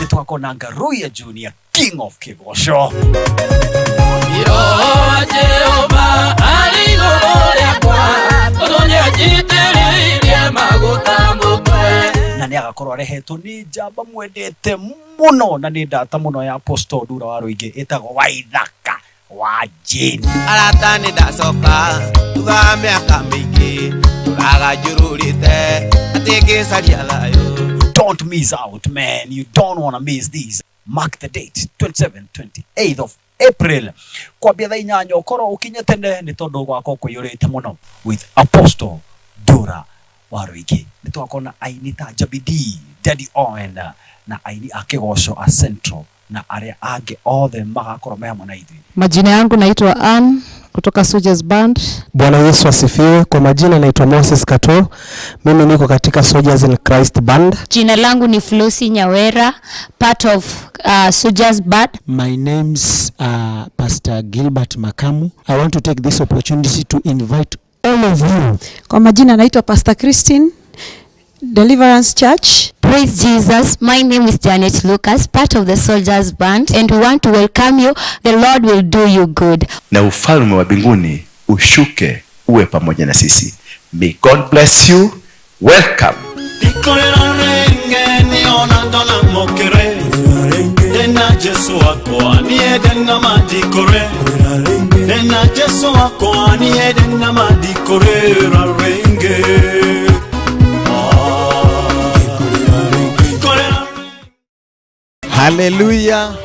Nĩ tũgakorwo na Ngaruiya Junior, King of Kĩgoco. Roho wa Jehova arĩ igũrũ rĩakwa, tondũ nĩanjitĩrĩirie maguta mũtwe. Na nĩ agakorwo arehetwo nĩ njamba mwendete mũno na nĩ ndata mũno ya Apostle Dura wa Rũingĩ ĩtagwo Waithaka wa Jane. Arata nĩ ndacoka thutha wa mĩaka mĩingĩ, tũraga njũrũrĩte atĩ ngĩcaria thayũ. Don't miss out, man. You don't wanna miss this. Mark the date, 27, 28th of April. Kwambia thaa 8 ũkorwo ũkinye tene nĩ tondũ gwakorwo kũiyũrĩte mũno with Apostle Dura wa Rũingĩ. Nĩ tũgakorwo na aini ta Jabidi, Daddy Owen na aini a kĩgoco a Central na arĩa angĩ othe magakorwo me hamwe na ithuĩ. Majina yangu naitwa Ann kutoka Soldiers Band. Bwana Yesu asifiwe. Kwa majina naitwa Moses Kato. Mimi niko katika Soldiers in Christ Band. Jina langu ni Flosi Nyawera, part of Soldiers Band. My name's Pastor Gilbert Makamu. I want to take this opportunity to invite all of you. Kwa majina naitwa Pastor Christine, Deliverance Church. Praise Jesus. My name is Janet Lucas, part of the Soldiers Band, and we want to welcome you. The Lord will do you good. Na ufalme wa mbinguni ushuke uwe pamoja na sisi. May God bless you. Welcome. Hallelujah.